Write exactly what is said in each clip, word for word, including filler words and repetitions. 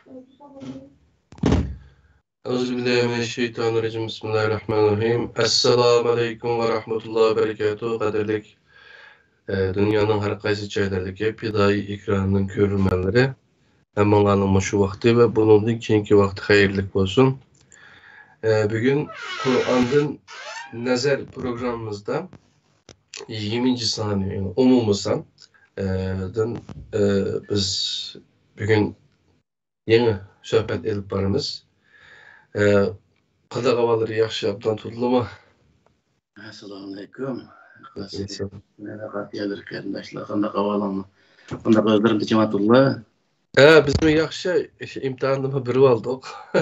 أعوذ بالله من الشيطان الرجيم. بسم الله الرحمن الرحيم. السلام عليكم ورحمة الله وبركاته. قەدىرلىك، ئە، دۇنيانىڭ ھەر قايسى جايلىرىدىكى پىدائىي ئېكراننىڭ كۆرۈرمەنلىرى، ھەممىڭلارنىڭ مۇشۇ ۋاقتى ۋە بۇنىڭدىن كېيىنكى ۋاقتى خەيرلىك بولسۇن. ئە، بۈگۈن قۇرئاندىن نەزەر پروگراممىمىزدا يىگىرمىنچى سانى، يەنى ئومۇمىي سان، ئە، دىن، ئە، بىز بۈگۈن يېڭى سۆھبەت ئېلىپ بارىمىز. ئە، قانداق ئەھۋاللىرى، ياخشى، ئوبدان تۇردىلىمۇ؟ ئەسسالامۇئەلەيكۇم. ئەسسالام. مەنە قاتىيەلىرى قېرىنداشلار، قانداق ئەھۋالىڭلار؟ قانداق ئۆزلىرىڭ تىنچ تۇردىلا؟ ھە، بىزمۇ ياخشى، ئىش ئىمتىھاننىمۇ بېرىپ ئالدۇق. ھە،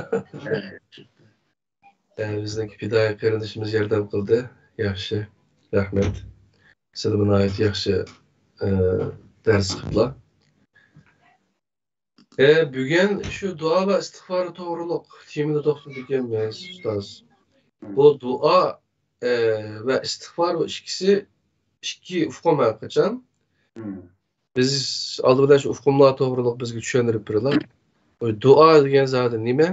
ياخشى. ئە، بىزنىڭكى پىدائىي قېرىندىشىمىز ياردەم قىلدى. ياخشى. رەھمەت. سىلىمۇ ناھايىتى ياخشى، ئە، دەرس قىپلا. ئە، بۈگۈن شۇ دۇئا ۋە ئىستىغپار توغرۇلۇق تېمىدا توختىلىدىكەنمىز، ئۇستاز. بۇ دۇئا، ئە، ۋە ئىستىغپار، بۇ ئىككىسى ئىككى ئۇقۇم ھەرقاچان. بىز ئالدى بىلەن شۇ ئۇقۇملار توغرۇلۇق بىزگە چۈشەندۈرۈپ بېرىلا. بۇ دۇئا دېگەن زادى نېمە؟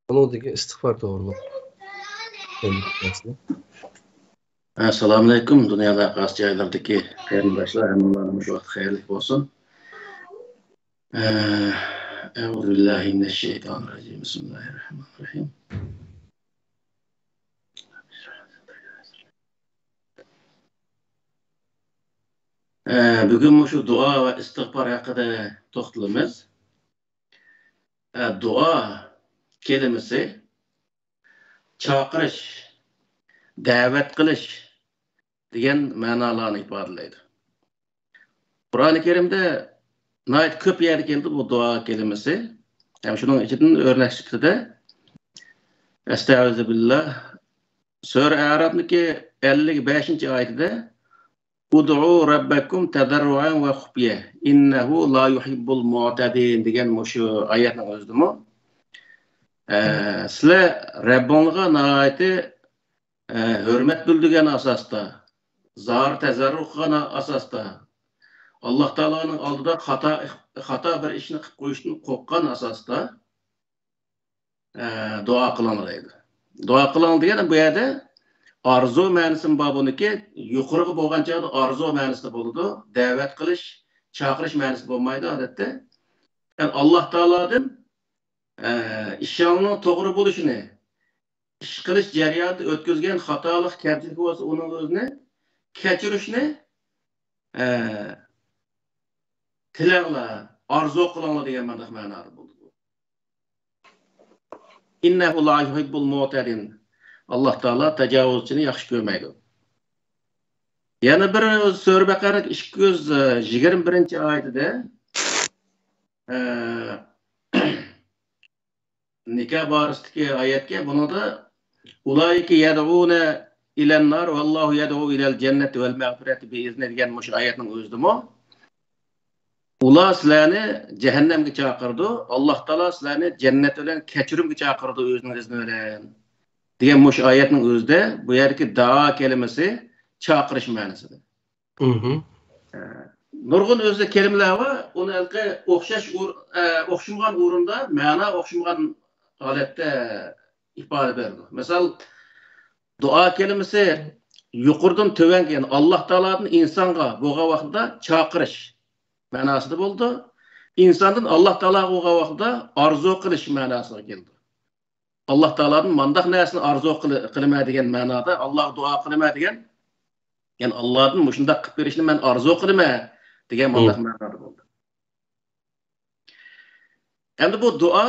ئۇنىڭدىكى ئىستىغپار توغرۇلۇق. ئەسسالامۇئەلەيكۇم، دۇنيادا قايسى جايلاردىكى قېرىنداشلار، ھەممىڭلارنىڭ مۇشۇ ۋاقتى خەيرلىك بولسۇن. أعوذ بالله من الشيطان الرجيم. بسم الله الرحمن الرحيم. ئە، بۈگۈن مۇشۇ دۇئا ۋە ئىستىغپار ھەققىدە توختىلىمىز. ئە، دۇئا كەلىمىسى چاقىرىش، دەۋەت قىلىش دېگەن مەنالارنى ئىپادىلەيدۇ. قۇرئانى كەرىمدە ناھايىتى كۆپ يەردە كېلىدۇ بۇ دۇئا كەلىمىسى. ھەم شۇنىڭ ئىچىدىن ئۆرنەك سۈپىتىدە، ئەستەئۇزۇبىللا، سۈرە ئەرافنىڭكى ئەللىك بەشىنچى ئايىتىدە، ئۇدئۇ رەببەكۇم تەدەررۇئەن ۋە خۇپيە، ئىننەھۇ لا يۇھىببۇل مۇئتەدىن دېگەن مۇشۇ ئايەتنىڭ ئۆزىدىمۇ، ئە، سىلەر رەببىڭلارغا ناھايىتى، ئە، ھۆرمەت بىلدۈرگەن ئاساستا، زار تەزەررۇ قىلغان ئاساستا، ئاللا تائالانىڭ ئالدىدا خاتا، خاتا بىر ئىشنى قىلىپ قويۇشتىن قورققان ئاساستا، ئە، دۇئا قىلىڭ دەيدۇ. دۇئا قىلىڭ دېگەن بۇ يەردە ئارزۇ مەنىسىمۇ بار بۇنىڭكى. يۇقىرىغا بولغان چاغدا ئارزۇ مەنىسىدە بولىدۇ. دەۋەت قىلىش، چاقىرىش مەنىسىدە بولمايدۇ ئادەتتە. يەنى ئاللا تائالادىن، ئە، ئىشىڭنىڭ توغرا بولۇشىنى، ئىش قىلىش جەريانىدا ئۆتكۈزگەن خاتالىق، كەمچىلىك بولسا ئۇنىڭ ئۆزىنى كەچۈرۈشنى، ئە، تىلەڭلار، ئارزۇ قىلىڭلار دېگەن مانداق مەنادا بولىدۇ. ئىننەھۇ لا يۇھىببۇل مۇئتەدىن. ئاللا تائالا تاجاۋۇزچىنى ياخشى كۆرمەيدۇ. يەنە بىر سۈرە بەقەرەنىڭ ئىككى يۈز يىگىرمە بىرىنچى ئايىتىدە، ئە، نىكاھ بارىسىدىكى ئايەتكە، بۇنىڭدا، ئۇلائىكە يەدئۇنە ئىلەن نار ۋەللاھۇ يەدئۇ ئىلەل جەننەتى ۋەل مەغفىرەتى بىئىزنى دېگەن مۇشۇ ئايەتنىڭ ئۆزىدىمۇ، ئۇلار سىلەرنى جەھەننەمگە چاقىرىدۇ، ئاللا تائالا سىلەرنى جەننەت بىلەن كەچۈرۈمگە چاقىرىدۇ ئۆزىنىڭ ئىزنى بىلەن دېگەن مۇشۇ ئايەتنىڭ ئۆزىدە بۇ يەردىكى دائا كەلىمىسى چاقىرىش مەنىسىدە. مھم. ئە، نۇرغۇن ئۆزىدە كەلىمىلەر بار، ئۇنى ھېلىقى ئوخشاش ئور-، ئە، ئوخشىمىغان ئورۇندا مەنا ئوخشىمىغان ھالەتتە ئىپادە بېرىدۇ. مىسال، دۇئا كەلىمىسى يۇقىرىدىن تۆۋەنگە، يەنى ئاللا تائالادىن ئىنسانغا بولغان ۋاقتىدا چاقىرىش مەناسىدا بولىدۇ. ئىنساندىن ئاللا تائالاغا بولغان ۋاقتىدا ئارزۇ قىلىش مەناسىغا كېلىدۇ. ئاللا تائالادىن مانداق نەرسىنى ئارزۇ قىل-، قىلىمەن دېگەن مەنادا، ئاللاغا دۇئا قىلىمەن دېگەن، يەنى ئاللادىن مۇشۇنداق قىلىپ بېرىشنى مەن ئارزۇ قىلىمەن دېگەن مانداق مەنادا بولىدۇ. ئەمدى بۇ دۇئا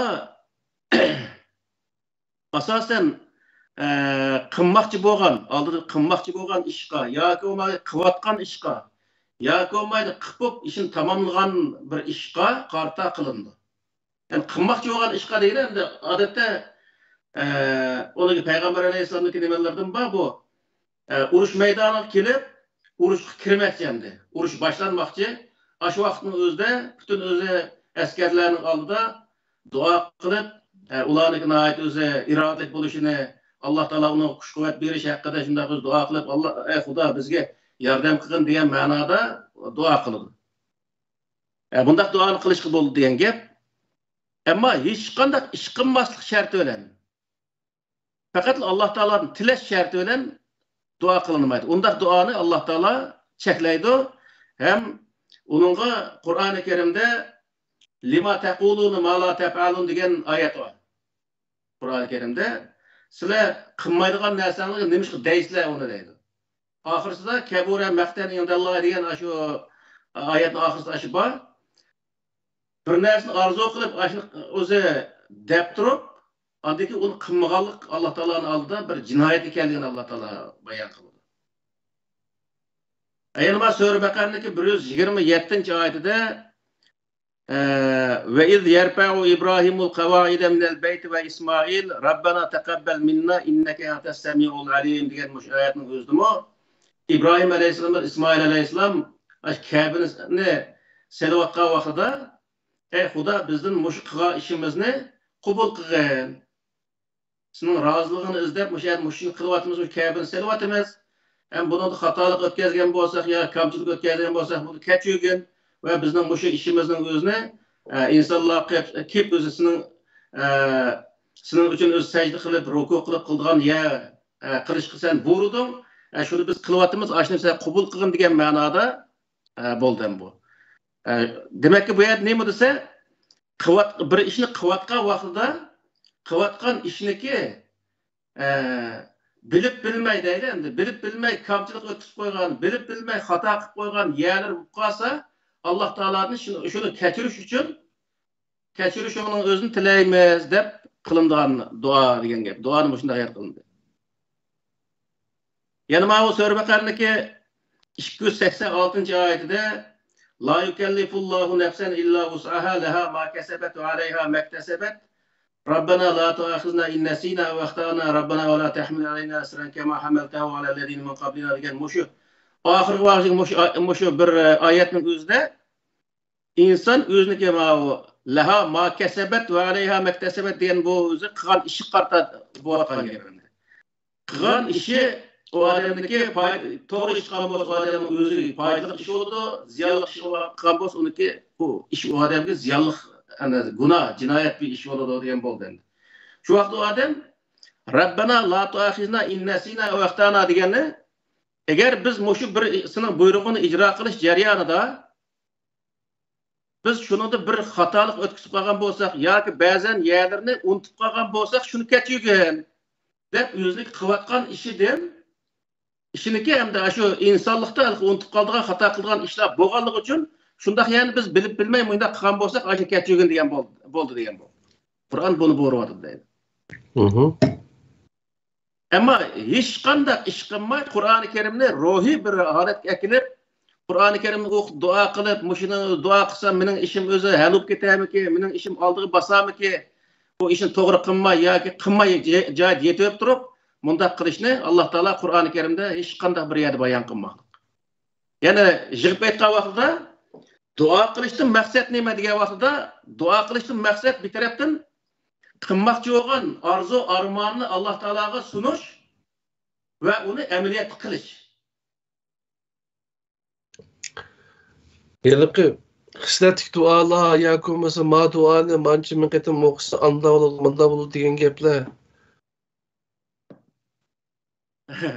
ئاساسەن، ئە، قىلماقچى بولغان، ئالدىدا قىلماقچى بولغان ئىشقا ياكى بولمايدۇ قىلىۋاتقان ئىشقا ياكى بولمايدۇ قىلىپ بولۇپ ئىشىنى تاماملىغان بىر ئىشقا قارىتا قىلىنىدۇ. يەنى قىلماقچى بولغان ئىشقا دېگىنى ئەمدى ئادەتتە، ئە، ئۇنىڭ پەيغەمبەر ئەلەيھىسسالامنىڭكى نېمىلىرىدىن بار بۇ. ئە، ئۇرۇش مەيدانىغا كېلىپ، ئۇرۇشقا كىرمەكچى ئەمدى. ئۇرۇش باشلانماقچى. ئاشۇ ۋاقىتنىڭ ئۆزىدە پۈتۈن ئۆزى ئەسكەرلەرنىڭ ئالدىدا دۇئا قىلىپ، ئە، ئۇلارنىڭكى ناھايىتى ئۆزى ئىرادىلىك بولۇشىنى، ئاللا تائالا ئۇنىڭغا كۈچ-قۇۋۋەت بېرىش ھەققىدە شۇنداق ئۆزى دۇئا قىلىپ، ئاللا، ئەي خۇدا، بىزگە ياردەم قىلغىن دېگەن مەنادا دۇئا قىلىدۇ. ئە، بۇنداق دۇئانى قىلىشقا بولىدۇ دېگەن گەپ. ئەمما ھېچقانداق ئىش قىلماسلىق شەرتى بىلەن، پەقەت ئاللا تائالادىن تىلەش شەرتى بىلەن دۇئا قىلىنمايدۇ. ئۇنداق دۇئانى ئاللا تائالا چەكلەيدۇ. ھەم ئۇنىڭغا قۇرئانى كەرىمدە «لىما تەقۇلۇنە ما لا تەپئەلۇن» دېگەن ئايەت بار. قۇرئانى كەرىمدە «سىلەر قىلمايدىغان نەرسەڭلارنى نېمىشقا دەيسىلەر ئۇنى» دەيدۇ. ئاخىرسىدا «كەبۇرە مەقتەن ئىندەللا» دېگەن ئاشۇ ئايەتنىڭ ئاخىرسىدا ئاشۇ بار. بىر نەرسىنى ئارزۇ قىلىپ، ئاشۇ ئۆزى دەپ تۇرۇپ، ئاندىن كېيىن ئۇنى قىلمىغانلىق ئاللا تائالانىڭ ئالدىدا بىر جىنايەت ئىكەنلىكىنى ئاللا تائالا بايان قىلىدۇ. يەنە مانا سۈرە بەقەرىنىڭكى بىر يۈز يىگىرمە يەتتىنچى ئايىتىدە، ئە، «ۋە ئىز يەرفەئۇ ئىبراھىمۇل قەۋائىدە مىنەل بەيتى ۋە ئىسمائىل، رەببەنا تەقەببەل مىننا ئىننەكە ئەنتەس سەمىئۇل ئەلىم» دېگەن مۇشۇ ئايەتنىڭ ئۆزىدىمۇ ئىبراھىم ئەلەيھىسسالام بىلەن ئىسمائىل ئەلەيھىسسالام ئاشۇ كەبىنى سېلىۋاتقان ۋاقتىدا، «ئەي خۇدا، بىزدىن مۇشۇ قىلغان ئىشىمىزنى قوبۇل قىلغىن. سېنىڭ رازىلىقىڭنى ئىزدەپ مۇشۇ يەردە مۇشۇ ئىشنى قىلىۋاتىمىز، مۇشۇ كەبىنى سېلىۋاتىمىز. ھەم بۇنىڭدا خاتالىق ئۆتكەزگەن بولساق يا كامچىلىق ئۆتكەزگەن بولساق، بۇنى كەچۈرگىن ۋە بىزنىڭ مۇشۇ ئىشىمىزنىڭ ئۆزىنى، ئە، ئىنسانلار قىلىپ، كېلىپ ئۆزى سېنىڭ، ئە، سېنىڭ ئۈچۈن ئۆزى سەجدە قىلىپ، رۇكۇ قىلىپ قىلىدىغان يەر، ئە، قىلىشقا سەن بۇيرۇدۇڭ. ئە، شۇنى بىز قىلىۋاتىمىز، ئاشۇنى سەن قوبۇل قىلغىن» دېگەن مەنادا، ئە، بولدى ئەمدى بۇ. ئە، دېمەككى، بۇ يەردە نېمە دېسە، قىلىۋات-، بىر ئىشنى قىلىۋاتقان ۋاقتىدا، قىلىۋاتقان ئىشنىكى، ئە، بىلىپ بىلمەي دەيلى ئەمدى، بىلىپ بىلمەي كامچىلىق ئۆتكۈزۈپ قويغان، بىلىپ بىلمەي خاتا قىلىپ قويغان يەرلىرى بولۇپ قالسا، ئاللا تائالادىن شۇنى، شۇنى كەچۈرۈش ئۈچۈن، «كەچۈرۈشۈڭنىڭ ئۆزىنى تىلەيمىز» دەپ قىلىنىدىغان دۇئا دېگەن گەپ. دۇئانى مۇشۇنداق يەردە قىلىندى. يەنە ماۋۇ سۈرە بەقەرىنىڭكى ئىككى يۈز سەكسەن ئالتىنچى ئايىتىدە، «لا يۇكەللىفۇللاھۇ نەفسەن ئىللا ۋۇسئەھا، لەھا ما كەسەبەت ۋە ئەلەيھا مەكتەسەبەت، رەببەنا لا تۇئاخىزنا ئىن نەسىنا ئەۋ ئەختەئنا، رەببەنا ۋە لا تەھمىل ئەلەينا ئىسرەن كەما ھەمەلتەھۇ ئەلەللەزىنە مىن قەبلىنا» دېگەن مۇشۇ ئاخىرقى ۋاقىت مۇشۇ، مۇشۇ بىر ئايەتنىڭ ئۆزىدە ئىنسان ئۆزىنىڭكى ماۋۇ «لەھا ما كەسەبەت ۋە ئەلەيھا مەكتەسەبەت» دېگەن بۇ ئۆزى قىلغان ئىشىغا قارىتا بولۇۋاتقان گەپ. قىلغان ئىشى ئۇ ئادەمنىڭكى پاي-، توغرا ئىش قىلغان بولسا، ئۇ ئادەمنىڭ ئۆزى پايدىلىق ئىش بولىدۇ، زىيانلىق ئىش قىلغان بولسا، ئۇنىڭكى، ئۇ ئىش ئۇ ئادەمگە زىيانلىق، ئەنە، گۇناھ، جىنايەت بىر ئىش بولىدۇ دېگەن بولدى ئەمدى. شۇ ۋاقىتتا ئۇ ئادەم «رەببەنا لا تۇئاخىزنا ئىن نەسىنا ئەۋ ئەختەئنا» دېگەننى، ئەگەر بىز مۇشۇ بىر سېنىڭ بۇيرۇقىڭنى ئىجرا قىلىش جەريانىدا بىز شۇنىڭدا بىر خاتالىق ئۆتكۈزۈپ قالغان بولساق ياكى بەزەن يەرلىرىنى ئۇنتۇپ قالغان بولساق، شۇنى كەچۈرگىن دەپ ئۆزىنىڭ قىلىۋاتقان ئىشىدىن، ئىشىنىڭكى ھەمدە شۇ ئىنسانلىقتا ئۇنتۇپ قالىدىغان، خاتا قىلىدىغان ئىشلار بولغانلىقى ئۈچۈن، شۇنداق يەرنى بىز بىلىپ بىلمەي مۇنداق قىلغان بولساق، ئاشۇنى كەچۈرگىن دېگەن بول-، بولدى دېگەن بولدى. قۇرئان بۇنى بۇيرۇۋاتىدۇ دەيدۇ. مھم. ئەمما ھېچقانداق ئىش قىلماي، قۇرئانى كەرىمنى روھىي بىر ھالەتكە ئەكېلىپ، قۇرئانى كەرىمنى ئوقۇپ، دۇئا قىلىپ، مۇشۇنى دۇئا قىلسام، مېنىڭ ئىشىم ئۆزى ھەل بولۇپ كېتەرمىكى، مېنىڭ ئىشىم ئالدىغا باسارمىكى، بۇ ئىشنى توغرا قىلماي ياكى قىلماي جاي-، جايىدا يېتىۋېلىپ تۇرۇپ، مۇنداق قىلىشنى ئاللا تائالا قۇرئانى كەرىمدە ھېچقانداق بىر يەردە بايان قىلمىغان. يەنە يىغىپ ئېيتقان ۋاقتىدا، دۇئا قىلىشتىن مەقسەت نېمە دېگەن ۋاقتىدا، دۇئا قىلىشتىن مەقسەت بىر تەرەپتىن قىلماقچى بولغان ئارزۇ ئارماننى ئاللا تائالاغا سۇنۇش ۋە ئۇنى ئەمەلىيەتتە قىلىش. ھېلىقى خىسلەتلىك دۇئالار ياكى بولمىسا ما دۇئانى مانچە مىڭ قېتىم ئوقۇسا ئاندا بولىدۇ، ماندا بولىدۇ دېگەن گەپلەر.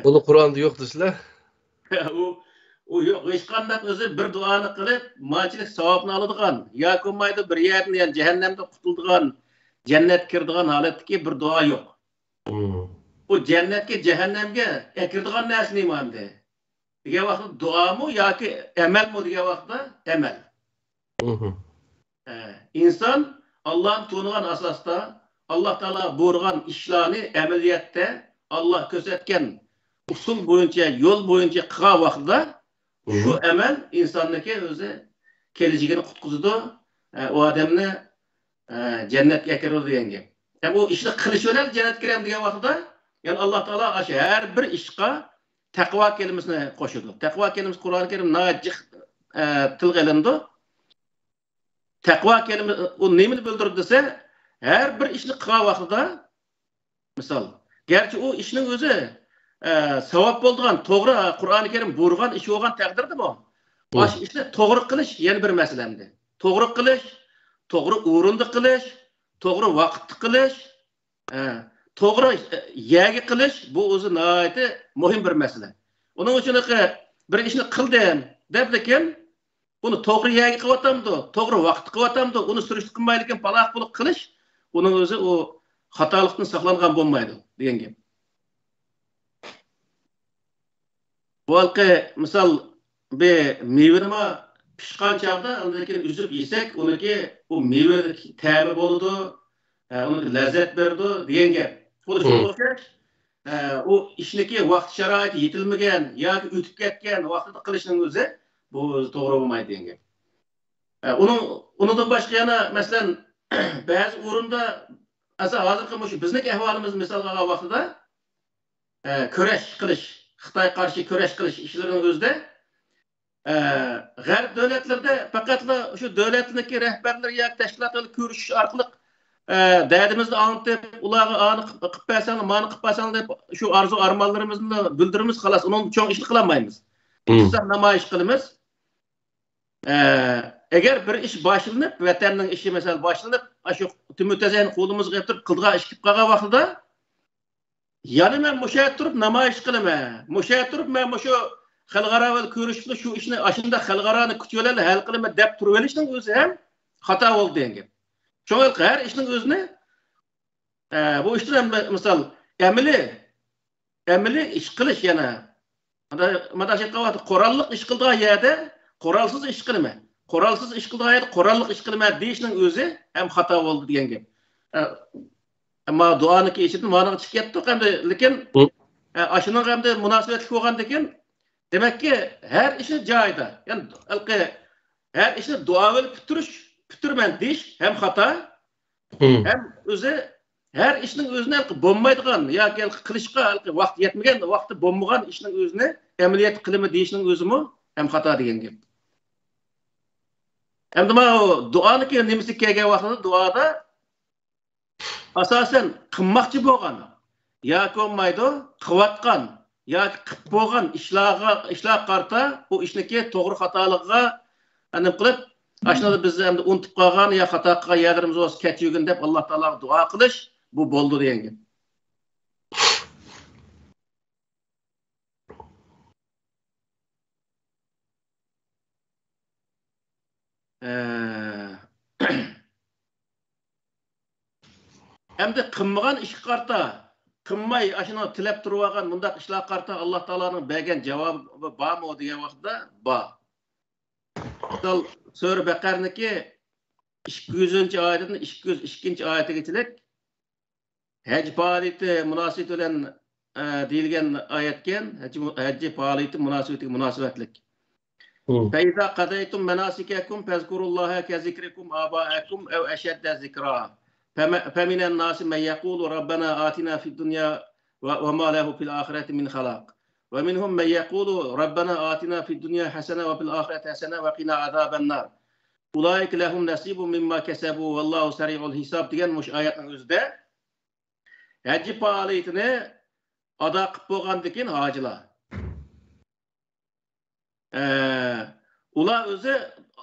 بۇنى قۇرئاندا يوق دېسىلە. ئۇ، ئۇ يوق. ھېچقانداق ئۆزى بىر دۇئانى قىلىپ، مانچىلىك ساۋابنى ئالىدىغان، ياكى بولمايدۇ بىر يەردىن، يەنى جەھەننەمدىن قۇتۇلىدىغان، جەننەتكە كىرىدىغان ھالەتتىكى بىر دۇئا يوق. مم. ئۇ جەننەتكە، جەھەننەمگە ئەكىرىدىغان نەرسە نېمە ئەمدى؟ دېگەن ۋاقىتتا دۇئامۇ ياكى ئەمەلمۇ دېگەن ۋاقىتتا ئەمەل. مم. ئە، ئىنسان ئاللانى تونۇغان ئاساستا، ئاللا تائالا بۇيرۇغان ئىشلارنى ئەمەلىيەتتە ئاللا كۆرسەتكەن ئۇسۇل بويىچە، يول بويىچە قىلغان ۋاقتىدا، شۇ مم. ئەمەل ئىنساننىڭكى ئۆزى كېلىچىكىنى قۇتقۇزىدۇ، ئە، ئۇ ئادەمنى، ئە، جەننەتكە ئەكىرىدۇ دېگەن گەپ. ئە، ئۇ ئىشنى قىلىش بىلەن جەننەتكە كىرەم دېگەن ۋاقتىدا، يەنى ئاللا تائالا ئاشۇ ھەر بىر ئىشقا تەقۋا كەلىمىسىنى قوشىدۇ. تەقۋا كەلىمىسى قۇرئانى كەرىم ناھايىتى جىق، ئە، تىلغا ئېلىنىدۇ. تەقۋا كەلىمە ئۇ نېمىنى بىلدۈرىدۇ دېسە، ھەر بىر ئىشنى قىلغان ۋاقتىدا، مىسال، گەرچە ئۇ ئىشنىڭ ئۆزى، ئە، ساۋاب بولىدىغان، توغرا، قۇرئانى كەرىم بۇيرۇغان ئىش بولغان تەقدىردىمۇ، مم. ئاشۇ ئىشنى توغرا قىلىش يەنە بىر مەسىلە ئەمدى. توغرا قىلىش، توغرا ئورۇندا قىلىش، توغرا ۋاقىتتا قىلىش، ئە، توغرا، ئە، يەرگە قىلىش، بۇ ئۆزى ناھايىتى مۇھىم بىر مەسىلە. ئۇنىڭ ئۈچۈن بىر ئىشنى قىلدىم دەپلىكىن، ئۇنى توغرا يەرگە قىلىۋاتامدۇ، توغرا ۋاقىتتا قىلىۋاتامدۇ، ئۇنى سۈرۈشتە قىلمايدىكىن، پالاق پۇلۇق قىلىش، ئۇنىڭ ئۆزى ئۇ خاتالىقتىن ساقلانغان بولمايدۇ دېگەن گەپ. بۇ ھېلىقى مىسال، بىر مېۋىنىمۇ پىشقان چاغدا ئاندىن كېيىن ئۈزۈپ يېسەك، ئۇنىڭكى ئۇ مېۋىدىكى تەمى بولىدۇ، ئە، ئۇنىڭكى لەززەت بېرىدۇ دېگەن گەپ. خۇددى شۇنىڭغا ئوخشاش، ئە، ئۇ ئىشنىكى ۋاقتى شارائىتى يېتىلمىگەن ياكى ئۆتۈپ كەتكەن ۋاقتىدا قىلىشنىڭ ئۆزى بۇ توغرا بولمايدۇ دېگەن گەپ. ئە، ئۇنىڭ، ئۇنىڭدىن باشقا يەنە، مەسىلەن، بەزى ئورۇندا، مەسىلەن، ھازىرقى مۇشۇ بىزنىڭ ئەھۋالىمىزنى مىسالغا ئالغان ۋاقتىدا، ئە، كۈرەش قىلىش، خىتايغا قارشى كۈرەش قىلىش ئىشلىرىنىڭ ئۆزىدە، ئە، غەرب دۆلەتلىرىدە پەقەتلا شۇ دۆلەتنىڭكى رەھبەرلىرى ياكى تەشكىلاتلار كۆرۈشۈش ئارقىلىق، ئە، دەردىمىزنى ئاڭلىتىپ، ئۇلارغا ئانى قىپ، قىپ بەرسەڭلار، مانى قىپ بەرسەڭلار دەپ شۇ ئارزۇ ئارمانلىرىمىزنى بىلدۈرىمىز، خالاس، ئۇنىڭدىن چوڭ ئىشنى قىلالمايمىز. مم. چىقساق نامايىش قىلىمىز. ئە، ئەگەر بىر ئىش باشلىنىپ، ۋەتەننىڭ ئىشى، مەسىلەن، باشلىنىپ، ئاشۇ تۈمۈر تەزەينى قولىمىزغا ئېلىپ تۇرۇپ قىلىدىغان ئىش كېلىپ قالغان ۋاقتىدا، يەنە مەن مۇشۇ يەردە تۇرۇپ نامايىش قىلىمەن، مۇشۇ يەردە تۇرۇپ مەن مۇشۇ خەلقئارا بىلەن كۆرۈشۈپلا شۇ ئىشنى ئاشۇنداق خەلقئارانىڭ كۈچى بىلەن ھەل قىلىمەن دەپ تۇرۇۋېلىشنىڭ ئۆزى ھەم خاتا بولدى دېگەن گەپ. شۇڭا ھەر ئىشنىڭ ئۆزىنى، ئە، بۇ ئىشتىن ھەم مىسال، ئەمەلىي، ئەمەلىي ئىش قىلىش يەنە. مانا، مانا شۇ قىلىۋاتىدۇ. قوراللىق ئىش قىلىدىغان يەردە قورالسىز ئىش قىلىمەن، قورالسىز ئىش قىلىدىغان يەردە قوراللىق ئىش قىلىمەن دېيىشنىڭ ئۆزى ھەم خاتا بولدى دېگەن گەپ. ئە، ئەمما دۇئانىڭكى ئىچىدىن مانىڭغىچە كەتتۇق ئەمدى، لېكىن، ھە. ئە، ئاشۇنىڭغا ئەمدى مۇناسىۋەتلىك بولغاندىكىن، دېمەككى، ھەر ئىشنى جايىدا، يەنى ھېلىقى ھەر ئىشنى دۇئا بىلەن پۈتتۈرۈش، پۈتتۈرىمەن دېيىش ھەم خاتا، ھە. ھەم ئۆزى ھەر ئىشنىڭ ئۆزىنى ھېلىقى بولمايدىغان ياكى ھېلىقى قىلىشقا ھېلىقى ۋاقتى يەتمىگەن، ۋاقتى بولمىغان ئىشنىڭ ئۆزىنى ئەمەلىيەتتە قىلىمەن دېيىشنىڭ ئۆزىمۇ ھەم خاتا دېگەن گەپ. ئەمدى مانا دۇئانىڭكى نېمىسى كەلگەن ۋاقتىدا دۇئادا ئاساسەن قىلماقچى بولغان ياكى بولمايدۇ، قىلىۋاتقان ياكى قىلىپ بولغان ئىشلارغا، ئىشلارغا قارىتا ئۇ ئىشنىڭكى توغرا خاتالىقىغا نېمە قىلىپ، ئاشۇنى بىز ئەمدى ئۇنتۇپ قالغان يا خاتا قىلغان يەرلىرىمىز بولسا كەچۈرگىن دەپ ئاللا تائالاغا دۇئا قىلىش، بۇ بولدى دېگەن گەپ. ئە، ئەمدى قىلمىغان ئىشقا قارىتا، قىلماي ئاشۇنى تىلەپ تۇرۇۋالغان مۇنداق ئىشلارغا قارىتا ئاللا تائالانىڭ بەرگەن جاۋابى بارمۇ دېگەن ۋاقىتتا بار. مىسال، سۈرە بەقەرىنىڭكى ئىككى يۈزىنچى ئايىتىدىن ئىككى يۈز ئىككىنچى ئايىتىگىچىلىك ھەج پائالىيىتى مۇناسىۋىتى بىلەن، ئە، دېيىلگەن ئايەتكەن، ھەج، ھەج پائالىيىتى مۇناسىۋىتىگە مۇناسىۋەتلىك. مم. فَإِذَا قَضَيْتُم مَّنَاسِكَكُمْ فَاذْكُرُوا اللَّهَ كَذِكْرِكُمْ آبَاءَكُمْ أَوْ أَشَدَّ ذِكْرًا. فَمَ-، فَمِنَ النَّاسِ مَن يَقُولُ رَبَّنَا آتِنَا فِي الدُّنْيَا وَ-، وَمَا لَهُ فِي الْآخِرَةِ مِنْ خَلَاقٍ. وَمِنْهُم مَّن يَقُولُ رَبَّنَا آتِنَا فِي الدُّنْيَا حَسَنَةً وَفِي الْآخِرَةِ حَسَنَةً وَقِنَا عَذَابَ النَّارِ. أُولَٰئِكَ لَهُمْ نَصِيبٌ مِّمَّا كَسَبُوا وَاللَّهُ سَرِيعُ الْحِسَابِ دېگەن مۇشۇ ئايەتنىڭ ئۆزىدە ھەج پائالىيىتىنى ئادا قىلىپ بولغاندىن كېيىن ھاجىلار، ئە، ئۇلار ئۆزى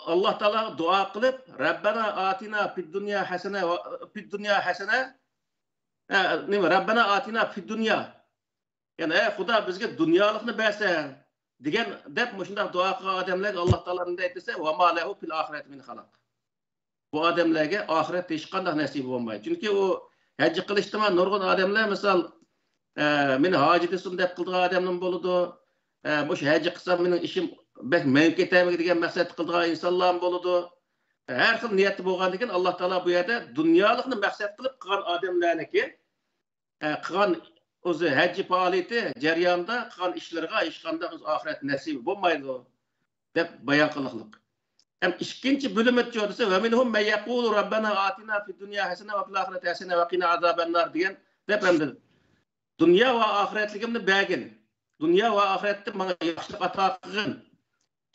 ئاللا تائالاغا دۇئا قىلىپ، رەببەنا ئاتىنا فىد دۇنيا ھەسەنە ۋە، فىد دۇنيا ھەسەنە، ئە، نېمە، رەببەنا ئاتىنا فىد دۇنيا، يەنى، ئەي خۇدا، بىزگە دۇنيالىقنى بەرسەڭ دېگەن، دەپ مۇشۇنداق دۇئا قىلغان ئادەملەرگە ئاللا تائالا نېمە دەيدۇ دېسە، ۋە ما لەھۇ فىل ئاخىرەتى مىن خالاق. بۇ ئادەملەرگە ئاخىرەتتە ھېچقانداق نەسىبى بولمايدۇ. چۈنكى ئۇ ھەج قىلىشتىمۇ نۇرغۇن ئادەملەر، مىسال، ئە، مېنى ھاجى دېسۇن دەپ قىلىدىغان ئادەملەرمۇ بولىدۇ. ئە، مۇشۇ ھەج قىلسام مېنىڭ ئىشىم بەك مېڭىپ كېتەرمىكىن دېگەن مەقسەتتە قىلىدىغان ئىنسانلارمۇ بولىدۇ. ھەر خىل نىيەتتە بولغاندىكىن، ئاللا تائالا بۇ يەردە دۇنيالىقنى مەقسەت قىلىپ قىلغان ئادەملەرنىڭكى، ئە، قىلغان ئۆزى ھەج پائالىيىتى جەريانىدا قىلغان ئىشلىرىغا ھېچقانداق ئۆز ئاخىرەت نەسىبى بولمايدۇ، دەپ بايان قىلغانلىق. ھەم ئىككىنچى بۆلۈمىچۇ دېسە، ۋە مىنھۇم مەن يەقۇلۇ رەببەنا ئاتىنا فىد دۇنيا ھەسەنە ۋە فىل ئاخىرەتى ھەسەنە ۋە قىنا ئازابەننار دېگەن، دەپ ھەمدە دۇنيا ۋە ئاخىرەتلىكىمنى بەرگىن، دۇنيا ۋە ئاخىرەتتە ماڭا ياخشىلىق ئاتا قىلغىن،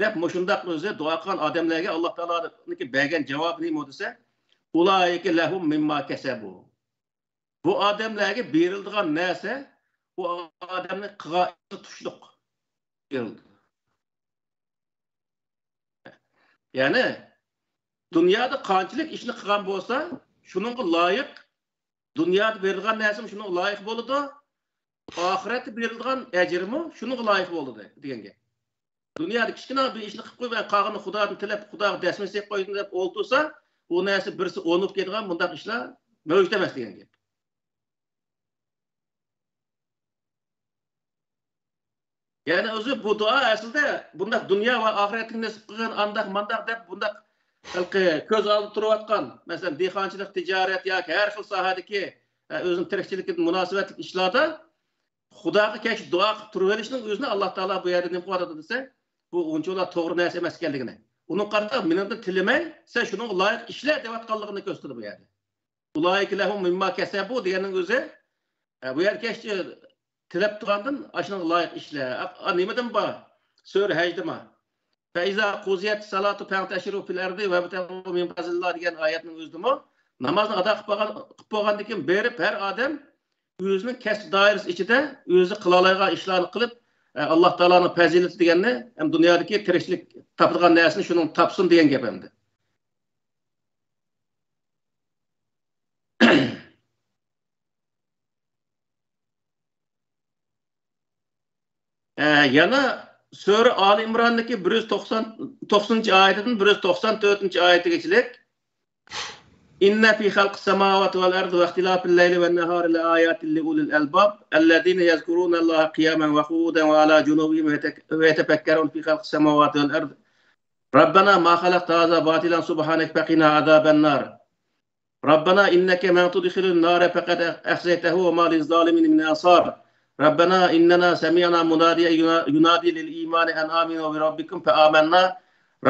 دەپ مۇشۇنداق ئۆزى دۇئا قىلغان ئادەملەرگە ئاللا تائالانىڭكى بەرگەن جاۋابى نېمە دېسە، ئۇلائىكە لەھۇم مىمما كەسەبۇ. بۇ ئادەملەرگە بېرىلىدىغان نەرسە ئۇ ئادەمنىڭ قىلغان ئىشىغا تۇشلۇق بېرىلىدۇ. يەنى دۇنيادا قانچىلىك ئىشنى قىلغان بولسا، شۇنىڭغا لايىق، دۇنيادا بېرىلغان نەرسىمۇ شۇنىڭغا لايىق بولىدۇ، ئاخىرەتتە بېرىلىدىغان ئەجىرمۇ شۇنىڭغا لايىق بولىدۇ دېگەن گەپ. دۇنيادا كىچىككىنە بىر ئىشنى قىلىپ قويۇپ، قالغىنىنى خۇدادىن تىلەپ، خۇداغا دەسمە سېلىپ قويدۇم دەپ ئولتۇرسا، ئۇ نەرسە بىرسى ئۇنۇپ كېتىدىغان بۇنداق ئىشلار مەۋجۇت ئەمەس دېگەن گەپ. يەنى ئۆزى بۇ دۇئا ئەسلىدە بۇنداق دۇنيا ۋە ئاخىرەتلىك نېسىپ قىلغىن، ئانداق مانداق دەپ بۇنداق ھېلىقى كۆز ئالدىدا تۇرۇۋاتقان، مەسىلەن، دېھقانچىلىق، تىجارەت ياكى ھەر خىل ساھەدىكى، ئە، ئۆزىنىڭ تىرىكچىلىكىدىن مۇناسىۋەتلىك ئىشلاردا خۇداغا كەچ دۇئا قىلىپ تۇرۇۋېلىشنىڭ ئۆزىنى ئاللا تائالا بۇ يەردە نېمە قىلىۋاتىدۇ دېسە، بۇ ئۇنچىۋالا توغرا نەرسە ئەمەس ئىكەنلىكىنى. ئۇنىڭغا قارىتا مېنىڭدىن تىلىمەي، سەن شۇنىڭغا لايىق ئىشلە دەۋاتقانلىقىنى كۆرسىتىدۇ بۇ يەردە. ئۇلائىكە لەھۇم مىمما كەسەبۇ دېگەننىڭ ئۆزى، ئە، بۇ يەردە كەچ تىلەپ تۇرغاندىن ئاشۇنىڭغا لايىق ئىشلە. ئا، ئا، نېمىدىن بار؟ سۈرە ھەجدىما. فَإِذَا قُضِيَتِ الصَّلَاةُ فَانْتَشِرُوا فِي الْأَرْضِ وَابْتَغُوا مِنْ فَضْلِ اللَّهِ دېگەن ئايەتنىڭ ئۆزىدىمۇ نامازنى ئادا قىلىپ بولغان، قىلىپ بولغاندىن كېيىن بېرىپ ھەر ئادەم ئۆزىنىڭ كەسىپ دائىرىسى ئىچىدە ئۆزى قىلالايدىغان ئىشلارنى قىلىپ، ئە، ئاللا تائالانىڭ پەزىلىتى دېگەننى ھەم دۇنيادىكى تىرىكچىلىك تاپىدىغان نەرسىنى شۇنىڭ تاپسۇن دېگەن گەپ ئەمدى. ئە، يەنە سۈرە ئالى ئىمراندىكى بىر يۈز توقسان، توقسىنىنچى ئايىتىدىن بىر يۈز توقسان تۆتىنچى ئايىتىگىچىلىك. إِنَّ فِي خَلْقِ السَّمَاوَاتِ وَالْأَرْضِ وَاخْتِلَافِ اللَّيْلِ وَالنَّهَارِ لَآيَاتٍ لِأُولِي الْأَلْبَابِ الَّذِينَ يَذْكُرُونَ اللَّهَ قِيَامًا وَقُعُودًا وَعَلَى جُنُوبِهِمْ وَيَتَفَكَّرُونَ فِي خَلْقِ السَّمَاوَاتِ وَالْأَرْضِ رَبَّنَا مَا خَلَقْتَ هَذَا بَاطِلًا سُبْحَانَكَ فَقِنَا عَذَابَ النَّارِ رَبَّنَا إِنَّكَ مَنْ تُدْخِلِ النَّارَ فَقَدْ أَخْزَيْتَهُ وَمَا لِلظَّالِمِينَ مِنْ أَنْصَارٍ رَبَّنَا إِنَّنَا سَمِعْنَا مُنَادِيًا يُنَادِي لِلْإِيمَانِ أَنْ آمِنُوا بِرَبِّكُمْ فَآمَنَّا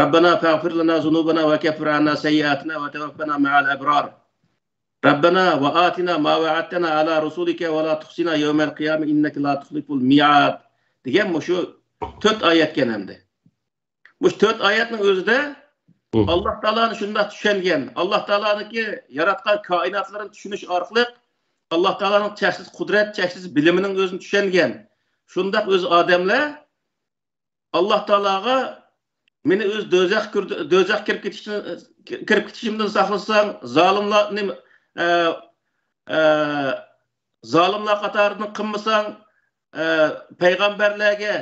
رَبَّنَا فَاغْفِرْ لَنَا ذُنُوبَنَا وَكَفِّرْ عَنَّا سَيِّئَاتِنَا وَتَوَفَّنَا مَعَ الْأَبْرَارِ رَبَّنَا وَآتِنَا مَا وَعَدْتَنَا عَلَى رُسُلِكَ وَلَا تُخْزِنَا يَوْمَ الْقِيَامَةِ إِنَّكَ لَا تُخْلِفُ الْمِيعَادَ دېگەن مۇشۇ تۆت ئايەتكەن ئەمدى. مۇشۇ تۆت ئايەتنىڭ ئۆزىدە ئاللا تائالانى شۇنداق چۈشەنگەن، ئاللا تائالانىڭكى ياراتقان كائىناتلىرىنى چۈشىنىش ئارقىلىق ئاللا تائالانىڭ چەكسىز قۇدرەت، چەكسىز بىلىمىنىڭ ئۆزىنى چۈشەنگەن شۇنداق ئۆز ئادەملەر ئاللا تائالاغا مېنى ئۆز دوزاخ كىر-، دوزاخ كىرىپ كېتىشتىن، كىرىپ كېتىشىمدىن ساقلىساڭ، زالىملارنى، ئە، ئە، زالىملار قاتارىدىن قىلمىساڭ، ئە، پەيغەمبەرلەرگە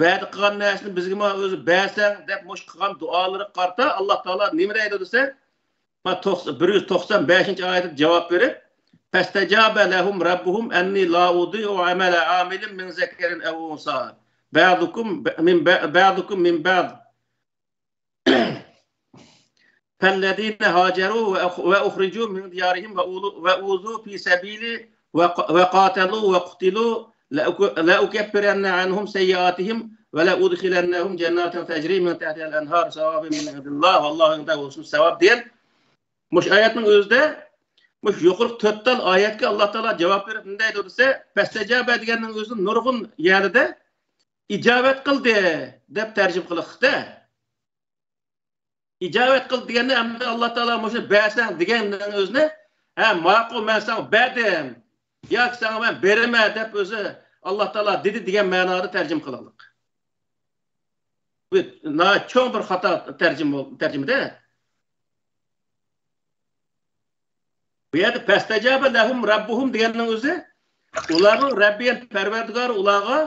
ۋەدە قىلغان نەرسىنى بىزگىمۇ ئۆزى بەرسەڭ دەپ مۇشۇ قىلغان دۇئالىرىغا قارىتا ئاللا تائالا نېمە دەيدۇ دېسە، ما توقسان، بىر يۈز توقسان بەشىنچى ئايەتتە جاۋاب بېرىپ، فَاسْتَجَابَ لَهُمْ رَبُّهُمْ أَنِّي لَا أُضِيعُ عَمَلَ عَامِلٍ مِنْ ذَكَرٍ أَوْ أُنْثَى بَعْضُكُمْ مِنْ بَعْ-، بَعْضُكُمْ مِنْ بَعْضٍ فَالَّذِينَ هَاجَرُوا وَأُخْ-، وَأُخْرِجُوا مِنْ دِيَارِهِمْ وَأُولُ-، وَأُوذُوا فِي سَبِيلِي وَقَ-، وَقَاتَلُوا وَقُتِلُوا لَأُكَ-، لَأُكَفِّرَنَّ عَنْهُمْ سَيِّئَاتِهِمْ وَلَأُدْخِلَنَّهُمْ جَنَّاتٍ تَجْرِي مِنْ تَحْتِهَا الْأَنْهارُ ثَوَابًا مِنْ عِنْدِ اللَّهِ وَاللَّهُ عِنْدَهُ حُسْنُ الثَّوَابِ دېگەن مۇشۇ ئايەتنىڭ ئۆزىدە مۇشۇ يۇقىرىقى تۆت تال ئايەتكە ئاللا تائالا جاۋاب بېرىپ نېمە دەيدۇ دېسە، فَاسْتَجَابَ دېگەننىڭ ئۆزى نۇرغۇن يەردە ئىجابەت قىلدى دەپ تەرجىمە قىلىقتى. ئىجابەت قىلدى دېگەندە ئەمدى ئاللا تائالا مۇشۇنى بەرسەڭ دېگەننىڭ ئۆزىنى، ھە، ماقۇل، مەن ساڭا بەردىم ياكى ساڭا مەن بېرىمەن دەپ ئۆزى ئاللا تائالا دېدى دېگەن مەنادا تەرجىمە قىلىقلىق. بۇ ناھايىتى چوڭ بىر خاتا تەرجىمە، تەرجىمىدە. بۇ يەردە فَاسْتَجَابَ لَهُمْ رَبُّهُمْ دېگەننىڭ ئۆزى ئۇلارنىڭ رەببى، يەنى پەرۋەردىگارى ئۇلارغا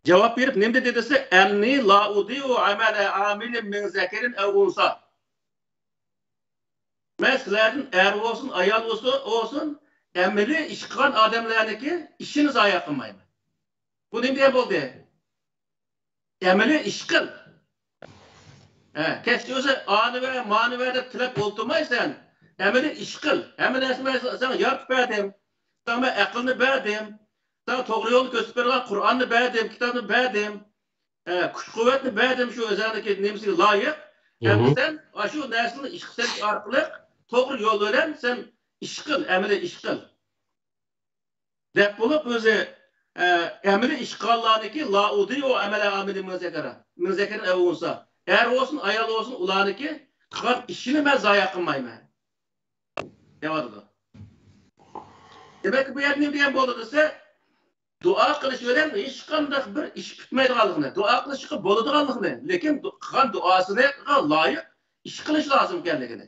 جاۋاب بېرىپ نېمە دېدى دېسە، أَنِّي لَا أُضِيعُ عَمَلَ عَامِلٍ مِنْ ذَكَرٍ أَوْ أُنْثَى. مەن سىلەردىن ئەر بولسۇن، ئايال بولسۇن، بولسۇن، ئەمەلىي ئىش قىلغان ئادەملەرنىڭكى ئىشىنى زايە قىلمايمەن. بۇ نېمە دېگەن بولدى؟ ئەمەلىي ئىش قىل. ھە، كەچتە ئۆزى ئانىۋەر، مانىۋەر دەپ تىلەپ ئولتۇرمايسەن. ئەمەلىي ئىش قىل. ھەممە نەرسىنى مەن ساڭا يارىتىپ بەردىم. ساڭا مەن ئەقىلنى بەردىم. ساڭا توغرا يولنى كۆرسىتىپ بېرىدىغان قۇرئاننى بەردىم، كىتابنى بەردىم. ھە، كۈچ-قۇۋۋەتنى بەردىم شۇ ئۆزۈڭنىڭكى نېمىسىگە لايىق. ئەمدى سەن ئاشۇ نەرسىنى ئىشقا سېلىش ئارقىلىق توغرا يول بىلەن سەن ئىش قىل، ئەمەلىي ئىش قىل. دەپ بولۇپ ئۆزى، ئە، ئەمەلىي ئىش قىلغانلارنىڭكى لَا أُضِيعُ عَمَلَ عَامِلٍ مِنْ ذَكَرٍ، مِنْ ذَكَرٍ أَوْ أُنْثَى. ئەر بولسۇن، ئايال بولسۇن، ئۇلارنىڭكى قىلغان ئىشىنى مەن زايە قىلمايمەن. دەۋاتىدۇ. دېمەك، بۇ يەردە نېمە دېگەن بولدى دېسە، دۇئا قىلىش بىلەن ھېچقانداق بىر ئىش پۈتمەيدىغانلىقىنى، دۇئا قىلىشقا بولىدىغانلىقىنى، لېكىن دۇ-، قىلغان دۇئاسىغا لايىق ئىش قىلىش لازىم ئىكەنلىكىنى.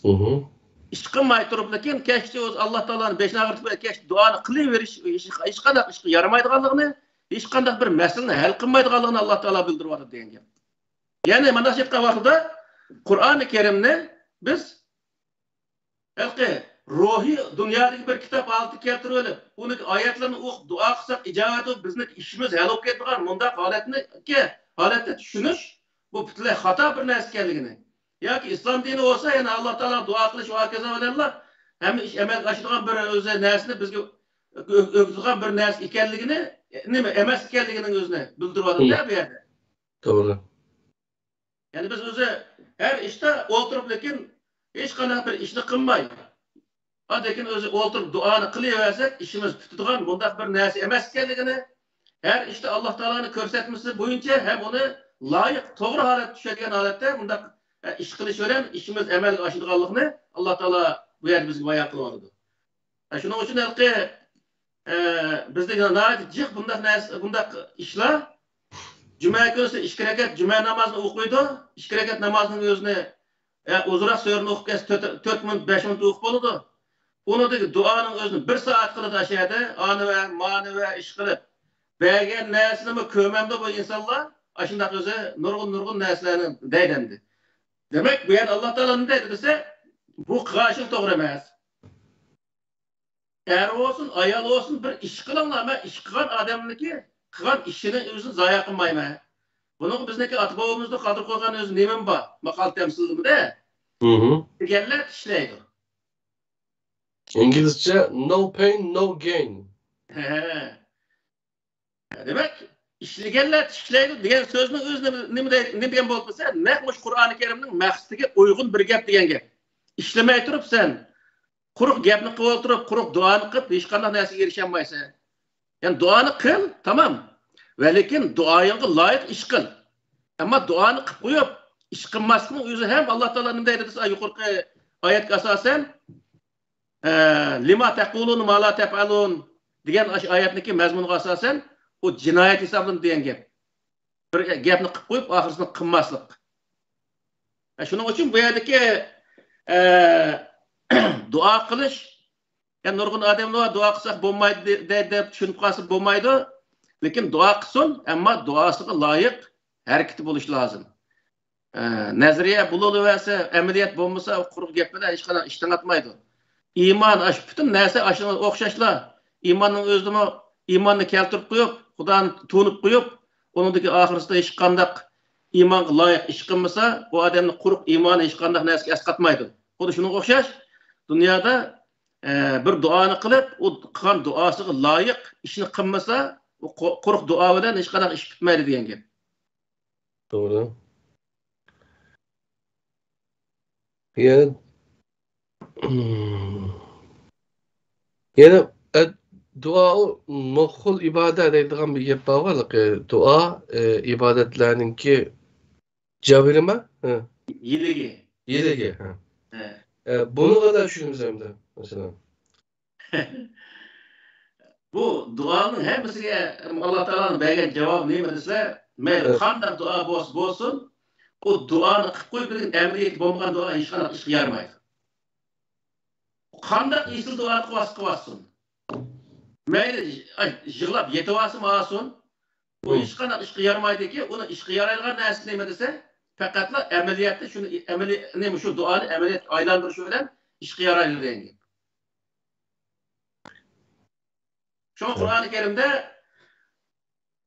مھم. ئىش قىلماي تۇرۇپ، لېكىن كەچتە ئۆزى ئاللا تائالانىڭ بېشىنى ئاغرىتىپ، كەچتە دۇئانى قىلىۋېرىش ھېچ، ھېچقانداق ئىشقا يارىمايدىغانلىقىنى، ھېچقانداق بىر مەسىلىنى ھەل قىلمايدىغانلىقىنى ئاللا تائالا بىلدۈرۈۋاتىدۇ دېگەن گەپ. يەنى مانا شۇ ئېيتقان ۋاقتىدا قۇرئانى كەرىمنى بىز ھېلىقى روھىي دۇنيادىكى بىر كىتاب ھالىتىگە كەلتۈرۈۋېلىپ، ئۇنىڭ ئايەتلىرىنى ئوقۇپ دۇئا قىلساق ئىجابەت بولۇپ، بىزنىڭ ئىشىمىز ھەل بولۇپ كېتىدىغان مۇنداق ھالەتنى، ھالەتتە چۈشىنىش، بۇ پۈتۈنلەي خاتا بىر نەرسە ئىكەنلىكىنى. ياكى ئىسلام دىنى بولسا، يەنە ئاللا تائالاغا دۇئا قىلىش ۋە ھاكازا بىلەنلا ھەممە ئىش ئەمەلگە ئاشىدىغان بىر ئۆزى نەرسىنى بىزگە ئۆ-، ئۆگىتىدىغان بىر نەرسە ئىكەنلىكىنى، نېمە ئەمەس ئىكەنلىكىنىڭ ئۆزىنى بىلدۈرۈۋاتىدۇ-دە بۇ يەردە. توغرا. يەنى بىز ئۆزى ھەر ئىشتا ئولتۇرۇپ، لېكىن ھېچقانداق بىر ئىشنى قىلماي، ئاندىن كېيىن ئۆزى ئولتۇرۇپ دۇئانى قىلىۋەرسەك، ئىشىمىز پۈتىدىغان مۇنداق بىر نەرسە ئەمەس ئىكەنلىكىنى، ھەر ئىشتا ئاللا تائالانىڭ كۆرسەتمىسى بويىچە ھەم ئۇنى لايىق، توغرا ھالەتتە چۈشەنگەن ھالەتتە مۇنداق، ئە، ئىش قىلىش بىلەن ئىشىمىز ئەمەلگە ئاشىدىغانلىقىنى ئاللا تائالا بۇ يەردە بىزگە بايان قىلىۋاتىدۇ. ئە، شۇنىڭ ئۈچۈن ھېلىقى، ئە، بىزدە ناھايىتى جىق بۇنداق نەرسە، بۇنداق ئىشلار. جۈمە كۈنىسى ئىككى رەكەت جۈمە نامازىنى ئوقۇيدۇ. ئىككى رەكەت نامازنىڭ ئۆزىنى، ئە، ئۇزۇنراق سۈرىنى ئوقۇپ كەتسە، تۆت، تۆت مىنۇت، بەش مىنۇت ئوقۇپ بولىدۇ. ئۇنىڭدىكى دۇئانىڭ ئۆزىنى بىر سائەت قىلىدۇ ئاشۇ يەردە. ئانىۋە، مانىۋە ئىش قىلىپ، بەرگەن نەرسىنىمۇ كۆرمەمدۇ بۇ ئىنسانلار؟ ئاشۇنداق ئۆزى نۇرغۇن، نۇرغۇن نەرسىلەرنى دەيدۇ ئەمدى. دېمەك، بۇ يەردە ئاللا تائالا نېمە دەيدۇ دېسە، بۇ قىلغان ئىشىڭ توغرا ئەمەس. ئەر بولسۇن، ئايال بولسن، بىر ئىش قىلىڭلار. مەن ئىش قىلغان ئادەمنىڭكى قىلغان ئىشىنى ئۆزىنى زايە قىلمايمەن. بۇنىڭغا بىزنىڭكى ئاتا بوۋىمىزدا قالدۇرۇپ قويغان ئۆزى نېمىمۇ بار؟ ماقال تەمسىلىمىدە. ھىم. دېگەنلەر ئىشلەيدۇ. ئىنگلىزچە no pain, no gain. ھە. دېمەك، ئىشلىگەنلەر تىكلەيدۇ دېگەن سۆزنىڭ ئۆزى نېمە، نېمە دەي-، نېمە دېگەن بولۇپ قالسا، نەق مۇشۇ قۇرئانى كەرىمنىڭ مەقسىتىگە ئۇيغۇن بىر گەپ دېگەن گەپ. ئىشلىمەي تۇرۇپ سەن قۇرۇق گەپنى قىلىپ ئولتۇرۇپ، قۇرۇق دۇئانى قىلىپ، ھېچقانداق نەرسىگە ئېرىشەلمەيسەن. يەنى دۇئانى قىل، تامام. ۋە لېكىن دۇئايىڭغا لايىق ئىش قىل. ئەمما دۇئانى قىلىپ قويۇپ، ئىش قىلماسلىقنىڭ ئۆزى ھەم ئاللا تائالا نېمە دەيدۇ دېسە، يۇقىرىقى ئايەتكە ئاساسەن، ئە، لىما تەقۇلۇنە ما لا تەپئەلۇن دېگەن ئاشۇ ئايەتنىڭكى مەزمۇنىغا ئاساسەن، ئۇ جىنايەت ھېسابلىنىدۇ دېگەن گەپ. بىر گەپنى قىلىپ قويۇپ، ئاخىرسىنى قىلماسلىق. ئە، شۇنىڭ ئۈچۈن بۇ يەردىكى، ئە، دۇئا قىلىش، يەنى نۇرغۇن ئادەملەر دۇئا قىلساق بولمايدۇ دە-، دە-، دەپ چۈشىنىپ قالسا بولمايدۇ. لېكىن دۇئا قىلسۇن، ئەمما دۇئاسىغا لايىق ھەرىكىتى بولۇشى لازىم. ئە، نەزەرىيە بولۇۋەرسە، ئەمەلىيەت بولمىسا، ئۇ قۇرۇق گەپ بىلەن ھېچقانداق ئىش تېڭاتمايدۇ. ئىمان، ئاش-، پۈتۈن نەرسە ئاشۇنىڭغا ئوخشاشلا. ئىماننىڭ ئۆزىدىمۇ، ئىماننى كەلتۈرۈپ قويۇپ، خۇدانى تونۇپ قويۇپ، ئۇنىڭدىكى ئاخىرسىدا ھېچقانداق ئىمانغا لايىق ئىش قىلمىسا، ئۇ ئادەمنىڭ قۇرۇق ئىمانى ھېچقانداق نەرسىگە ئەسقاتمايدۇ. خۇددى شۇنىڭغا ئوخشاش، دۇنيادا، ئە، بىر دۇئانى قىلىپ، ئۇ قىلغان دۇئاسىغا لايىق ئىشنى قىلمىسا، ئۇ قۇ-، قۇرۇق دۇئا بىلەن ھېچقانداق ئىش پۈتمەيدۇ دېگەن گەپ. توغرا. يەنە، يەنە، ئە، دۇئا مۇخۇل ئىبادە دەيدىغان بىر گەپ بار، ھېلىقى دۇئا، ئە، ئىبادەتلەرنىڭكى جەۋھىرىما؟ ھە. يىلىكى. يىلىكى، ھە. ھە. ئە، بۇنى قانداق چۈشىنىمىز ئەمدى، مەسىلەن؟ بۇ دۇئانىڭ ھەممىسىگە ئاللا تائالانىڭ بەرگەن جاۋابى نېمە دېسە، مەيلى، ھە، قانداق دۇئا بولسا بولسۇن، ئۇ دۇئانى قىلىپ قويۇپ، لېكىن ئەمەلىيەتتە بولمىغان دۇئا ھېچقانداق ئىشقا يارىمايدۇ. قانداق ئېسىل دۇئا قىلىۋاتسا قىلىۋاتسۇن. مەيلى، ئاي، يىغلاپ يېتىۋالسىمۇ ئالسۇن، بۇ ھېچقانداق ئىشقا يارىمايدىكى، ئۇنىڭ ئىشقا يارايدىغان نەرسىسى نېمە دېسە، پەقەتلا ئەمەلىيەتتە شۇنى، ئەمەلىي، نېمە، شۇ دۇئانى ئەمەلىيەتكە ئايلاندۇرۇش بىلەن ئىشقا يارايدۇ دېگەن گەپ. شۇڭا قۇرئانى كەرىمدە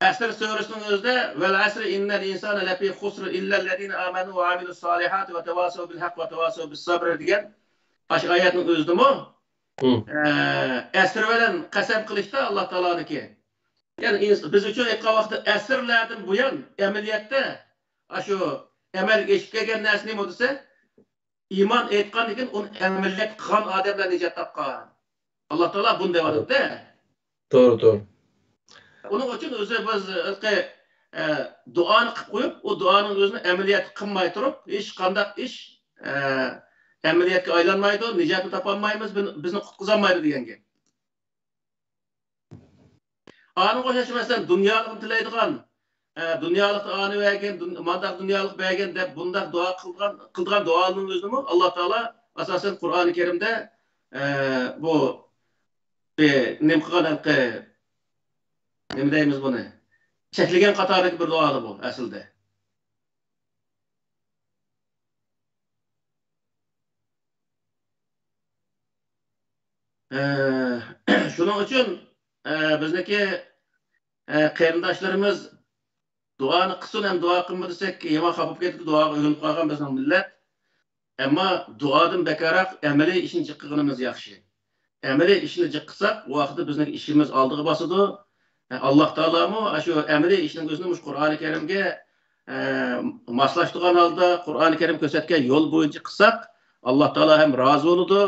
ئەسىر سۈرىسىنىڭ ئۆزىدە، «ۋەل ئەسرى ئىننەل ئىنسانە لەفى خۇسر ئىللەللەزىنە ئامەنۇ ۋە ئامىلۇس سالىھاتى ۋە تەۋاسەۋ بىل ھەق ۋە تەۋاسەۋ بىس سەبر» دېگەن ئاشۇ ئايەتنىڭ ئۆزىدىمۇ، ئە، ئەسىر بىلەن قەسەم قىلىشتا ئاللا تائالانىڭكى. يەنى ئىنس-، بىز ئۈچۈن ئېيتقان ۋاقىتتا ئەسىرلەردىن بۇيان ئەمەلىيەتتە ئاشۇ ئەمەلگە ئېشىپ كەلگەن نەرسە نېمە دېسە، ئىمان ئېيتقاندىن كېيىن ئۇنى ئەمەلىيەتتە قىلغان ئادەملەر نىجات تاپقان. ئاللا تائالا بۇنى دەۋاتىدۇ. توغرا، توغرا. ئۇنىڭ ئۈچۈن ئۆزى بىز، ئە، دۇئانى قىلىپ قويۇپ، ئۇ دۇئانىڭ ئۆزىنى ئەمەلىيەتتە قىلماي تۇرۇپ، ھېچقانداق ئىش، ئە، ئەمەلىيەتكە ئايلانمايدۇ، نىجاتنى تاپالمايمىز، بىز-، بىزنى قۇتقۇزالمايدۇ دېگەن گەپ. ئانىڭغا ئوخشاش، مەسىلەن، دۇنيالىقنى تىلەيدىغان، ئە، دۇنيالىقتا ئانى بەرگىن، دۇن-، مانداق دۇنيالىق بەرگىن دەپ بۇنداق دۇئا قىلغان، قىلىدىغان دۇئالارنىڭ ئۆزىنىمۇ ئاللا تائالا ئاساسەن قۇرئانى كەرىمدە، ئە، بۇ، بى-، نېمە قىلغان ھېلىقى، نېمە دەيمىز بۇنى؟ چەكلىگەن قاتارىدىكى بىر دۇئادۇر بۇ ئەسلىدە. ئە، شۇنىڭ ئۈچۈن، ئە، بىزنىكى، ئە، قېرىنداشلىرىمىز دۇئانى قىلسۇن ھەم دۇئا قىلما دېسەك، يامان خاپا بولۇپ كېتىدۇ، دۇئاغا ئۆگىنىپ قالغان بىزنىڭ مىللەت. ئەمما دۇئادىن بەكرەك ئەمەلىي ئىشنى جىق قىلغىنىمىز ياخشى. ئەمەلىي ئىشنى جىق قىلساق، ئۇ ۋاقىتتا بىزنىڭ ئىشىمىز ئالدىغا باسىدۇ. ئاللاھ تائالامۇ شۇ ئەمەلىي ئىشنىڭ ئۆزىنى مۇشۇ قۇرئانى كەرىمگە، ئە، ماسلاشتۇرغان ھالدا قۇرئانى كەرىم كۆرسەتكەن يول بويىچە قىلساق، ئاللاھ تائالا ھەم رازى بولىدۇ،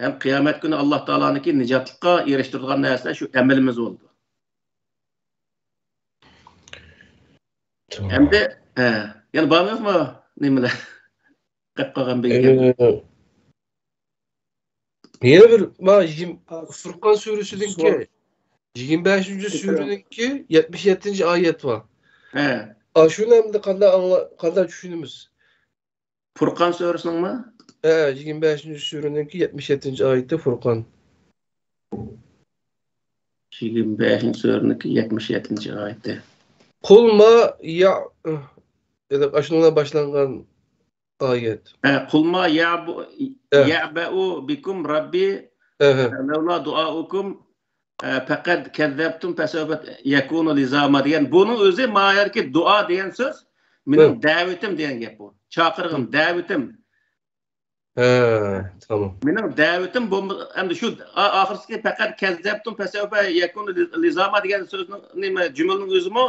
ھەم قىيامەت كۈنى ئاللاھ تائالانىڭكى نىجاتلىققا ئېرىشتۈرىدىغان نەرسىلەر شۇ ئەمىلىمىز بولىدۇ. تامام. ئەمدى، ھە، يەنە بارمۇ يوقمۇ نېمىلەر؟ قېلىپ قالغان بىر گەپ. ئە، يەنە بىر، ما، يىگىرمە، فۇرقان سۈرىسىنىڭكى، سور- يىگىرمە بەشىنچى سۈرىنىڭكى يەتمىش يەتتىنچى ئايەت بار. ھە. ئاشۇنى ئەمدى قانداق ئاڭلا-، قانداق چۈشىنىمىز؟ فۇرقان سۈرىسىنىڭمۇ؟ ھە، يىگىرمە بەشىنچى سۈرىنىڭكى يەتمىش يەتتىنچى ئايىتى فۇرقان. يىگىرمە بەشىنچى سۈرىنىڭكى يەتمىش يەتتىنچى ئايىتى. قۇل ما يا-، ئاشۇنىڭ بىلەن باشلانغان ئايەت. ھە، قۇل ما يەبۇ-، ھە. يەبەئۇ بىكۇم رەببى، ھە، ھە. لەۋلا دۇئائۇكۇم، ئە، پەقەت كەززەبتۇم فەسەۋفە يەكۇنۇ لىزاما دېگەن. بۇنىڭ ئۆزى ما يەردىكى دۇئا دېگەن سۆز، مېنىڭ ھە. دەۋىتىم دېگەن گەپ بۇ. چاقىرغىن، ھە. دەۋىتىم. ھە، تامام. مېنىڭ دەۋىتىم بولما-، ئەمدى شۇ ئا-، ئاخىرسىكى پەقەت كەززەبتۇم فەسەۋفە يەكۇنۇ لىزاما دېگەن سۆزنىڭ، نېمە، جۈملىنىڭ ئۆزىمۇ،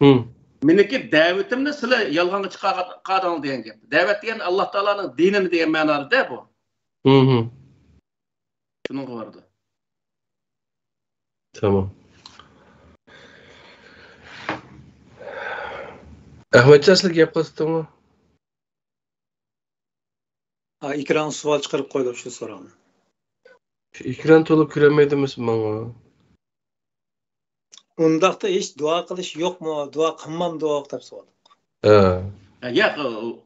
ھە. مېنىڭكى دەۋىتىمنى سىلەر يالغانغا چىقارغانىدىڭلار دېگەن گەپ. دەۋەت دېگەن ئاللاھ تائالانىڭ دىنىنى دېگەن مەنادە بۇ. ھە، ھە. شۇنىڭغا بارىدۇ. تامام. ئەخمەتجان، سىز گەپ قىلسىتىڭمۇ؟ ھا، ئېكرانغا سوئال چىقىرىپ قويۇپ شۇ سوراڭنى. شۇ ئېكران تولۇق كۆرۈنمەيدۇ ماڭا. ئۇنداقتا ھېچ دۇئا قىلىش يوقمۇ؟ دۇئا قىلمامدۇق دەپ سورىدۇق. ھە. ھە، ياق،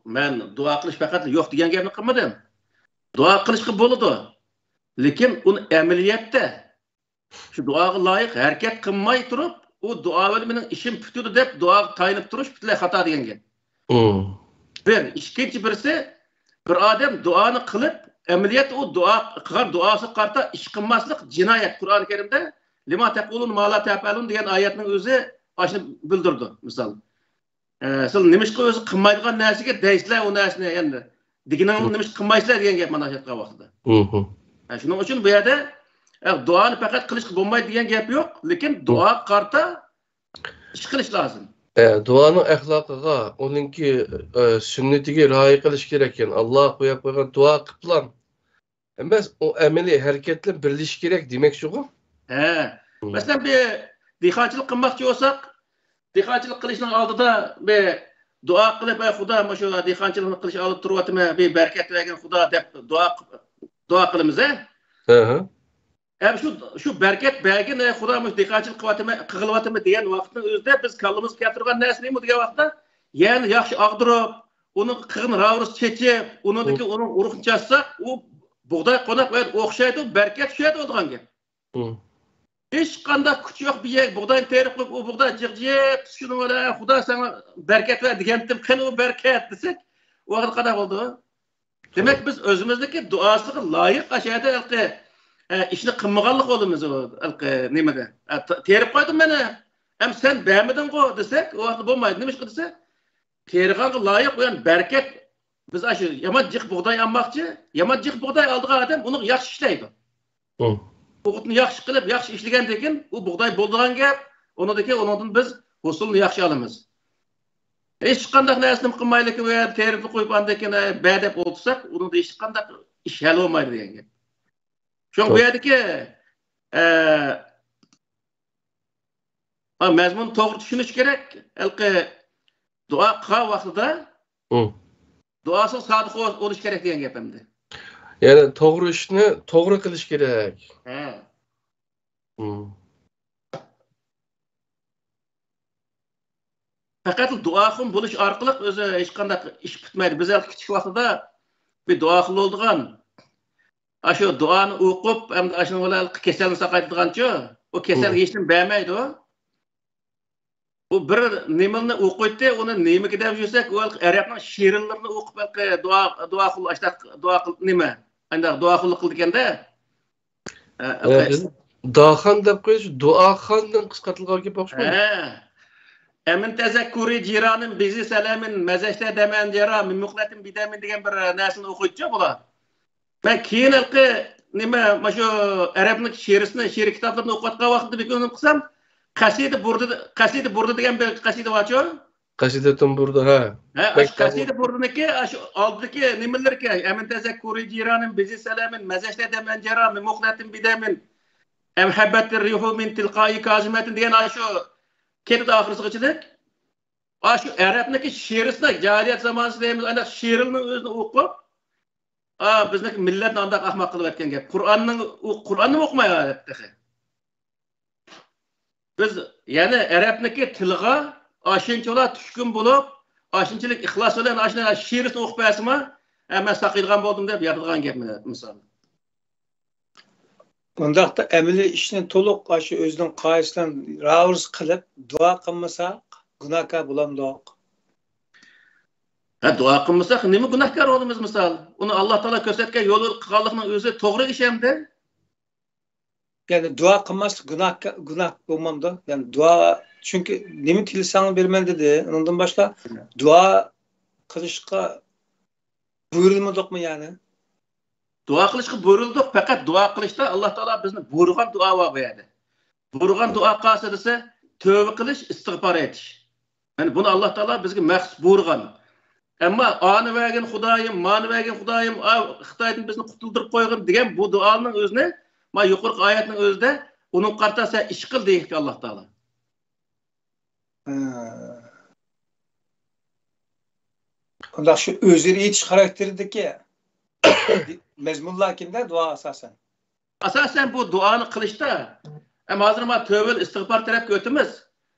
مەن دۇئا قىلىش پەقەت يوق دېگەن گەپنى قىلمىدىم. دۇئا قىلىشقا بولىدۇ. لېكىن ئۇنى ئەمەلىيەتتە شۇ دۇئاغا لايىق ھەرىكەت قىلماي تۇرۇپ، ئۇ دۇئا بىلەن مېنىڭ ئىشىم پۈتىدۇ دەپ دۇئاغا تايىنىپ تۇرۇش پۈتۈنلەي خاتا دېگەن گەپ. مم. بىر، ئىككىنچى بىرسى، بىر ئادەم دۇئانى قىلىپ، ئەمەلىيەتتە ئۇ دۇئا قىلغان دۇئاسىغا قارىتا ئىش قىلماسلىق جىنايەت. قۇرئان كەرىمدە، لىما تەقۇلۇنە ما لا تەپئەلۇن دېگەن ئايەتنىڭ ئۆزى ئاشۇنى بىلدۈرىدۇ، مىسال. ئە، سىلەر نېمىشقا ئۆزى قىلمايدىغان نەرسىگە دەيسىلەر ئۇ نەرسىنى، يەنى دېگىنىڭنى نېمىشقا قىلمايسىلەر دېگەن گەپ مانا ئېيتقان ۋاقتىدا. مم. ئە، شۇنىڭ ئۈچۈن بۇ يەردە، ئە، دۇئانى پەقەت قىلىشقا بولمايدۇ دېگەن گەپ يوق، لېكىن مم. دۇئاغا قارىتا ئىش قىلىش لازىم. ئە، دۇئانىڭ ئەخلاقىغا، ئۇنىڭكى، ئە، سۈننىتىگە رىئايە قىلىش كېرەك. يەنى ئاللاھ قويۇپ قويغان دۇئا قىلىپلا ئەمەس، ئۇ ئەمەلىي ھەرىكەت بىلەن بىرلىشىش كېرەك دېمەكچىغۇ؟ ھە. مم. مەسىلەن، بىر دېھقانچىلىق قىلماقچى بولساق، دېھقانچىلىق قىلىشنىڭ ئالدىدا بىر دۇئا قىلىپ، ئەي خۇدا، مۇشۇ دېھقانچىلىقنى قىلىش ئالدىدا تۇرۇۋاتىمەن، بىر بەرىكەت بەرگىن خۇدا دەپ دۇئا، دۇئا قىلىمىز، ھە؟ ھە، ھە. ئەمدى شۇ، شۇ بەرىكەت بەرگىن، ئەي خۇدا، مۇشۇ دېھقانچىلىق قىلىۋاتىمەن، قىلىۋاتىمەن دېگەن ۋاقىتنىڭ ئۆزىدە بىز كاللىمىزغا كەلتۈرگەن نەرسە نېمە دېگەن ۋاقىتتا، يەرنى ياخشى ئاغدۇرۇپ، ئۇنىڭ قىغىن راۋۇرۇس چېچىپ، ئۇنىڭدىكى مم. ئۇنىڭ ئۇرۇقىنى چاچساق، ئۇ بۇغداي قوناق ۋە ئوخشايدۇ، بەرىكەت چۈشىدۇ دېگەن گەپ. مم. ھېچقانداق كۈچ يوق، بىر يەرگە بۇغداينى تېرىپ قويۇپ، ئۇ بۇغداي جىق جىق، شۇنىڭ بىلەن خۇدا ساڭا بەرىكەت بەر دېگەنتىم، قېنى ئۇ بەرىكەت دېسەك، ئۇ ۋاقىت قانداق بولىدۇ؟ دېمەك، بىز ئۆزىمىزنىڭكى دۇئاسىغا لايىق ئاشۇ يەردە ھېلىقى، ئە، ئىشنى قىلمىغانلىق بولىمىز، ئۇ ھېلىقى نېمىدە. ئە، ت-، تېرىپ قويدۇم مەن، ئەم سەن بەرمىدىڭغۇ دېسەك، ئۇ ۋاقىتتا بولمايدۇ. نېمىشقا دېسە، تېرىغانغا لايىق ئۇ يەنى بەرىكەت. بىز ئاشۇ يامان جىق بۇغداي ئالماقچى، يامان جىق بۇغداي ئالىدىغان ئادەم ئۇنى ياخشى ئىشلەيدۇ. مم. ئوغۇتنى ياخشى قىلىپ، ياخشى ئىشلىگەندىن كېيىن، ئۇ بۇغداي بولىدىغان گەپ، ئۇنىڭدىن كېيىن ئۇنىڭدىن بىز ھوسۇلنى ياخشى ئالىمىز. ھېچقانداق نەرسىنى قىلمايلىكىن، ئۇ يەردە تېرىپلا قويۇپ، ئاندىن كېيىن، ئە، بەر دەپ ئولتۇرساق، ئۇنىڭدا ھېچقانداق ئىش ھەل بولمايدۇ دېگەن گەپ. شۇڭا بۇ توغرا. يەردىكى، ئە، مەزمۇننى توغرا چۈشىنىش كېرەك. ھېلىقى دۇئا قىلغان ۋاقتىدا مم. دۇئاسىغا سادىق بول-، بولۇش كېرەك دېگەن گەپ ئەمدى. يەنى توغرا ئىشنى توغرا قىلىش كېرەك. ھە. مم. پەقەت دۇئاخۇن بولۇش ئارقىلىق ئۆزى ھېچقانداق ئىش پۈتمەيدۇ. بىز ھېلىقى كىچىك ۋاقتىدا بىر دۇئاخۇن بولىدىغان، ئاشۇ دۇئانى ئوقۇپ، ئەمدى ئاشۇنىڭ بىلەن كېسەلنى ساقايتىدىغانچۇ، ئۇ كېسەلگە ھېچنېمە بەرمەيدۇ. ئۇ بىر نېمىنى ئوقۇيتتى، ئۇنى نېمىگە دەپ يۈرسەك، ئۇ ئەرەبنىڭ شېئىرلىرىنى ئوقۇپ، ھېلىقى دۇئا، دۇئا قىل، ئاشۇنداق دۇئا قىل، نېمە، ئانداق دۇئا قىللىق قىلىدىكەندە. ئە، ئە، بىز داخان دەپ قويۇش، دۇئاخاندىن قىسقارتىلغان گەپ ئوخشىمايدۇ؟ ھە. ئەمىن تەزەككۇرى جىرانىم بىزى سەلەمىن مەزەشتە دەمەن جەرا مىمۇقلەتىن بىدەمىن دېگەن بىر نەرسىنى ئوقۇيدۇچۇ بۇلار. مەن كېيىن ھېلىقى نېمە، مانا شۇ ئەرەبنىڭ شېئىرىسىنى، شېئىر كىتابلىرىنى ئوقۇۋاتقان ۋاقتىمدا بىر كۈنى قىلسام، قەسىدە بۇردا، قەسىدە بۇردا دېگەن بىر قەسىدە بارچۇ؟ قەسىدەتۇن بۇردا، ھە. ھە، بەك ئاشۇ قەسىدە بۇردىنىڭكى ئاشۇ ئالدىدىكى نېمىلىرىكەن؟ ئەمىن تەزەككۇرى جىرانىم بىزى سەلەمىن مەزەشتە دەمەن جەرا مىمۇقلەتىن بىدەمىن ئەم ھەببەتتىر رىيھۇ مىن تىلقائى كازىمەتىن دېگەن ئاشۇ كېتىدۇ ئاخىرسىغىچىلىك. ئاشۇ ئەرەبنىڭكى شېئىرىسىدا جاھىلىيەت زامانىسى دەيمىز، ئانداق شېئىرنىڭ ئۆزىنى ئوقۇپ، ئا، بىزنىڭكى مىللەتنى ئانداق ئەخمەق قىلىۋەتكەن گەپ. قۇرئاننىڭ، ئۇ قۇرئاننىمۇ ئوقۇماي تېخى. بىز يەنە ئەرەبنىڭكى تىلىغا ئاشۇنچىلا چۈشكۈن بولۇپ، ئاشۇنچىلىك ئىخلاس بىلەن ئاشۇ شېئىرىسىنى ئوقۇپ بەرسىمۇ، ھە، مەن ساقىيىدىغان بولدۇم دەپ ياتىدىغان گەپ، مىسال. ئۇنداقتا ئەمەلىي ئىشنى تولۇق ئاشۇ ئۆزىنىڭ قائىدىسى بىلەن راۋۇرۇس قىلىپ، دۇئا قىلمىساق، گۇناھكار بولامدۇق؟ ھە، دۇئا قىلمىساق، نېمە گۇناھكار بولىمىز، مىسال؟ ئۇنى ئاللا تائالا كۆرسەتكەن يول قىلغانلىقنىڭ ئۆزى توغرا ئىش ئەمدى. يەنى دۇئا قىلماسلىق گۇناھ، گۇناھ بولمامدۇ؟ يەنى دۇئا، چۈنكى نېمە تىلىسەڭ بېرىمەن دېدى. ئۇنىڭدىن باشقا دۇئا قىلىشقا بۇيرۇلمىدۇقمۇ يەنى؟ دۇئا قىلىشقا بۇيرۇلدۇق، پەقەت دۇئا قىلىشتا ئاللا تائالا بىزنى بۇيرۇغان دۇئا بار بۇ يەردە. بۇيرۇغان دۇئا قالسا دېسە، تۆۋە قىلىش، ئىستىغپار ئېيتىش. يەنى بۇنى ئاللا تائالا بىزگە مەخسۇس بۇيرۇغان. ئەمما ئانى بەرگىن خۇدايىم، مانى بەرگىن خۇدايىم، ئا، خىتايدىن بىزنى قۇتۇلدۇرۇپ قويغىن دېگەن بۇ دۇئانىڭ ئۆزىنى، ما يۇقىرىقى ئايەتنىڭ ئۆزىدە ئۇنىڭغا قارىتا سەن ئىش قىل دېيىپتۇ ئاللا تائالا. ھە. ئۇنداق شۇ ئۆزىنى ئېيتىش خاراكتېرىدىكى مەزمۇنلار كىمدە دۇئا ئاساسەن؟ ئاساسەن بۇ دۇئانى قىلىشتا، ئەم، ھازىر ما تۆۋە ئىستىغپار تەرەپكە ئۆتىمىز.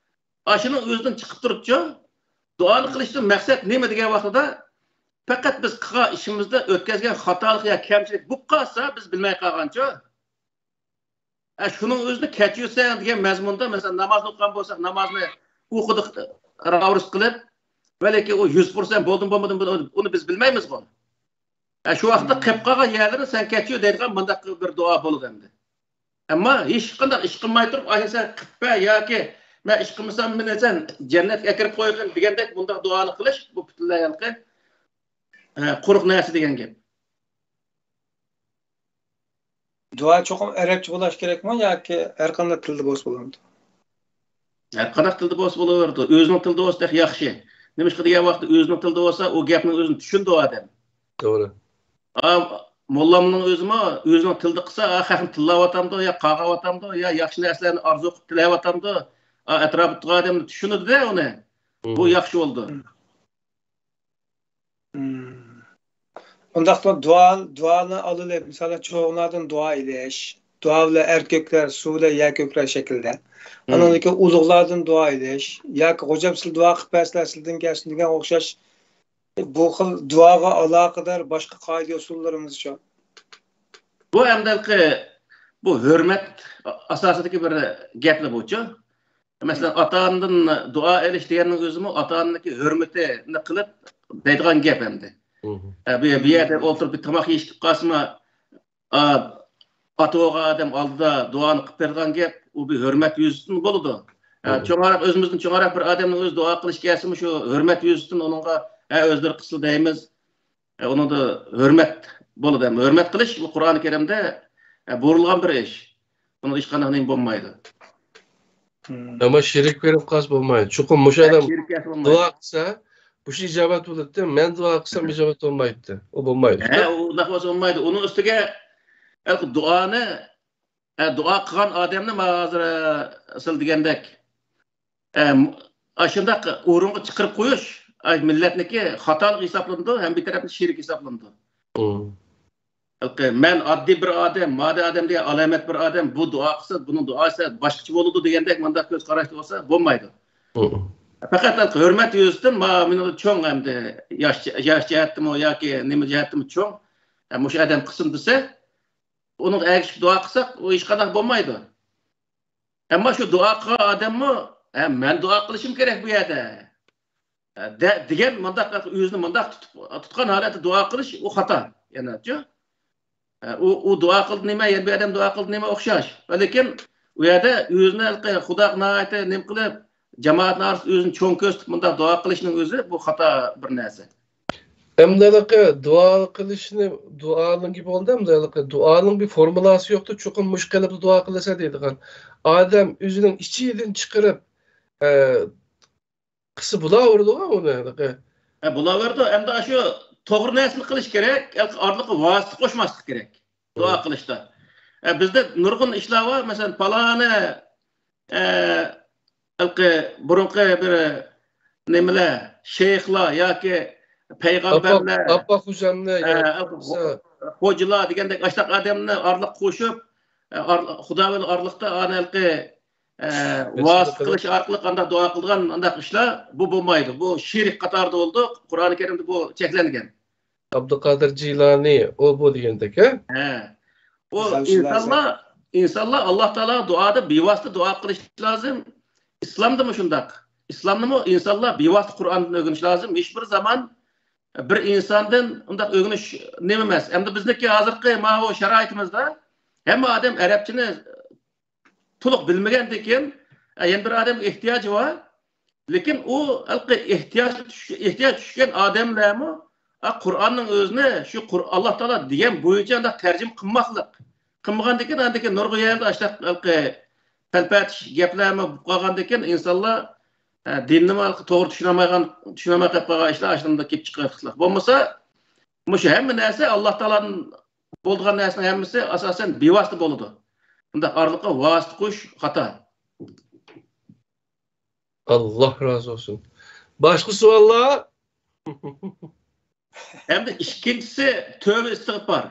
ئاشۇنىڭ ئۆزىدىن چىقىپ تۇرۇپچۇ، دۇئانى قىلىشتىن مەقسەت نېمە دېگەن ۋاقتىدا، پەقەت بىز قىلغان ئىشىمىزدا ئۆتكەزگەن خاتالىق يا كەمچىلىك بولۇپ قالسا، بىز بىلمەي قالغانچۇ. ئە، شۇنىڭ ئۆزىنى كەچۈرسەڭ دېگەن مەزمۇندا، مەسىلەن، نامازنى ئوقۇغان بولساق، نامازنى ئوقۇدۇق، راۋۇرۇس قىلىپ، ۋەلىكىن ئۇ يۈز پىرسەنت بولدىمۇ بولمىدىمۇ، بۇنى، ئۇنى بىز بىلمەيمىزغۇ. ئە، شۇ ۋاقىتتا قېلىپ قالغان يەرلىرىنى سەن كەچۈر دەيدىغان مۇنداق بىر دۇئا بولىدۇ ئەمدى. ئەمما ھېچقانداق ئىش قىلماي تۇرۇپ، ئاشۇ سەن قىلىپ بەر ياكى مەن ئىش قىلمىسام مېنى سەن جەننەتكە ئەكىرىپ قويغىن دېگەندەك مۇنداق دۇئانى قىلىش، بۇ پۈتۈنلەي ھېلىقى، ئە، قۇرۇق نەرسە دېگەن گەپ. دۇئا چوقۇم ئەرەبچە بولۇش كېرەكمۇ ياكى ھەر قانداق تىلدا بولسا بولامدۇ؟ ھەر قانداق تىلدا بولسا بولۇۋېرىدۇ. ئۆزىنىڭ تىلىدا بولسا تېخى ياخشى. نېمىشقا دېگەن ۋاقىتتا ئۆزىنىڭ تىلىدا بولسا ئۇ گەپنىڭ ئۆزىنى چۈشىنىدۇ ئادەم. توغرا. ئا، موللامنىڭ ئۆزىمۇ ئۆزىنىڭ تىلىدا قىلسا، ئا، خەقنى تىللاۋاتامدۇ يا قاغاۋاتامدۇ يا ياخشى نەرسىلەرنى ئارزۇ قىلىپ تىلەۋاتامدۇ، ئا، ئەتراپىدىكى ئادەم چۈشىنىدۇ-دە ئۇنى. بۇ ياخشى بولىدۇ. مم. ئۇنداقتا دۇئا، دۇئانى ئالىلى، مىسالەن، چوڭلاردىن دۇئا ئېلىش، دۇئا بىلەن ئەر كۆكلەر، سۇ بىلەن يەر كۆكلەر شەكلىدە. مم. ئانىڭدىن كېيىن ئۇلۇغلاردىن دۇئا ئېلىش ياكى خوجام سىلەر دۇئا قىلىپ بەرسىلەر، سىلىدىن كەلسۇن دېگەن ئوخشاش. بۇ خىل دۇئاغا ئالاقىدار باشقا قائىدە ئۇسۇللىرىمىزچۇ؟ بۇ ئەمدى بۇ ھۆرمەت ئاساسىدىكى بىر گەپلا بۇچۇ. مەسىلەن، ئاتا-ئانىدىن دۇئا ئېلىش دېگەننىڭ ئۆزىمۇ ئاتا-ئانىنىڭكى ھۆرمىتىنى قىلىپ دەيدىغان گەپ ئەمدى. مم. ئە، بۇ، بۇ يەردە ئولتۇرۇپ بىر تاماق يېيىشكە كېلىپ قالسىمۇ، ئا، ئاتا بولغان ئادەم ئالدىدا دۇئانى قىلىپ بېرىدىغان گەپ، ئۇ بىر ھۆرمەت يۈزىسىدىن بولىدۇ. ئە، مم. چوڭراق، ئۆزىمىزدىن چوڭراق بىر ئادەمنىڭ ئۆزى دۇئا قىلىش كەلسىمۇ، شۇ ھۆرمەت يۈزىسىدىن ئۇنىڭغا، ھە، ئۆزلىرى قىلسىلا دەيمىز. ئە، ئۇنىڭدا ھۆرمەت بولىدۇ. ھۆرمەت قىلىش بۇ قۇرئانى كەرىمدە، ئە، بۇيرۇلغان بىر ئىش. بۇنىڭدا ھېچقانداق نېمە بولمايدۇ. مم. ئەمما شېرىك بېرىپ قالسا بولمايدۇ. چوقۇم مۇشۇ ئادەم شېرىك بولمايدۇ. دۇئا قىلسا، مۇشۇ ئىجابەت بولىدۇ. مەن دۇئا قىلسام ئىجابەت بولمايدۇ. ئۇ بولمايدۇ. ھە، ئۇ ئۇنداق بولسا بولمايدۇ. ئۇنىڭ ئۈستىگە ھېلىقى دۇئانى، ھە، دۇئا قىلغان ئادەمنى مانا ھازىر، ئە، سىلەر دېگەندەك، ئە، ئاشۇنداق ئورۇنغا چىقىرىپ قويۇش، ئاي، مىللەتنىڭكى خاتالىقى ھېسابلىنىدۇ، ھەم بىر تەرەپتىن شېرىك ھېسابلىنىدۇ. مم. مەن ئاددىي بىر ئادەم، ماددىي ئادەم دېگەن ئالامەت بىر ئادەم، بۇ دۇئا قىلسا، بۇنىڭ دۇئاسى باشقىچە بولىدۇ دېگەندەك مۇنداق كۆز قاراشتا بولسا بولمايدۇ. مم. پەقەت ھۆرمەت يۈزىسىدىن، ما، مېنىڭ چوڭ ئەمدى ياش، ياش جەھەتتىمۇ ياكى نېمە جەھەتتىمۇ چوڭ، ھە، مۇشۇ ئادەم قىلسۇن دېسە، ئۇنىڭغا ئەگىشىپ دۇئا قىلساق، ئۇ ھېچقانداق بولمايدۇ. ئەمما شۇ دۇئا قىلغان ئادەممۇ، ھە، مەن دۇئا قىلىشىم كېرەك بۇ يەردە، ھە، دە-، دېگەن مۇنداق ئۆزىنى مۇنداق تۇتۇپ، تۇتقان ھالەتتە دۇئا قىلىش، ئۇ خاتا. يەنە، ھە، ئۇ، ئۇ دۇئا قىلدى نېمە، يەنە بىر ئادەم دۇئا قىلدى نېمە ئوخشاش. لېكىن ئۇ يەردە ئۆزىنى ھېلىقى خۇداغا ناھايىتى نېمە قىلىپ، جامائەتنىڭ ئارىسىدا ئۆزىنى چوڭ كۆرسىتىپ مۇنداق دۇئا قىلىشنىڭ ئۆزى بۇ خاتا بىر نەرسە. ئەمدى ھېلىقى دۇئا قىلىشنى، دۇئانىڭ گېپى بولدى، ئەمدى ھېلىقى دۇئانىڭ بىر فورمۇلاسى يوقتۇ، چوقۇم مۇشۇ قېلىپتا دۇئا قىلىسەن دەيدىغان. ئادەم ئۆزىنىڭ ئىچىدىن چىقىرىپ، ئە، قىلسا بولاۋېرىدىغۇ ئۇنى ھېلىقى. ھە، بولاۋېرىدۇ. ئەمدى ئاشۇ توغرا نەرسىنى قىلىش كېرەك، ئارىلىققا ۋاسىتە قوشماسلىق كېرەك دۇئا قىلىشتا. ھە، بىزدە نۇرغۇن ئىشلار بار، مەسىلەن، پالانى، ئە، ھېلىقى بۇرۇنقى بىر نېمىلەر، شەيخلار ياكى پەيغەمبەرلەر، ئاپپاق خوجامنى، خوجىلار دېگەندەك ئاشۇنداق ئادەمنى ئارىلىققا قوشۇپ، خۇدا بىلەن ئارىلىقتا ئانا ھېلىقى ۋاسىتە قىلىش ئارقىلىق ئانداق دۇئا قىلىدىغان ئانداق ئىشلار، بۇ بولمايدۇ. بۇ شىرك قاتارىدا بولىدۇ. قۇرئانى كەرىمدە بۇ چەكلەنگەن. ئابدۇقادىر جىلانى، ئۇ بۇ دېگەندەك، ھە؟ ھە. ئۇ ئىنسانلار، ئىنسانلار ئاللا تائالاغا دۇئادا بىۋاسىتە دۇئا قىلىش لازىم. ئىسلامدىمۇ شۇنداق. ئىسلامنىمۇ ئىنسانلار بىۋاسىتە قۇرئاندىن ئۆگىنىش لازىم. ھېچبىر زامان بىر ئىنساندىن ئۇنداق ئۆگىنىش نېمە ئەمەس. ئەمدى بىزنىڭكى ھازىرقى ماۋۇ شارائىتىمىزدا ھەممە ئادەم ئەرەبچىنى تولۇق بىلمىگەندىكىن، يەنە بىر ئادەمگە ئېھتىياجى بار. لېكىن ئۇ ھېلىقى ئېھتىياج چۈش-، ئېھتىياج چۈشكەن ئادەملەرمۇ، ئا، قۇرئاننىڭ ئۆزىنى شۇ قۇر-، ئاللا تائالا دېگەن بويىچە ئانداق تەرجىمە قىلماسلىق. قىلمىغاندىكىن، ئاندىكىن نۇرغۇن يەردە ئاشۇنداق ھېلىقى پەلپەتىش گەپلەرمۇ بولۇپ قالغاندىكىن، ئىنسانلار، ئە، دىننىمۇ ھېلىقى توغرا چۈشىنەلمەيدىغان، چۈشىنەلمەي قېلىپ قالغان ئىشلار ئاشۇنداق كېلىپ چىقىۋاتىدۇ. بولمىسا، مۇشۇ ھەممە نەرسە ئاللا تائالادىن بولىدىغان نەرسىنىڭ ھەممىسى ئاساسەن بىۋاسىتە بولىدۇ. بۇنداق ئارىلىققا ۋاسىتە قويۇش خاتا. ئاللا رازى بولسۇن. باشقا سوئاللار؟ ئەمدى ئىككىنچىسى تۆۋە ئىستىغپار.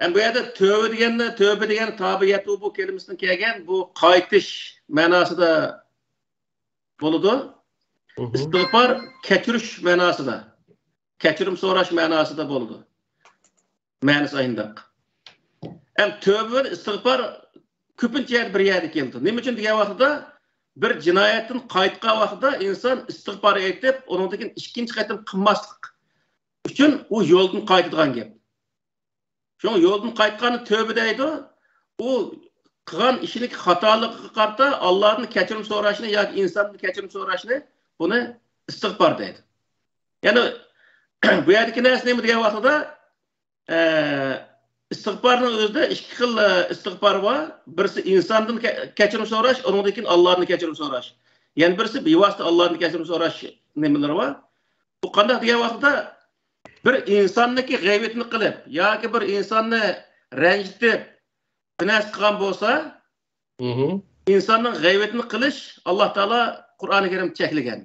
ھە، بۇ يەردە تۆۋە دېگەندە، تۆۋە دېگەن تابە يەتۇبۇ كەلىمىسىدىن كەلگەن، بۇ قايتىش مەناسىدا بولىدۇ. ئىستىغپار كەچۈرۈش مەناسىدا، كەچۈرۈم سوراش مەناسىدا بولىدۇ. مەنىسى ئاينداق. ئەم تۆبە بىلەن ئىستىغپار كۆپىنچە يەردە بىر يەردە كېلىدۇ. نېمە ئۈچۈن دېگەن ۋاقتىدا، بىر جىنايەتتىن قايتقان ۋاقتىدا ئىنسان ئىستىغپار ئېيتىپ، ئۇنىڭدىن كېيىن ئىككىنچى قېتىم قىلماسلىق ئۈچۈن ئۇ يولدىن قايتىدىغان گەپ. شۇڭا يولدىن قايتقاننى تۆبە دەيدۇ. ئۇ قىلغان ئىشىنىڭ خاتالىقىغا قارىتا ئاللادىن كەچۈرۈم سوراشنى ياكى ئىنساندىن كەچۈرۈم سوراشنى، بۇنى ئىستىغپار دەيدۇ. يەنى بۇ يەردىكى نەرسە نېمە دېگەن ۋاقتىدا، ئە، ئىستىغپارنىڭ ئۆزىدە ئىككى خىل، ئە، ئىستىغپار بار. بىرسى ئىنساندىن كە-، كەچۈرۈم سوراش، ئۇنىڭدىن كېيىن ئاللادىن كەچۈرۈم سوراش. يەنە بىرسى بىۋاسىتە ئاللادىن كەچۈرۈم سوراش نېمىلىرى بار. بۇ قانداق دېگەن ۋاقتىدا، بىر ئىنساننىڭكى غەيۋىتىنى قىلىپ ياكى بىر ئىنساننى رەنجىتىپ، بىر نەرسە قىلغان بولسا، ئىنساننىڭ غەيۋىتىنى قىلىش ئاللا تائالا قۇرئانى كەرىمدە چەكلىگەن.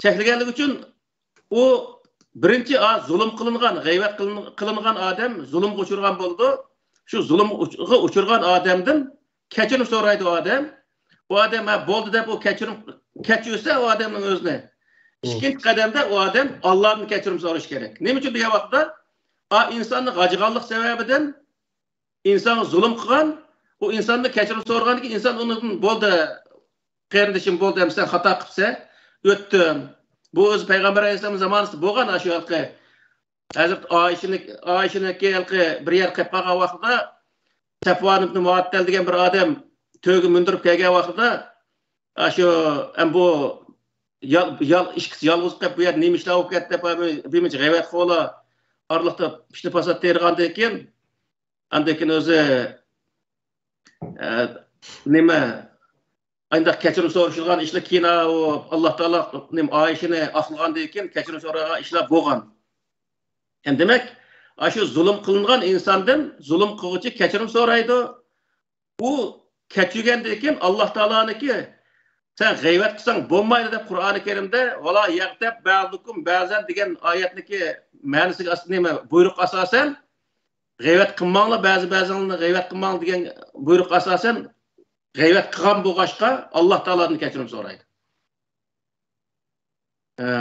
چەكلىگەنلىكى ئۈچۈن ئۇ بىرىنچى، ئا، زۇلۇم قىلىنغان، غەيۋەت قىلىن-، قىلىنغان ئادەم زۇلۇمغا ئۇچرىغان بولىدۇ. شۇ زۇلۇمغا ئۇچ-، ئۇچرىغان ئادەمدىن كەچۈرۈم سورايدۇ ئۇ ئادەم. ئۇ ئادەم، ھە، بولدى دەپ ئۇ كەچۈرۈم، كەچۈرسە ئۇ ئادەمنىڭ ئۆزىنى. ئىككىنچى قەدەمدە ئۇ ئادەم ئاللادىن كەچۈرۈم سورىشى كېرەك. نېمە ئۈچۈن دېگەن ۋاقىتتا، ئا، ئىنساننىڭ غاجىغانلىق سەۋەبىدىن ئىنسانغا زۇلۇم قىلغان، ئۇ ئىنساندىن كەچۈرۈم سورىغاندىن كېيىن ئىنسان ئۇنىڭدىن، بولدى، قېرىندىشىم، بولدى، ئەمدى سەن خاتا قىپسەن، ئۆتتۈم. بۇ ئۆزى پەيغەمبەر ئەلەيھىسسالامنىڭ زامانىسىدا بولغان ئاشۇ ھېلىقى ھەزرىتى ئائىشىنى، ئائىشىنىڭكى ھېلىقى بىر يەر قېلىپ قالغان ۋاقتىدا سەپۋان ئىبنى مۇئەتتەل دېگەن بىر ئادەم تۆگە مىندۈرۈپ كەلگەن ۋاقتىدا، ئاشۇ، ئەم، بۇ يال-، يال-، ئىككىسى يالغۇز قېلىپ، بۇ يەردە نېمە ئىشلار بولۇپ كەتتى دەپ، بىرمۇنچە غەيۋەتخورلار ئارىلىقتا پىتنە-پاسات تېرىغاندىن كېيىن، ئاندىن كېيىن ئۆزى، ئە، نېمە، ئانداق كەچۈرۈم سورىشىدىغان ئىشلار كېيىن، ئۇ ئاللا تائالا نېمە، ئائىشىنى ئاقلىغاندىن كېيىن كەچۈرۈم سورىغان ئىشلار بولغان. يەنى دېمەك، ئاشۇ زۇلۇم قىلىنغان ئىنساندىن زۇلۇم قىلغۇچى كەچۈرۈم سورايدۇ. ئۇ كەچۈرگەندىن كېيىن ئاللا تائالانىڭكى، سەن غەيۋەت قىلساڭ بولمايدۇ دەپ قۇرئانى كەرىمدە، ۋالا يەغتەب بەزۇكۇم بەزەن دېگەن ئايەتنىڭكى مەنىسىگە ئاس-، نېمە، بۇيرۇق ئاساسەن، غەيۋەت قىلماڭلار، بەزى بەزىڭلارنى غەيۋەت قىلماڭ دېگەن بۇيرۇق ئاساسەن، غەيۋەت قىلغان بولغاچقا، ئاللا تائالادىن كەچۈرۈم سورايدۇ. ئە،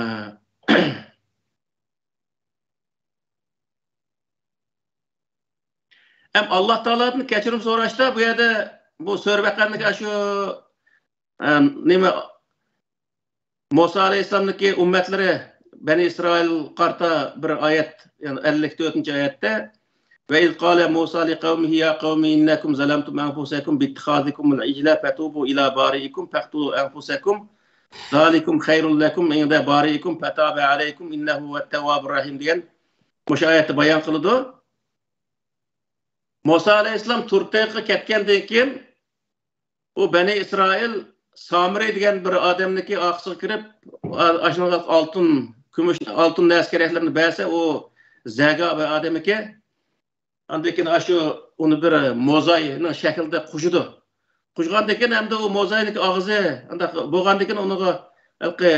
ھەم ئاللا تائالادىن كەچۈرۈم سوراشتا بۇ يەردە بۇ سۈرە بەقەرىنىڭكى شۇ، ئە، نېمە، مۇسا ئەلەيھىسسالامنىڭكى ئۈممەتلىرى، بەنى ئىسرائىل قارىتا بىر ئايەت، يەنى ئەللىك تۆتىنچى ئايەتتە، وَإِذْ قَالَ مُوسَىٰ لِقَوْمِهِ يَا قَوْمِ إِنَّكُمْ ظَلَمْتُمْ أَنْفُسَكُمْ بِاتِّخَاذِكُمُ الْعِجْلَ فَتُوبُوا إِلَىٰ بَارِئِكُمْ فَاقْتُلُوا أَنْفُسَكُمْ ذَٰلِكُمْ خَيْرٌ لَكُمْ عِندَ بَارِئِكُمْ فَتَابَ عَلَيْكُمْ إِنَّهُ هُوَ التَّوَّابُ الرَّحِيمُ دېگەن مۇشۇ ئايەتتە بايان قىلىدۇ. مۇسا ئەلەيھىسسالام تۇرتەيغا كەتكەندىن كېيىن، ئۇ بەنى ئىسرائىل سامىرى دېگەن بىر ئادەمنىڭكى ئارقىسىغا كىرىپ، ئا-، ئاشۇنىڭغا ئالتۇن، كۈمۈش، ئالتۇن نەرسە كېرەكلىرىنى بەرسە، ئۇ زەگا بىر ئادەم ئىكەن. ئاندىن كېيىن ئاشۇ ئۇنى بىر موزاينىڭ شەكلىدە قوشىدۇ. قوشقاندىن كېيىن ھەمدە ئۇ موزاينىڭكى ئاغزى ئانداق بولغاندىن كېيىن ئۇنىڭغا ھېلىقى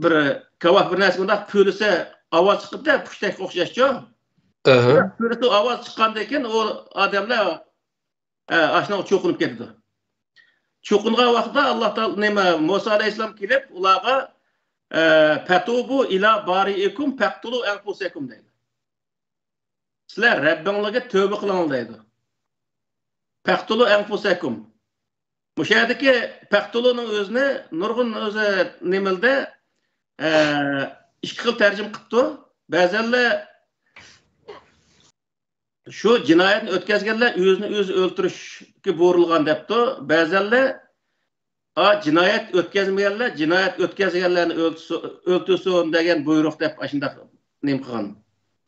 بىر كاۋاپ بىر نەرسە مۇنداق پۈۋلىسە ئاۋاز چىقىدۇ-دە، پۇشتەككە ئوخشاشچۇ. ئەھە. پۈۋلىسە ئاۋاز چىققاندىن كېيىن ئۇ ئادەملەر، ئە، ئاشۇنىڭغا چوقۇنۇپ كېتىدۇ. چوقۇنغان ۋاقىتتا ئاللا تائالا، نېمە، مۇسا ئەلەيھىسسالام كېلىپ ئۇلارغا، ئە، فَتُوبُوا إِلَىٰ بَارِئِكُمْ فَاقْتُلُوا أَنْفُسَكُمْ دەيدۇ. سىلەر رەببىڭلارغا تۆۋە قىلىڭلار دەيدۇ. فَاقْتُلُوا أَنْفُسَكُمْ. مۇشۇ يەردىكى فەقتۇلۇنىڭ ئۆزىنى نۇرغۇن ئۆزى نېمىلدە، ئە، ئىككى خىل تەرجىمە قىپتۇ. بەزەنلەر شۇ جىنايەتنى ئۆتكەزگەنلەر ئۆزىنى ئۆزى ئۆلتۈرۈشكە بۇيرۇلغان دەپتۇ. بەزەنلەر، ئا، جىنايەت ئۆتكەزمىگەنلەر جىنايەت ئۆتكەزگەنلەرنى ئۆلتۈسۇ-، ئۆلتۈرسۇن دېگەن بۇيرۇق دەپ ئاشۇنداق نېمە قىلغان.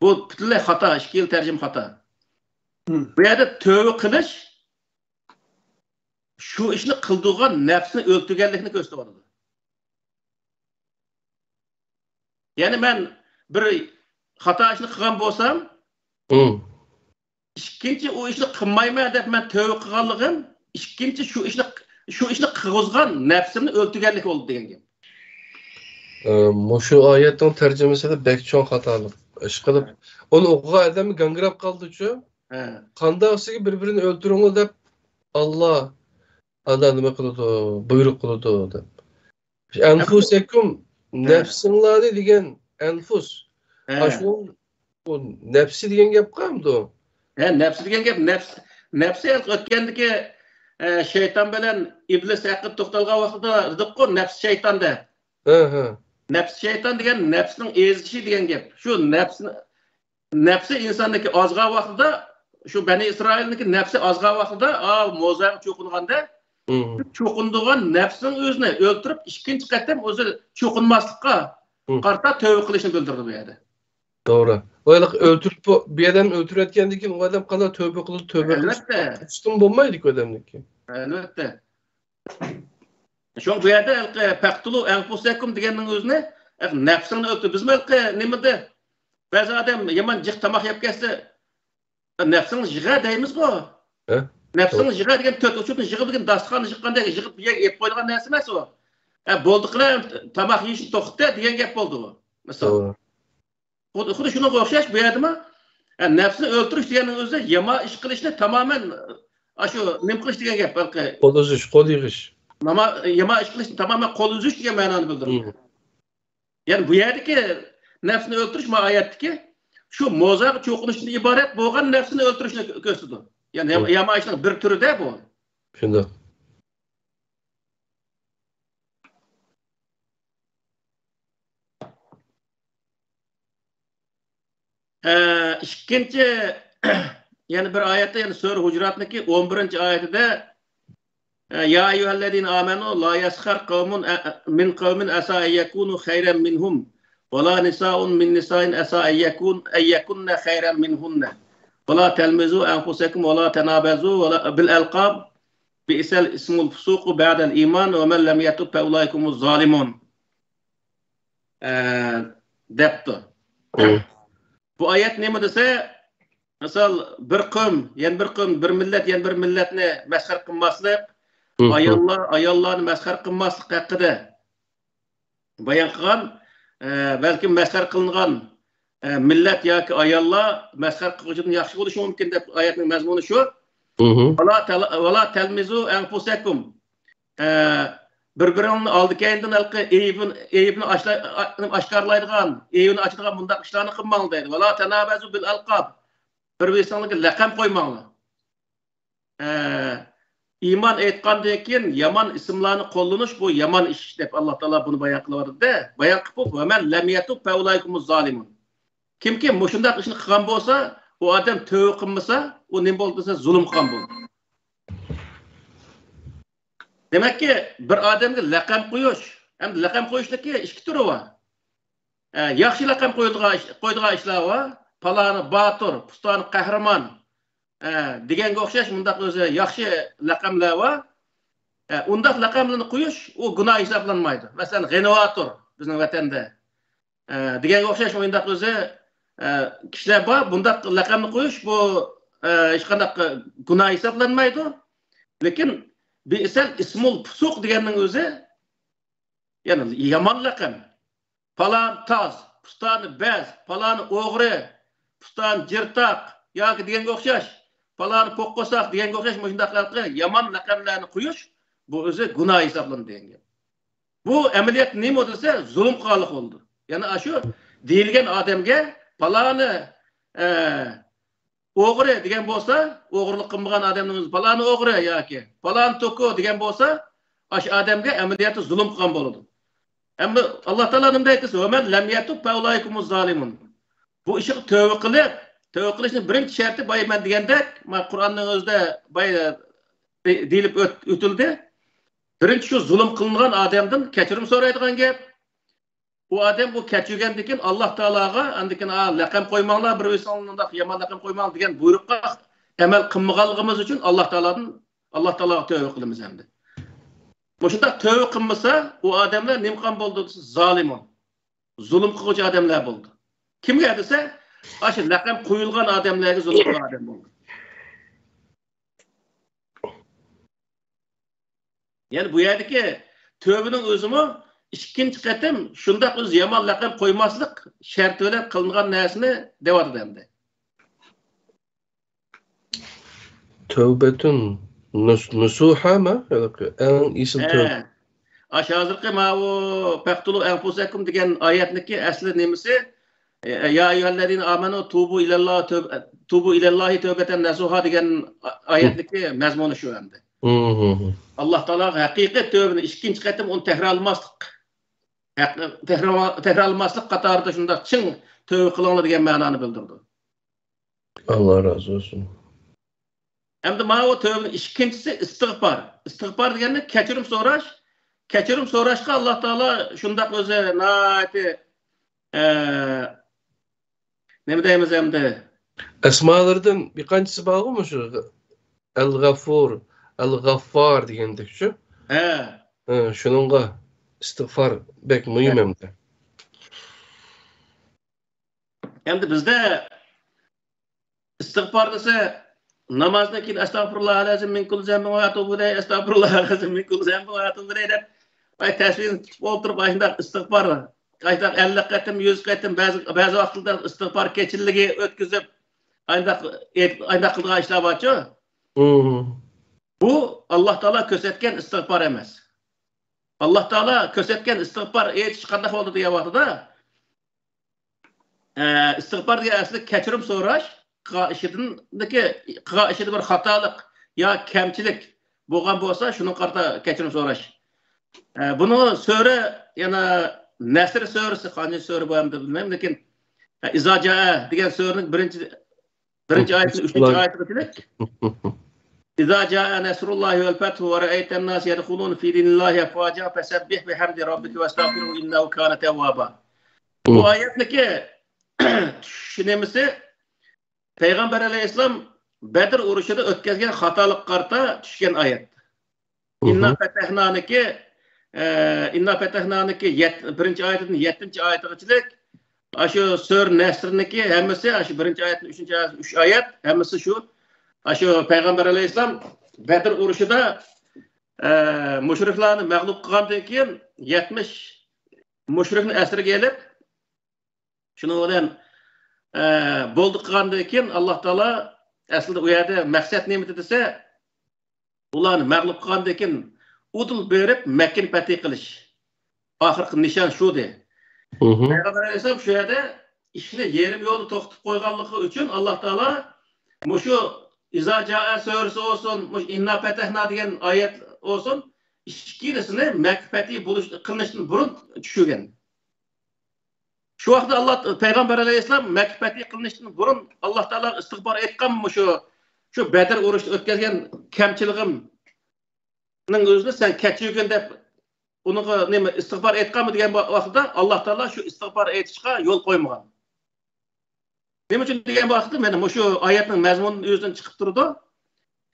بۇ پۈتۈنلەي خاتا، ئىككى خىل تەرجىمە خاتا. مم. بۇ يەردە تۆۋە قىلىش شۇ ئىشنى قىلدۇرغان نەپسىنى ئۆلتۈرگەنلىكنى كۆرسىتىۋاتىدۇ. يەنى مەن بىر خاتا ئىشنى قىلغان بولسام، مم. ئىككىنچى ئۇ ئىشنى قىلمايمەن دەپ مەن تۆۋە قىلغانلىقىم، ئىككىنچى شۇ ئىشنى، شۇ ئىشنى قىلغۇزغان نەپسىمنى ئۆلتۈرگەنلىك بولدى دېگەن گەپ. ئە، مۇشۇ ئايەتنىڭ تەرجىمىسىدە بەك چوڭ خاتالىق. ئىشقىلىپ، ھە. ئۇنى ئوقۇغان ئادەم گاڭگىراپ قالدىچۇ. ھە. قانداق سىزگە بىر-بىرىنى ئۆلتۈرۈڭلار دەپ ئاللا ئانا نېمە قىلىدۇ، بۇيرۇق قىلىدۇ دەپ. ئەنفۇسەكۇم، ھە. نەپسىڭلارنى دېگەن ئەنفۇس. ھە. ئاشۇ بۇ نەپسى دېگەن گەپ قامدۇ؟ ھە، نەپسى دېگەن گەپ، نەپس، نەپسى ئۆتكەندىكى، ئە، شەيتان بىلەن ئىبلىس ھەققىدە توختالغان ۋاقتىدا دېدۇققۇ، نەپس شەيتان دە. ھە، ھە. نەپس شەيتان دېگەن نەپسنىڭ ئېزىشى دېگەن گەپ. شۇ نەپسنى، نەپسى ئىنساننىڭكى ئازغان ۋاقتىدا، شۇ بەنى ئىسرائىلنىڭكى نەپسى ئازغان ۋاقتىدا، ئا، موزاغا چوقۇنغاندا، مم. چوقۇنىدىغان نەپسىنىڭ ئۆزىنى ئۆلتۈرۈپ، ئىككىنچى قېتىم ئۆزى چوقۇنماسلىققا مم. قارىتا تۆۋە قىلىشنى بىلدۈرىدۇ بۇ يەردە. توغرا. ئۇ ھېلىقى ئۆلتۈرۈپ، بۇ، بۇ ئادەمنى ئۆلتۈرۈۋەتكەندىن كېيىن ئۇ ئادەم قانداق تۆۋە قىلىدۇ، تۆۋە قىلىش ئەلۋەتتە. ئۈستۈن بولمايدۇ-كۇ ئادەمنىڭكى. ئەلۋەتتە. شۇڭا بۇ يەردە ھېلىقى فەقتۇلۇ ئەنفۇسەكۇم دېگەننىڭ ئۆزىنى، ھېلىقى نەپسىڭنى ئۆلتۈر. بىزمۇ ھېلىقى نېمىدە بەزى ئادەم يامان جىق تاماق يەپ كەتسە، نەپسىڭنى يىغە دەيمىزغۇ. ھە؟ نەپسىڭنى توغرا. يىغە دېگەن تۆت ئۇچۇردىن يىغىپ دېگەن داستىخاننى يىغقاندەك يىغىپ بىر يەرگە ئېلىپ قويىدىغان نەرسە ئەمەس ئۇ. ھە، بولدى قىلە، تاماق يېيىشنى توختىتە دېگەن گەپ بولدى ئۇ. مىسال. توغرا. خۇددى، خۇددى شۇنىڭغا ئوخشاش بۇ يەردىمۇ، ئە، نەپسىنى ئۆلتۈرۈش دېگەننىڭ ئۆزى يامان ئىش قىلىشنى تامامەن، ئاشۇ نېمە قىلىش دېگەن گەپ، بەلكى. قول ئۈزۈش، قول يىغىش. ناما-، يامان ئىش قىلىشنى تامامەن قول ئۈزۈش دېگەن مەنانى بىلدۈرىدۇ. مم. يەنى بۇ يەردىكى نەپسىنى ئۆلتۈرۈش، ما ئايەتتىكى شۇ موزاغا چوقۇنۇشتىن ئىبارەت بولغان نەپسىنى ئۆلتۈرۈشنى كۆ-، كۆرسىتىدۇ. يەنى يا-، مم. يامان ئىشنىڭ بىر تۈرىدە بۇ. شۇنداق. ئە، ئىككىنچى، يەنە بىر ئايەتتە، يەنە سۈرە ھۇجراتنىڭكى ئون بىرىنچى ئايىتىدە، ئە، يا ئەييۇھەللەزىنە ئامەنۇ لا يەسخەر قەۋمۇن ئە-، مىن قەۋمىن ئەسا ئەن يەكۇنۇ خەيرەن مىنھۇم ۋە لا نىسائۇن مىن نىسائىن ئەسا ئەن يەكۇن، ئەن يەكۇننە خەيرەن مىنھۇننە ۋە لا تەلمىزۇ ئەنفۇسەكۇم ۋە لا تەنابەزۇ ۋە لا، بىل ئەلقاب بىئسەل ئىسمۇل فۇسۇقۇ بەئدەل ئىمان ۋە مەن لەم يەتۇب فەئۇلائىكە ھۇمۇز زالىمۇن. ئە، دەپتۇ. مم. بۇ ئايەت نېمە دېسە، مىسال، بىر قەۋم، يەنە بىر قەۋم، بىر مىللەت، يەنە بىر مىللەتنى مەسخىرە قىلماسلىق، مم. ئاياللار، ئاياللارنى مەسخىرە قىلماسلىق ھەققىدە بايان قىلغان، ئە، بەلكىم مەسخىرە قىلىنغان، ئە، مىللەت ياكى ئاياللار مەسخىرە قىلغۇچىدىن ياخشى بولۇشى مۇمكىن دەپ ئايەتنىڭ مەزمۇنى شۇ. مم. ۋەلا تەل-، ۋەلا تەلمىزۇ ئەنفۇسەكۇم. ئە، بىر-بىرىڭلارنى ئالدى-كەينىدىن ھېلىقى ئەيىبىنى، ئەيىبىنى ئاشلا-، ئا-، ئاشكارىلايدىغان، ئەيىبىنى ئاچىدىغان مۇنداق ئىشلارنى قىلماڭلار دەيدۇ. ۋەلا تەنابەزۇ بىل ئەلقاب. بىر-بىرسىڭلارغا لەقەم قويماڭلار. ئە، ئىمان ئېيتقاندىن كېيىن يامان ئىسىملارنى قوللىنىش، بۇ يامان ئىش دەپ ئاللا تائالا بۇنى بايان قىلىۋاتىدۇ-دە. بايان قىلىپ، «ۋەمەن لەم يەتۇب فەئۇلائىكە ھۇمۇز زالىمۇن.» كىمكى مۇشۇنداق ئىشنى قىلغان بولسا، ئۇ ئادەم تۆۋە قىلمىسا، ئۇ نېمە بولدى دېسە، زۇلۇم قىلغان بولدى. دېمەككى، بىر ئادەمگە لەقەم قويۇش، ھەم لەقەم قويۇشتىكى ئىككى تۈرى بار. ئە، ياخشى لەقەم قويىدىغان ئىش، قويىدىغان ئىشلار بار. پالانى باتۇر، پۇستانى قەھرىمان، ئە، دېگەنگە ئوخشاش مۇنداق ئۆزى ياخشى لەقەملەر بار. ئە، ئۇنداق لەقەملەرنى قويۇش، ئۇ گۇناھ ھېسابلانمايدۇ. مەسىلەن، غېنىۋاتۇر بىزنىڭ ۋەتەندە. ئە، دېگەنگە ئوخشاش مۇنداق ئۆزى، ئە، كىشىلەر بار، بۇنداق لەقەمنى قويۇش، بۇ، ئە، ھېچقانداق گۇناھ ھېسابلانمايدۇ. لېكىن بىئسەل ئىسمۇل پۇسۇق دېگەننىڭ ئۆزى، يەنى يامان لەقەم. پالان تاز، پۇستانى بەز، پالانى ئوغرى، پۇستانى جىرتاق ياكى دېگەنگە ئوخشاش، پالانى پوققۇساق دېگەنگە ئوخشاش مۇشۇنداق يامان لەقەملەرنى قويۇش، بۇ ئۆزى گۇناھ ھېسابلىنىدۇ دېگەن گەپ. بۇ ئەمەلىيەتتە نېمە دېسە، زۇلۇم قىلغانلىق بولىدۇ. يەنى ئاشۇ دېيىلگەن ئادەمگە پالانى، ئە، ئوغرى دېگەن بولسا، ئوغرىلىق قىلمىغان ئادەمنىڭ ئۆزى پالانى ئوغرى ياكى پالانى توكو دېگەن بولسا، ئاشۇ ئادەمگە ئەمەلىيەتتە زۇلۇم قىلغان بولىدۇ. ئەمما ئاللا تائالا نېمە دەيدۇ دېسە، «ۋەمەن لەم يەتۇب فەئۇلائىكە ھۇمۇز زالىمۇن.» بۇ ئىشقا تۆۋە قىلىپ، تۆۋە قىلىشنىڭ بىرىنچى شەرتى بايا مەن دېگەندەك، مانا قۇرئاننىڭ ئۆزىدە بايا دېيىلىپ ئۆت-، ئۆتۈلدى. بىرىنچى شۇ زۇلۇم قىلىنغان ئادەمدىن كەچۈرۈم سورايدىغان گەپ. ئۇ ئادەم بۇ كەچۈرگەندىن كېيىن ئاللا تائالاغا، ئاندىن كېيىن، «ئا، لەقەم قويماڭلار، بىر ئۆزىڭىزنى مۇنداق يامان لەقەم قويماڭ» دېگەن بۇيرۇققا ئەمەل قىلمىغانلىقىمىز ئۈچۈن ئاللا تائالادىن، ئاللا تائالاغا تۆۋە قىلىمىز ئەمدى. مۇشۇنداق تۆۋە قىلمىسا، ئۇ ئادەملەر نېمە قىلغان بولدى دېسە، زالىمۇن. زۇلۇم قىلغۇچى ئادەملەر بولدى. كىمگە دېسە، ئاشۇ لەقەم قويۇلغان ئادەملەرگە زۇلۇم قىلغان ئادەم بولدى. يەنى بۇ يەردىكى تۆۋىنىڭ ئۆزىمۇ ئىككىنچى قېتىم شۇنداق ئۆزى يامان لەقەم قويماسلىق شەرتى بىلەن قىلىنغان نەرسىنى دەۋاتىدۇ ئەمدى. تەۋبەتۇن نۇس-، نۇسۇھامۇ؟ ھېلىقى ئەڭ ئېسىل تەۋبە. ئاشۇ ھازىرقى ماۋۇ «پەقتۇلۇ ئەنفۇسەكۇم» دېگەن ئايەتنىكى ئەسلى نېمىسى؟ «يا ئەييۇھەللەزىنە ئامەنۇ توبۇ ئىلەللاھ تەۋ-، توبۇ ئىلەللاھى تەۋبەتەن نەسۇھا» دېگەن ئايەتنىكى مەزمۇنى شۇ ئەمدى. ئاللا تائالاغا ھەقىقىي تۆبىنى ئىككىنچى قېتىم ئۇنى تەكرارلىماسلىق، ھەق-، تەكرار-، تەكرارلىماسلىق قاتارىدا شۇنداق چىڭ تۆبە قىلىڭلار دېگەن مەنانى بىلدۈرىدۇ. ئاللا رازى بولسۇن. ئەمدى ماۋۇ تۆبىنىڭ ئىككىنچىسى ئىستىغپار. ئىستىغپار دېگەننى كەچۈرۈم سوراش. كەچۈرۈم سوراشقا ئاللا تائالا شۇنداق ئۆزى ناھايىتى، ئە، نېمە دەيمىز ئەمدى؟ ئەسمالىرىدىن بىر قانچىسى بارغۇ مۇشۇ ئەل غەفۇر، ئەل غەففار دېگەندەكچۇ؟ ھە. ھە، شۇنىڭغا ئىستىغفار بەك مۇھىم ئەمدى. ئەمدى بىزدە ئىستىغپار دېسە، نامازدىن كېيىن «ئەستەغپىرۇللاھەل ئەزىم مىن كۇللى زەنبىن ۋە ئەتۇبۇ ئىلەيھ، ئەستەغپىرۇللاھەل ئەزىم مىن كۇللى زەنبىن ۋە ئەتۇبۇ ئىلەيھ» دەپ، ئاي، تەسبىھنى تۇتۇپ ئولتۇرۇپ، ئاشۇنداق ئىستىغپار، ئاشۇنداق ئەللىك قېتىم، يۈز قېتىم، بەزى، بەزى ۋاقىتلاردا ئىستىغپار كېچىلىكى ئۆتكۈزۈپ، ئاينداق، ئاينداق قىلىدىغان ئىشلار بارچۇ؟ بۇ ئاللا تائالا كۆرسەتكەن ئىستىغپار ئەمەس. ئاللا تائالا كۆرسەتكەن ئىستىغپار ئېيتىش قانداق بولىدۇ دېگەن ۋاقتىدا، ئە، ئىستىغپار دېگەن ئەسلى كەچۈرۈم سوراش، قىلغان ئىشىدىن، قىلغان ئىشىدا بىر خاتالىق يا كەمچىلىك بولغان بولسا، شۇنىڭغا قارىتا كەچۈرۈم سوراش. ئە، بۇنىڭ سۈرە، يەنە نەسر سۈرىسى، قانچىنچى سۈرە بۇ ئەمدى بىلمەيمەن، لېكىن، ئە، ئىزا جائە دېگەن سۈرىنىڭ بىرىنچى، بىرىنچى ئايەتتىن ئۈچىنچى ئايەتكىچىلىك. إذا جاء نصر الله والفتح ورأيت الناس يدخلون في دين الله أفواجا فسبح بحمد ربك واستغفره إنه كان توابا. بۇ ئايەتنىكى چۈشىنىمىسى پەيغەمبەر ئەلەيھىسسالام بەدر ئۇرۇشىدا ئۆتكەزگەن خاتالىققا قارىتا چۈشكەن ئايەت. ئىننا پەتەھنانىكى، ئە، ئىننا پەتەھنانىكى يەت-، بىرىنچى ئايىتىدىن يەتتىنچى ئايىتىغىچىلىك، ئاشۇ سۈرە نەسرنىكى ھەممىسى، ئاشۇ بىرىنچى ئايەتتىن ئۈچىنچى ئايەت، ئۈچ ئايەت، ھەممىسى شۇ. ئاشۇ پەيغەمبەر ئەلەيھىسسالام بەدر ئۇرۇشىدا، ئە، مۇشرىكلارنى مەغلۇپ قىلغاندىن كېيىن، يەتمىش مۇشرىكنى ئەسىرگە ئېلىپ، شۇنىڭ بىلەن، ئە، بولدى قىلغاندىن كېيىن، ئاللا تائالا ئەسلىدە ئۇ يەردە مەقسەت نېمىدى دېسە، ئۇلارنى مەغلۇپ قىلغاندىن كېيىن، ئۇدۇل بېرىپ مەككىنى پەتھى قىلىش. ئاخىرقى نىشان شۇدى. پەيغەمبەر ئەلەيھىسسالام شۇ يەردە ئىشنى يېرىم يولدا توختىتىپ قويغانلىقى ئۈچۈن، ئاللا تائالا مۇشۇ ئىزا جائە سۈرىسى بولسۇن، مۇشۇ ئىننا پەتەھنا دېگەن ئايەت بولسۇن، ئىككىلىسىنى مەككە پەتھى بولۇش، قىلىنىشتىن بۇرۇن چۈشۈرگەن. شۇ ۋاقىتتا ئاللا، پەيغەمبەر ئەلەيھىسسالام مەككە پەتھى قىلىنىشتىن بۇرۇن ئاللا تائالاغا ئىستىغپار ئېيتقانمۇ شۇ، شۇ بەدر ئۇرۇشتا ئۆتكەزگەن كەمچىلىكىمنىڭ ئۆزىنى سەن كەچۈرگىن دەپ ئۇنىڭغا نېمە ئىستىغپار ئېيتقانمۇ دېگەن ۋاقتىدا ئاللا تائالا شۇ ئىستىغپار ئېيتىشقا يول قويمىغان. نېمە ئۈچۈن دېگەن ۋاقىتتا مانا مۇشۇ ئايەتنىڭ مەزمۇنىدىن ئۆزىدىن چىقىپ تۇرىدۇ.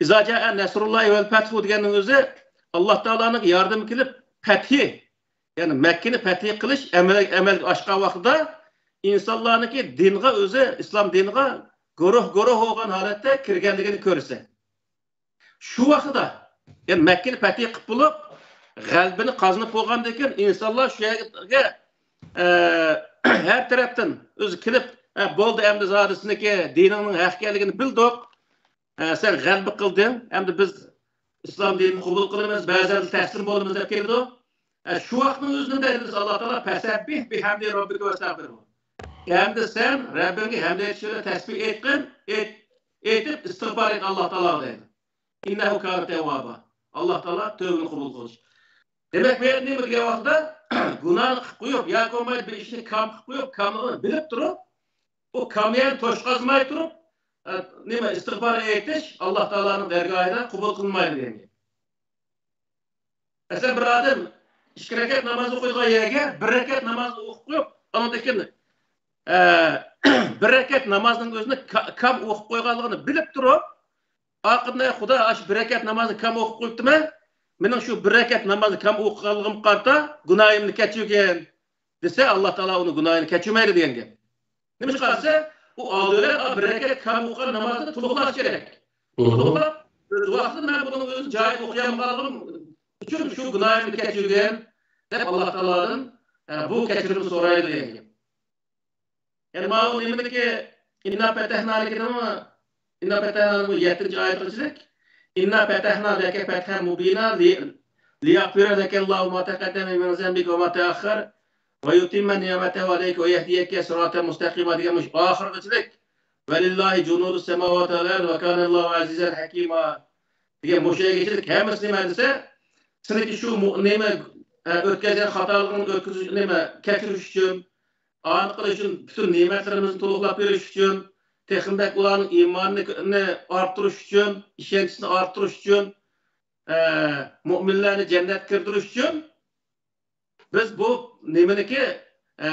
ئىزا جائە نەسرۇللاھى ۋەل پەتھۇ دېگەننىڭ ئۆزى ئاللا تائالانىڭ ياردىمى كېلىپ پەتھى، يەنى مەككىنى پەتھى قىلىش ئەمەل-، ئەمەلگە ئاشقان ۋاقتىدا ئىنسانلارنىڭكى دىنغا ئۆزى، ئىسلام دىنىغا گۇرۇھ-گۇرۇھ بولغان ھالەتتە كىرگەنلىكىنى كۆرسە. شۇ ۋاقتىدا، يەنى مەككىنى پەتھى قىلىپ بولۇپ، غەلىبىنى قازىنىپ بولغاندىن كېيىن ئىنسانلار شۇ يەرگە، ئە، ھەر تەرەپتىن ئۆزى كېلىپ، ئە، بولدى، ئەمدى زادى سېنىڭكى دىنىڭنىڭ ھەق ئىكەنلىكىنى بىلدۇق. ئە، سەن غەلىبە قىلدىڭ، ئەمدى بىز ئىسلام دىنىنى قوبۇل قىلىمىز، بەزىلەردە تەسلىم بولىمىز دەپ كېلىدۇ. ئە، شۇ ۋاقىتنىڭ ئۆزىدە دەيدۇ ئاللا تائالا، «فەسەببىھ بىھەمدى رەببىكە ۋەستەغفىرھۇ.» ئەمدى سەن رەببىڭگە ھەمد ئېيتىش بىلەن تەسبىھ ئېيتقىن، ئېيت-، ئېيتىپ ئىستىغپار ئېيت ئاللا تائالاغا دەيدۇ. «ئىننەھۇ كانە تەۋۋابا.» ئاللا تائالا تۆۋىنى قوبۇل قىلغۇچى. دېمەك، بۇ يەردە نېمە دېگەن ۋاقىتتا، گۇناھنى قىلىپ قويۇپ ياكى بولمايدۇ بىر ئىشنى كام قىلىپ قويۇپ، كاملىقىنى بىلىپ تۇرۇپ، ئۇ كامىيەنى توشقازماي تۇرۇپ، ئە، نېمە، ئىستىغپار ئېيتىش ئاللا تائالانىڭ دەرگاھىدا قوبۇل قىلىنمايدۇ دېگەن گەپ. مەسىلەن، بىر ئادەم ئىككى رەكەت ناماز ئوقۇيدىغان يەرگە بىر رەكەت ناماز ئوقۇپ قويۇپ، ئاندىن كېيىن، ئە، بىر رەكەت نامازنىڭ ئۆزىنى كا-، كام ئوقۇپ قويغانلىقىنى بىلىپ تۇرۇپ، ئاخىرىدا، «خۇدا، ئاشۇ بىر رەكەت نامازنى كام ئوقۇپ قويۇپتىمەن، مېنىڭ شۇ بىر رەكەت نامازنى كام ئوقۇغانلىقىمغا قارىتا گۇناھىمنى كەچۈرگىن» دېسە، ئاللا تائالا ئۇنىڭ گۇناھىنى كەچۈرمەيدۇ دېگەن گەپ. نېمىشقا دېسە، ئۇ ئالدى بىلەن بىر رەكەت كام ئوقۇغان نامازنى تولۇقلاش كېرەك. تولۇقلاپ، ئۆز ۋاقتىدا مەن بۇنىڭ ئۆزىنى جايىدا ئوقۇيالمىغانلىقىم ئۈچۈن شۇ گۇناھىمنى كەچۈرگىن دەپ، ئاللا تائالادىن، ئە، بۇ كەچۈرۈم سورايدۇ دېگەن گەپ. يەنى ماۋۇ نېمىنىڭكى، ئىننا پەتەھنانىڭكىدىمۇ، ئىننا پەتەھنانىڭ يەتتىنچى ئايىتىغىچىلىك، «ئىننا پەتەھنا لەكە پەتھەن مۇبىنا لى-، لىيەغفىرە لەكەللاھۇ ما تەقەددەمە مىن زەنبىكە ۋە ما تەئەخخەر ۋە يۇتىممە نىئمەتەھۇ ئەلەيكە ۋە يەھدىيەكە سىراتەن مۇستەقىما» دېگەن مۇشۇ ئاخىرغىچىلىك، «ۋەلىللاھى جۇنۇدۇس سەماۋاتى ۋەل ئەرز ۋە كانەللاھۇ ئەزىزەن ھەكىما» دېگەن مۇشۇ يەرگىچىلىك ھەممىسى نېمە دېسە، سېنىڭكى شۇ مۇ-، نېمە، ئە، ئۆتكەزگەن خاتالىقىڭنى ئۆتكۈزۈش، نېمە، كەچۈرۈش ئۈچۈن، ئانا قىلىش ئۈچۈن، پۈتۈن نېمەتلىرىمىزنى تولۇقلاپ بېرىش ئۈچۈن، تېخىمۇ بەك ئۇلارنىڭ ئىمانىنى ئارتتۇرۇش ئۈچۈن، ئىشەنچىسىنى ئارتتۇرۇش ئۈچۈن، ئە، مۆمىنلەرنى جەننەتكە كىردۈرۈش ئۈچۈن بىز بۇ نېمىنىكى، ئە،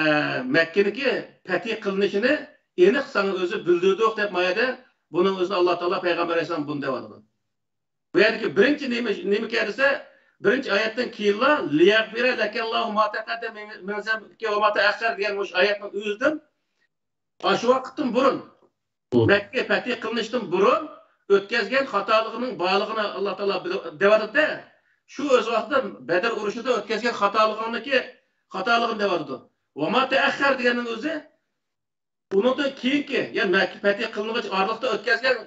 مەككىنىكى پەتھى قىلىنىشىنى ئېنىق ساڭا ئۆزى بىلدۈردۇق دەپ ما يەردە بۇنىڭ ئۆزىنى ئاللا تائالا پەيغەمبەر ئەلەيھىسسالام بۇنى دەۋاتىدۇ. بۇ يەردىكى بىرىنچى نېمە، نېمىكەن دېسە، بىرىنچى ئايەتتىن كېيىنلا، «لىيەغفىرە لەكەللاھۇ ما تەقەددەمە مىن زەنبىكە ۋە ما تەئەخخەر» دېگەن مۇشۇ ئايەتنىڭ ئۆزىدىن، ئاشۇ ۋاقىتتىن بۇرۇن، مەككە پەتھى قىلىنىشتىن بۇرۇن ئۆتكەزگەن خاتالىقىنىڭ بارلىقىنى ئاللا تائالا بىلىپ، دەۋاتىدۇ. شۇ ئۆز ۋاقتىدا بەدر ئۇرۇشىدا ئۆتكەزگەن خاتالىقىڭنىڭكى خاتالىقىنى دەۋاتىدۇ. «ۋە ما تەئەخخەر» دېگەننىڭ ئۆزى ئۇنىڭدىن كېيىنكى، يەنى مەككە پەتھى قىلىنغۇچە ئارىلىقتا ئۆتكەزگەن،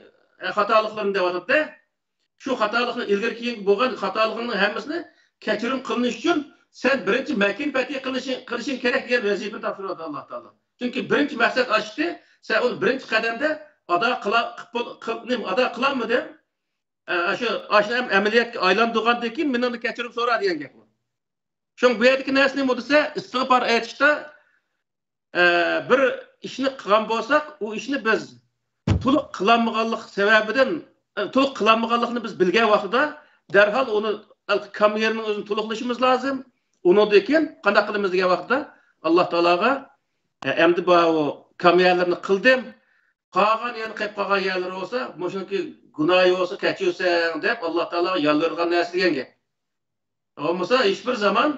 ئە، خاتالىقلىرىنى دەۋاتىدۇ. شۇ خاتالىقنى، ئىلگىرى كېيىنكى بولغان خاتالىقلىرىنىڭ ھەممىسىنى كەچۈرۈم قىلىنىش ئۈچۈن سەن بىرىنچى مەككىنى پەتھى قىلىشىڭ، قىلىشىڭ كېرەك دېگەن ۋەزىپىنى تاپشۇرۇۋاتىدۇ ئاللا تائالا. چۈنكى بىرىنچى مەقسەت ئاشتى، سەن ئۇنى بىرىنچى قەدەمدە ئادا قىلا-، قىپ بول-، قىل-، نېمە، ئادا قىلالمىدىڭ. ئە، شۇ، ئاشۇ ئەمەلىيەتكە ئايلاندۇرغاندىن كېيىن مېنىڭدىن كەچۈرۈم سورا دېگەن گەپ بۇ. شۇڭا بۇ يەردىكى نەرسە نېمە دېسە، ئىستىغپار ئېيتىشتا ئە، بىر ئىشنى قىلغان بولساق، ئۇ ئىشنى بىز تولۇق قىلالمىغانلىق سەۋەبىدىن، ئە، تولۇق قىلالمىغانلىقىنى بىز بىلگەن ۋاقتىدا، دەرھال ئۇنى، ئە، كام يېرىنىڭ ئۆزىنى تولۇقلىشىمىز لازىم. ئۇنىڭدىن كېيىن قانداق قىلىمىز دېگەن ۋاقىتتا، ئاللا تائالاغا، ئە، ئەمدى بارۇ كام يەرلىرىنى قىلدىم، قالغان يەنە قېلىپ قالغان يەرلىرى بولسا، مۇشۇنىڭكى گۇناھى بولسا كەچۈرسەڭ دەپ، ئاللا تائالاغا يالۋۇرغان نەرسە دېگەن گەپ. بولمىسا ھېچبىر زامان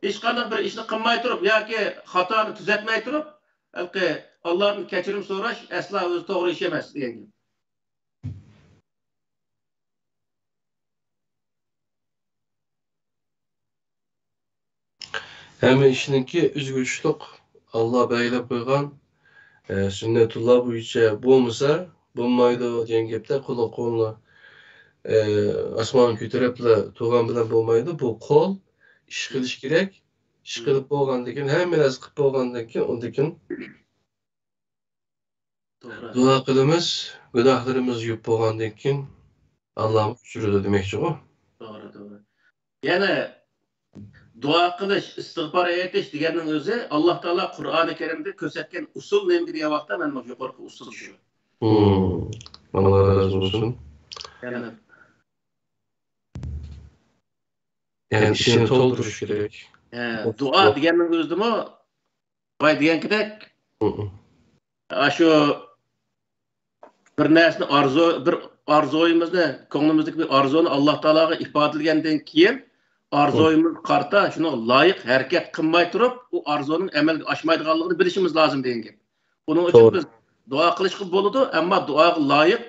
ھېچقانداق بىر ئىشنى قىلماي تۇرۇپ ياكى خاتانى تۈزەتمەي تۇرۇپ، ھېلىقى ئاللادىن كەچۈرۈم سوراش ئەسلا ئۆزى توغرا ئىش ئەمەس دېگەن گەپ. ھەممە ئىشنىڭكى ئۆزىگە تۇشلۇق، ئاللا بەلگىلەپ قويغان، ئە، سۈننەتۇللا بويىچە بولمىسا، بولمايدۇ دېگەن گەپتە، قۇلۇق قولنى، ئە، ئاسمانغا كۆتۈرۈپلا تۇرغان بىلەن بولمايدۇ. بۇ قول ئىش قىلىش كېرەك. ئىش قىلىپ بولغاندىن كېيىن، ھەممە نەرسە قىلىپ بولغاندىن كېيىن، ئۇندىن كېيىن دۇئا قىلىمىز، گۇناھلىرىمىز يۇيۇپ بولغاندىن كېيىن ئاللا كەچۈرىدۇ دېمەكچىغۇ. توغرا، توغرا. يەنە دۇئا قىلىش، ئىستىغپار ئېيتىش دېگەننىڭ ئۆزى ئاللا تائالا قۇرئانى كەرىمدە كۆرسەتكەن ئۇسۇل نېمە دېگەن ۋاقىتتا مەن مۇشۇ يۇقىرىقى ئۇسۇل شۇ. مم. ئاللا رازى بولسۇن. يەنە يەنى ئىچىنى تولدۇرۇش كېرەك. ھە، دۇئا دېگەننىڭ ئۆزىدىمۇ باي دېگەنكىدەك، مم. ئاشۇ بىر نەرسىنى ئارزۇ، بىر ئارزۇيىمىزنى، كۆڭلىمىزدىكى بىر ئارزۇنى ئاللا تائالاغا ئىپادىلىگەندىن كېيىن، ئارزۇيىمىزغا قارىتا شۇنىڭغا لايىق ھەرىكەت قىلماي تۇرۇپ، ئۇ ئارزۇنىڭ ئەمەلگە ئاشمايدىغانلىقىنى بىلىشىمىز لازىم دېگەن گەپ. بۇنىڭ ئۈچۈن بىز دۇئا قىلىشقا بولىدۇ، ئەمما دۇئاغا لايىق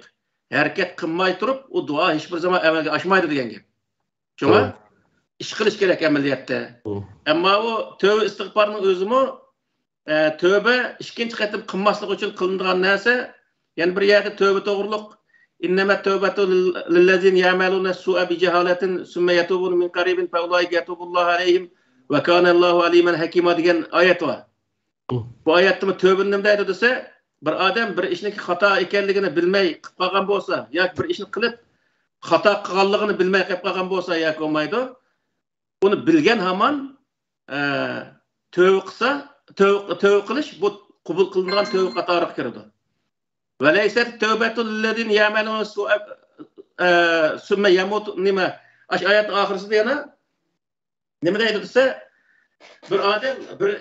ھەرىكەت قىلماي تۇرۇپ، ئۇ دۇئا ھېچبىر زامان ئەمەلگە ئاشمايدۇ دېگەن گەپ. شۇڭا ئىش قىلىش كېرەك ئەمەلىيەتتە. ئەمما ئۇ تۆۋە ئىستىغپارنىڭ ئۆزىمۇ، ئە، تۆۋە ئىككىنچى قېتىم قىلماسلىق ئۈچۈن قىلىنىدىغان نەرسە، يەنە بىر يەردە تۆۋە توغرۇلۇق، إنما التوبة للذين يعملون السوء بجهالة ثم يتوبون من قريب فأولئك يتوب الله عليهم وكان الله عليما حكيما دېگەن ئايەت بار. بۇ ئايەتتىمۇ تۆۋىنى نېمە دەيدۇ دېسە، بىر ئادەم بىر ئىشنىڭ خاتا ئىكەنلىكىنى بىلمەي قىلىپ قالغان بولسا ياكى بىر ئىشنى قىلىپ خاتا قىلغانلىقىنى بىلمەي قىلىپ قالغان بولسا ياكى بولمايدۇ، ئۇنى بىلگەن ھامان، ئە، تۆۋە قىلسا، تۆۋە، تۆۋە قىلىش بۇ قوبۇل قىلىنىدىغان تۆۋە قاتارىغا كىرىدۇ. وليست التوبة للذين يعملون السوء، ئە، ثم يموت، نېمە؟ ئاشۇ ئايەتنىڭ ئاخىرىسىدا يەنە نېمە دەيدۇ دېسە، بىر ئادەم بىر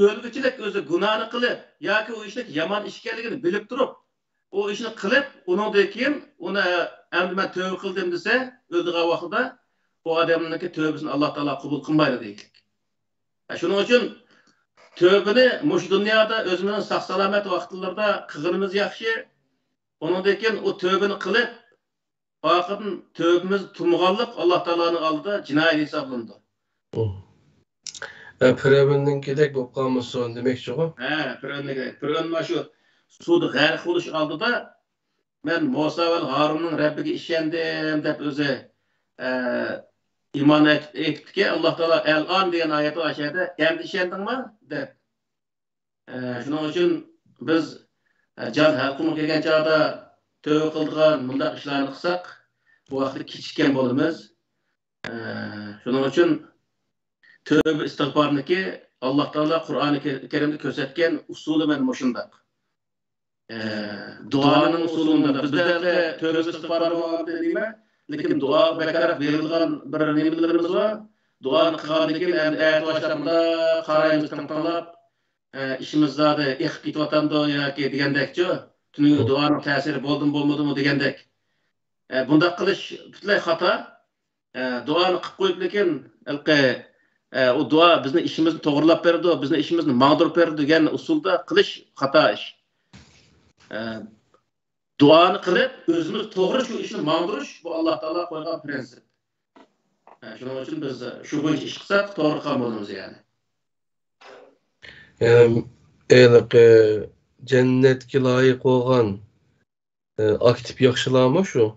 ئۆلگۈچىلىك ئۆزى گۇناھنى قىلىپ ياكى ئۇ ئىشنىڭ يامان ئىش ئىكەنلىكىنى بىلىپ تۇرۇپ، ئۇ ئىشنى قىلىپ، ئۇنىڭدىن كېيىن ئۇنى ئەمدى مەن تۆۋە قىلدىم دېسە، ئۆلىدىغان ۋاقتىدا ئۇ ئادەمنىڭكى تۆۋىسىنى ئاللا تائالا قوبۇل قىلمايدۇ دېيىشلىك. شۇنىڭ ئۈچۈن تۆۋىنى مۇشۇ دۇنيادا ئۆزىمىزنىڭ ساق-سالامەت ۋاقىتلىرىدا قىلغىنىمىز ياخشى. ئۇنىڭدىن كېيىن ئۇ تۆۋىنى قىلىپ، ئاخىرىدىن تۆۋىمىز تۇمغانلىق ئاللا تائالانىڭ ئالدىدا جىنايەت ھېسابلىنىدۇ. ئە، پىرئەۋننىڭكىدەك بولۇپ قالمىسۇن دېمەكچىغۇ. ھە، پىرئەۋننىڭكىدەك. پىرئەۋن مانا شۇ سۇدا غەرق بولۇش ئالدىدا، مەن مۇسا ۋە ھارۇننىڭ رەببىگە ئىشەندىم دەپ ئۆزى، ئە، ئىمان ئېيتىپتىكەن. ئاللا تائالا ئەلئان دېگەن ئايەتتە ئاشۇ يەردە ئەمدى ئىشەندىڭمۇ دەپ. ئە، شۇنىڭ ئۈچۈن بىز، ئە، جان ھەلقۇمغا كەلگەن چاغدا تۆۋە قىلىدىغان مۇنداق ئىشلارنى قىلساق، بۇ ۋاقىتتا كېچىككەن بولىمىز. ئە، شۇنىڭ ئۈچۈن تۆۋە ئىستىغپارنىڭكى ئاللا تائالا قۇرئانى كەرىمدە كۆرسەتكەن ئۇسۇلى مەن مۇشۇنداق. ئە، دۇئانىڭ ئۇسۇلى مۇنداق. بىزدە ھېلىقى تۆۋە ئىستىغپار بولغاندا نېمە؟ لېكىن دۇئاغا بەكرەك بېرىلىدىغان بىر نېمىلىرىمىز بار. دۇئانى قىلغاندىن كېيىن ئەمدى ئەتە باشلاپ مۇنداق قارايمىز، تىڭ تىڭلاپ، ئە، ئىشىمىز زادى ئېقىپ كېتىۋاتامدۇ ياكى دېگەندەكچۇ؟ تۈنۈگۈن دۇئانىڭ تەسىرى بولدىمۇ بولمىدىمۇ دېگەندەك. ئە، بۇنداق قىلىش پۈتۈنلەي خاتا. ئە، دۇئانى قىلىپ قويۇپ، لېكىن ھېلىقى، ئە، ئۇ دۇئا بىزنىڭ ئىشىمىزنى توغرىلاپ بېرىدۇ، بىزنىڭ ئىشىمىزنى ماڭدۇرۇپ بېرىدۇ دېگەن ئۇسۇلدا قىلىش خاتا ئىش. ئە، دۇئانى قىلىپ، ئۆزىمىز توغرا شۇ ئىشنى ماڭدۇرۇش، بۇ ئاللا تائالا قويغان پرىنسىپ. ئە، شۇنىڭ ئۈچۈن بىز شۇ بويىچە ئىش قىلساق، توغرا قىلغان بولىمىز، يەنى. يەنى، ھېلىقى جەننەتكە لايىق بولغان ئاكتىپ ياخشىلارمۇ شۇ.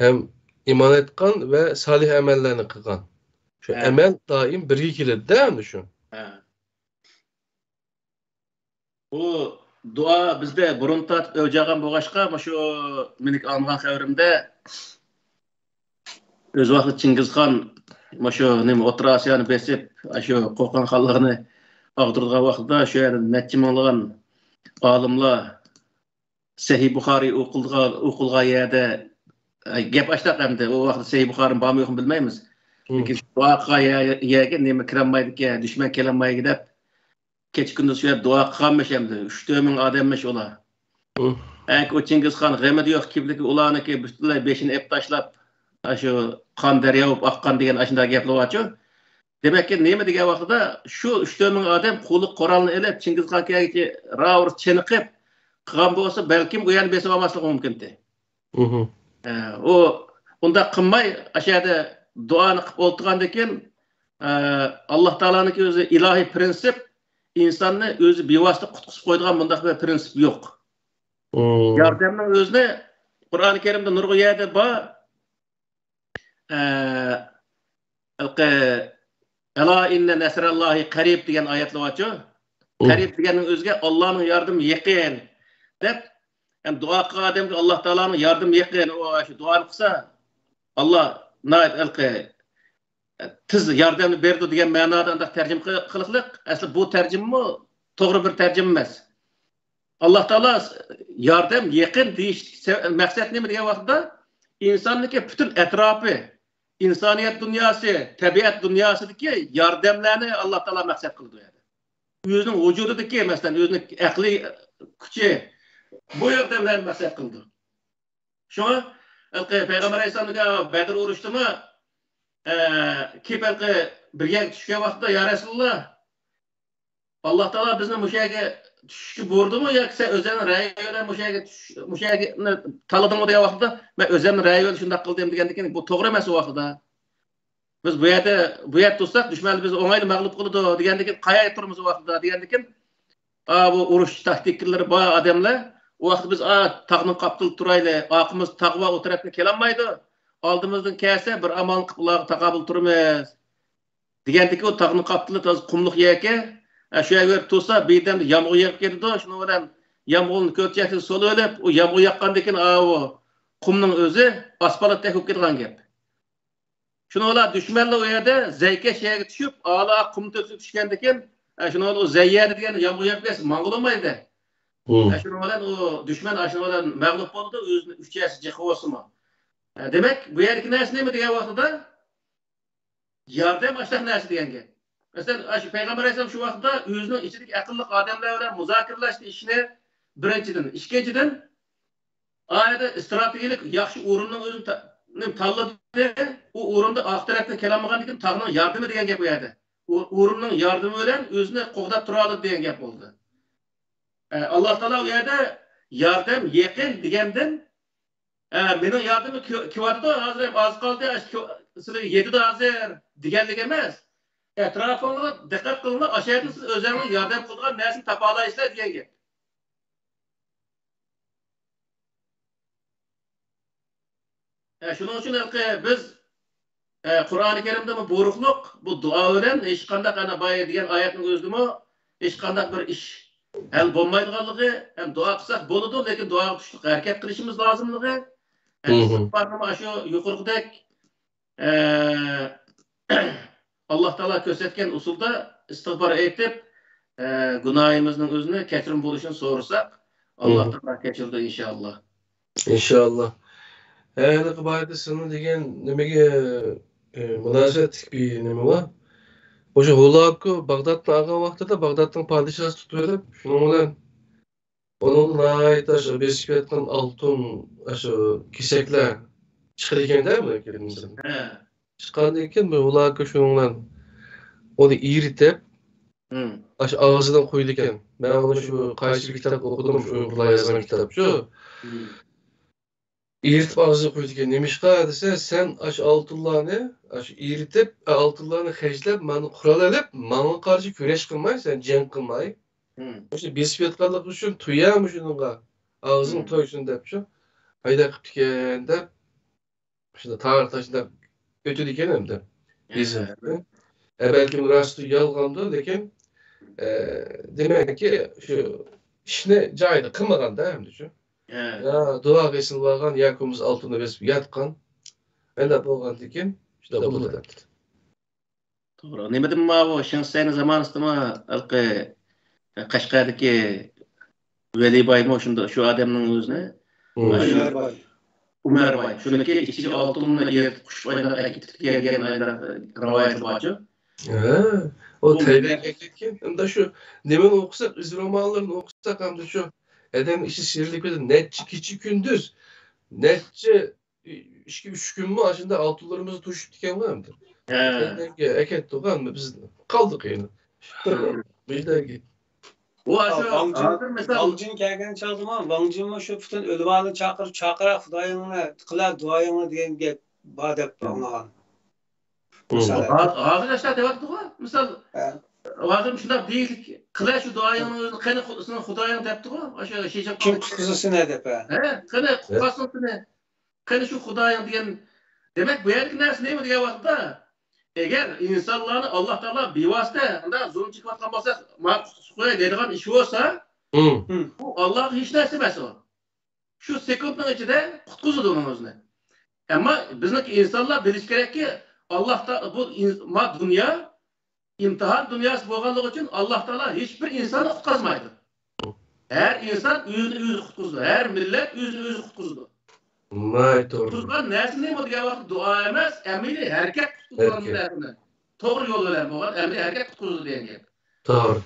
ھەم ئىمان ئېيتقان ۋە سالىھ ئەمەللەرنى قىلغان. شۇ ئەمەل دائىم بىرگە كېلىدىدە ئەمدى شۇ. بۇ دۇئا بىزدە بۇرۇن تارتىپ ئۆلجەيگەن بولغاچقا، مۇشۇ مېنىڭ ئاڭلىغان خەۋىرىمدە ئۆز ۋاقتىدا چىڭگىزخان مۇشۇ نېمە ئوتتۇرا ئاسىيانى بېسىپ، شۇ قوقان خانلىقىنى ئاغدۇرىدىغان ۋاقتىدا شۇ يەردە نەچچە مىڭلىغان ئالىملار سەھىھ بۇخارىي ئوقۇلغان، ئوقۇلغان يەردە، ئە، گەپ ئاشتاق ئەمدى. ئۇ ۋاقىتتا سەھىھ بۇخارىنى بارمۇ يوقمۇ بىلمەيمىز. لېكىن دۇئا قىلغان يەرگە نېمە كىرەلمەيدىكەن، دۈشمەن كېلەلمەيدۇ دەپ، كېچە كۈندۈز شۇ يەردە دۇئا قىلغانمىش ئەمدى. ئۈچ تۆت مىڭ ئادەممىش ئۇلار. ئەنكى ئۇ چىڭگىزخان غېمىدە يوق، كىملىكى ئۇلارنىڭكى پۈتۈنلەي بېشىنى ئېلىپ تاشلاپ، ئاشۇ قان دەريا بولۇپ ئاققان دېگەن ئاشۇنداق گەپلەر بارچۇ. دېمەككى، نېمە دېگەن ۋاقتىدا شۇ ئۈچ تۆت مىڭ ئادەم قولىغا قورالنى ئېلىپ، چىڭگىزخان كەلگىچە راۋۇرۇس چېنىقىپ قىلغان بولسا، بەلكىم ئۇ يەرنى بېسىپ ئالماسلىقى مۇمكىنتى. ئە، ئۇ ئۇنداق قىلماي، ئاشۇ يەردە دۇئانى قىلىپ ئولتۇرغاندىن كېيىن، ئە، ئاللا تائالانىڭكى ئۆزى ئىلاھىي پرىنسىپ، ئىنساننى ئۆزى بىۋاسىتە قۇتقۇزۇپ قويىدىغان مۇنداق بىر پرىنسىپ يوق. ياردەمنىڭ ئۆزىنى قۇرئانى كەرىمدە نۇرغۇن يەردە بار. ئە، ھېلىقى، «ئەلا ئىننە نەسرەللاھى قەرىب» دېگەن ئايەتلەر بارچۇ؟ قەرىب دېگەننىڭ ئۆزىگە ئاللانىڭ ياردىمى يېقىن دەپ، يەنى دۇئا قىلغان ئادەمگە ئاللا تائالانىڭ ياردىمى يېقىن، ئۇ شۇ دۇئانى قىلسا، ئاللا ناھايىتى ھېلىقى تېز ياردەمنى بېرىدۇ دېگەن مەنادا ئانداق تەرجىمە قىل-، قىلىقلىق. ئەسلى بۇ تەرجىمىمۇ توغرا بىر تەرجىمە ئەمەس. ئاللا تائالا ياردەم يېقىن دېيىش سە-، مەقسەت نېمە دېگەن ۋاقىتتا، ئىنساننىڭكى پۈتۈن ئەتراپى، ئىنسانىيەت دۇنياسى، تەبىئەت دۇنياسىدىكى ياردەملەرنى ئاللا تائالا مەقسەت قىلىدۇ يەنى. ئۆزىنىڭ ۋۇجۇدىدىكى، مەسىلەن، ئۆزىنىڭ ئەقلىي كۈچى، بۇ ياردەملەرنى مەقسەت قىلىدۇ. شۇڭا، ھېلىقى پەيغەمبەر ئەلەيھىسسالامغا بەدر ئۇرۇشتىمۇ، ئە، كېلىپ ھېلىقى بىر يەرگە چۈشكەن ۋاقتىدا، يا رەسۇلاللا، ئاللا تائالا بىزنى مۇشۇ يەرگە چۈشۈشكە بۇيرۇدىمۇ ياكى سەن ئۆزۈڭنىڭ رەيى بىلەن مۇشۇ يەرگە چۈش-، مۇشۇ يەرگە تاللىدىڭمۇ دېگەن ۋاقتىدا، مەن ئۆزۈمنىڭ رەيى بىلەن شۇنداق قىلدىم دېگەندىكىن، بۇ توغرا ئەمەس ئۇ ۋاقتىدا. بىز بۇ يەردە، بۇ يەردە تۇرساق، دۈشمەنلەر بىزنى ئوڭايلا مەغلۇپ قىلىدۇ دېگەندىكىن، قايەردە تۇرىمىز ئۇ ۋاقتىدا دېگەندىكىن، ئا، بۇ ئۇرۇش تاكتىكىلىرى بار ئادەملەر، ئۇ ۋاقىتتا بىز، ئا، تاغنىڭ قاپتىلىدا تۇرايلى، ئارقىمىز تاغ بار، ئۇ تەرەپتىن كېلەلمەيدۇ، ئالدىمىزدىن كەلسە، بىر ئامال قىلىپ ئۇلارغا تاقابىل تۇرىمىز دېگەندىكىن، ئۇ تاغنىڭ قاپتىلى تازا قۇملۇق يەركەن، ئا، شۇ يەرگە بېرىپ تۇرسا، بىردەم يامغۇر يېغىپ كېتىدۇ، شۇنىڭ بىلەن يامغۇرنى كۆلچەكتىن سولىۋېلىپ، ئۇ يامغۇر ياغقاندىكىن، ئاۋۇ قۇمنىڭ ئۆزى ئاسفالتتەك بولۇپ كېتىدىغان گەپ. شۇنىڭ بىلەن دۈشمەنلەر ئۇ يەردە زەيكەش يەرگە چۈشۈپ، ئالا قۇم تۆسۈپ چۈشكەندىكىن، ئە، شۇنىڭ بىلەن ئۇ زەي يەردە دېگەن يامغۇر ياغقان ماڭغىلى بولمايدۇ. ئە، شۇنىڭ بىلەن ئۇ دۈشمەن ئاشۇنىڭ بىلەن مەغلۇپ بولىدۇ، ئۆزىنىڭ ئۈچ يەسى جىقى بولسىمۇ. ئە، دېمەك، بۇ يەردىكى نەرسە نېمە دېگەن ۋاقتىدا، ياردەم ئاشۇنداق نەرسە دېگەن گەپ. مەسىلەن، ئاشۇ پەيغەمبەر ئەلەيھىسسالام شۇ ۋاقىتتا ئۆزىنىڭ ئىچىدىكى ئەقىللىق ئادەملەر بىلەن مۇزاكىرىلەشتى ئىشنى، بىرىنچىدىن. ئىككىنچىدىن، ئايەتتە ئىستراتېگىيەلىك ياخشى ئورۇننىڭ ئۆزىنى تا-، نېمە تاللىدى. ئۇ ئورۇندا ئارقا تەرەپتىن كېلەلمىگەندىكىن تاغنىڭ ياردىمى دېگەن گەپ ئۇ يەردە. ئۇ ئورۇننىڭ ياردىمى بىلەن ئۆزىنى قوغداپ تۇرالىدى دېگەن گەپ بولدى. ئە، ئاللا تائالا ئۇ يەردە ياردەم يېقىن دېگەندىن، ئە، مېنىڭ ياردىمىم كېلىۋاتىدۇ، ھازىر ھەم ئاز قالدى، ئاشۇ كېلىۋ-، سىلەرگە يېتىدۇ ھازىر دېگەنلىك ئەمەس. ئەتراپىڭلارغا دىققەت قىلىڭلار، ئاشۇ يەردىن سىز ئۆزۈڭلارغا ياردەم قىلىدىغان نەرسىنى تاپالايسىلەر دېگەن گەپ. ئە، شۇنىڭ ئۈچۈن ھېلىقى بىز، ئە، قۇرئانى كەرىمدىمۇ بۇيرۇقلۇق، بۇ دۇئا بىلەن ھېچقانداق، ئەنە بايا دېگەن ئايەتنىڭ ئۆزىدىمۇ ھېچقانداق بىر ئىش ھەل بولمايدىغانلىقى، ھەم دۇئا قىلساق بولىدۇ، لېكىن دۇئاغا تۇشلۇق ھەرىكەت قىلىشىمىز لازىملىقى، ھەم ئىستىغپارنىمۇ ئاشۇ يۇقىرىقىدەك، ئە، ئاللا تائالا كۆرسەتكەن ئۇسۇلدا ئىستىغپار ئېيتىپ، ئە، گۇناھىمىزنىڭ ئۆزىنى كەچۈرۈم بولۇشىنى سورىساق، ئاللا تائالا كەچۈرىدۇ، ئىنشائاللا. ئىنشائاللا. ھە، ھېلىقى بايىقى سىلىنىڭ دېگەن نېمىگە، ئە، مۇناسىۋەتلىك بىر نېمە بار. ئوشۇ ھۇلاكۇ باغدادتىن ئالغان ۋاقتىدا باغدادنىڭ پادىشاھى تۇتۇۋېلىپ، شۇنىڭ بىلەن ئۇنىڭدا ناھايىتى ئاشۇ بېسىپ ياتقان ئالتۇن، ئاشۇ كېسەكلەر چىقىدىكەن-دە، بۇ كېلىمىزدىن. ھە. چىققاندىن كېيىن بۇ ھۇلاكۇ شۇنىڭ بىلەن ئۇنى ئېرىتىپ، ئاشۇ ئاغزىدىن قۇيىدىكەن. مەن ئۇنى شۇ قايسى بىر كىتابتا ئوقۇدۇم، شۇ ئۇيغۇرلار يازغان كىتاب شۇ. ئېرىتىپ ئاغزىغا قۇيىدىكەن. نېمىشقا دېسە، سەن ئاشۇ ئالتۇنلارنى، ئاشۇ ئېرىتىپ، ئالتۇنلارنى خەجلەپ، مانا قورال ئېلىپ، ماڭا قارشى كۈرەش قىلماي، سەن جەڭ قىلماي، مۇشۇ بېسىپ ياتقانلىقى ئۈچۈن تويا مۇشۇنىڭغا، ئاغزىڭ تويسۇن دەپ شۇ پەيدا قىپتىكەن دەپ، شۇنداق تارىختا شۇنداق ئۆتىدىكەن ئەمدى. يېزىلدى. ئە، بەلكىم راستتۇ، يالغاندۇ، لېكىن، ئە، دېمەككى، شۇ ئىشنى جايىدا قىلمىغاندا ئەمدى شۇ. يا دۇئاغا ئېسىلىۋالغان، يا كۈمۈش ئالتۇننى بېسىپ ياتقان. ئەندە بولغاندىكىن شۇنداق بولىدۇ دەپتۇ. توغرا. نېمىدىمۇ ماۋۇ شېڭ شىسەينىڭ زامانىسىدىمۇ ھېلىقى قەشقەردىكى ۋەلى بايمۇ شۇنداق، شۇ ئادەمنىڭ ئۆزىنى. ئۆمەر باي. ئۆمەر باي. شۇنىڭكى ئىچىگە ئالتۇننى ئېرىتىپ قوشۇپ ئايلاپ ئەكېتىپتىكەن دېگەن ئايلاپ رىۋايەت بارچۇ. ھە، ئۇ تەيۋەنگە كەتكەن. ئەمدى شۇ نېمىنى ئوقۇساق، ئىز رومانلىرىنى ئوقۇساق، ئەمدى شۇ ئادەم ئىچى سىرلىك بىلەن نەچچە كېچە كۈندۈز، نەچچە ئىككى، ئۈچ كۈنمۇ ئاشۇنداق ئالتۇنلىرىمىزنى توشۇپتىكەنغۇ ئەمدى. ھە. ئەكەتتۇق ئەمدى بىز قالدۇق يەنە. بىردەمگە. ئۇ ئاشۇ ۋاڭ جىن، ھازىر مىسال ۋاڭ جىن كەلگەن چاغدىمۇ، ۋاڭ جىنمۇ شۇ پۈتۈن ئۆلىمالارنى چاقىرىپ، چاقىرە خۇدايىڭنى، قىلە دۇئايىڭنى دېگەن گەپ بار دەپ ئاڭلىغان. ھە. ھازىر ئاشۇنداق دەۋاتىدىغۇ، مىسال، ھە. ھازىر شۇنداق دېيىلىپ، قىلە شۇ دۇئايىڭنى ئۆزىنى، قېنى خۇ-، سېنىڭ خۇدايىڭ دەپتىغۇ، ئاشۇ شىجاپ. كىم قۇتقۇزسۇن دەپ، ھە. ھە، قېنى قۇتقۇزسۇن سېنى. قېنى شۇ خۇدايىڭ دېگەن، دېمەك، بۇ يەردىكى نەرسە نېمە دېگەن ۋاقىتتا، ئەگەر ئىنسانلارنى ئاللا تائالا بىۋاسىتە ئۇنداق زۇلۇم چېكىۋاتقان بولسا، ماڭا قۇتقۇزۇپ قوياي دەيدىغان ئىش بولسا، ھىم. بۇ ئاللاغا ھېچ نەرسە ئەمەس ئۇ. شۇ سېكۇنتنىڭ ئىچىدە قۇتقۇزىدۇ ئۇنىڭ ئۆزىنى. ئەمما بىزنىڭكى ئىنسانلار بىلىش كېرەككى، ئاللا تائالا بۇ ئىن- ما دۇنيا ئىمتىھان دۇنياسى بولغانلىقى ئۈچۈن ئاللا تائالا ھېچبىر ئىنساننى قۇتقۇزمايدۇ. ھەر ئىنسان ئۆزىنى ئۆزى قۇتقۇزىدۇ. ھەر مىللەت ئۆزىنى ئۆزى قۇتقۇزىدۇ. ماي توغرا. قۇتقۇزغان نەرسە نېمە دېگەن ۋاقىتتا دۇئا ئەمەس، ئەمەلىي ھەرىكەت قۇتقۇزىدۇ ھەرىكەت. نەرسىنى. توغرا يول بىلەن بولغان ئەمەلىي ھەرىكەت قۇتقۇزىدۇ دېگەن گەپ. توغرا.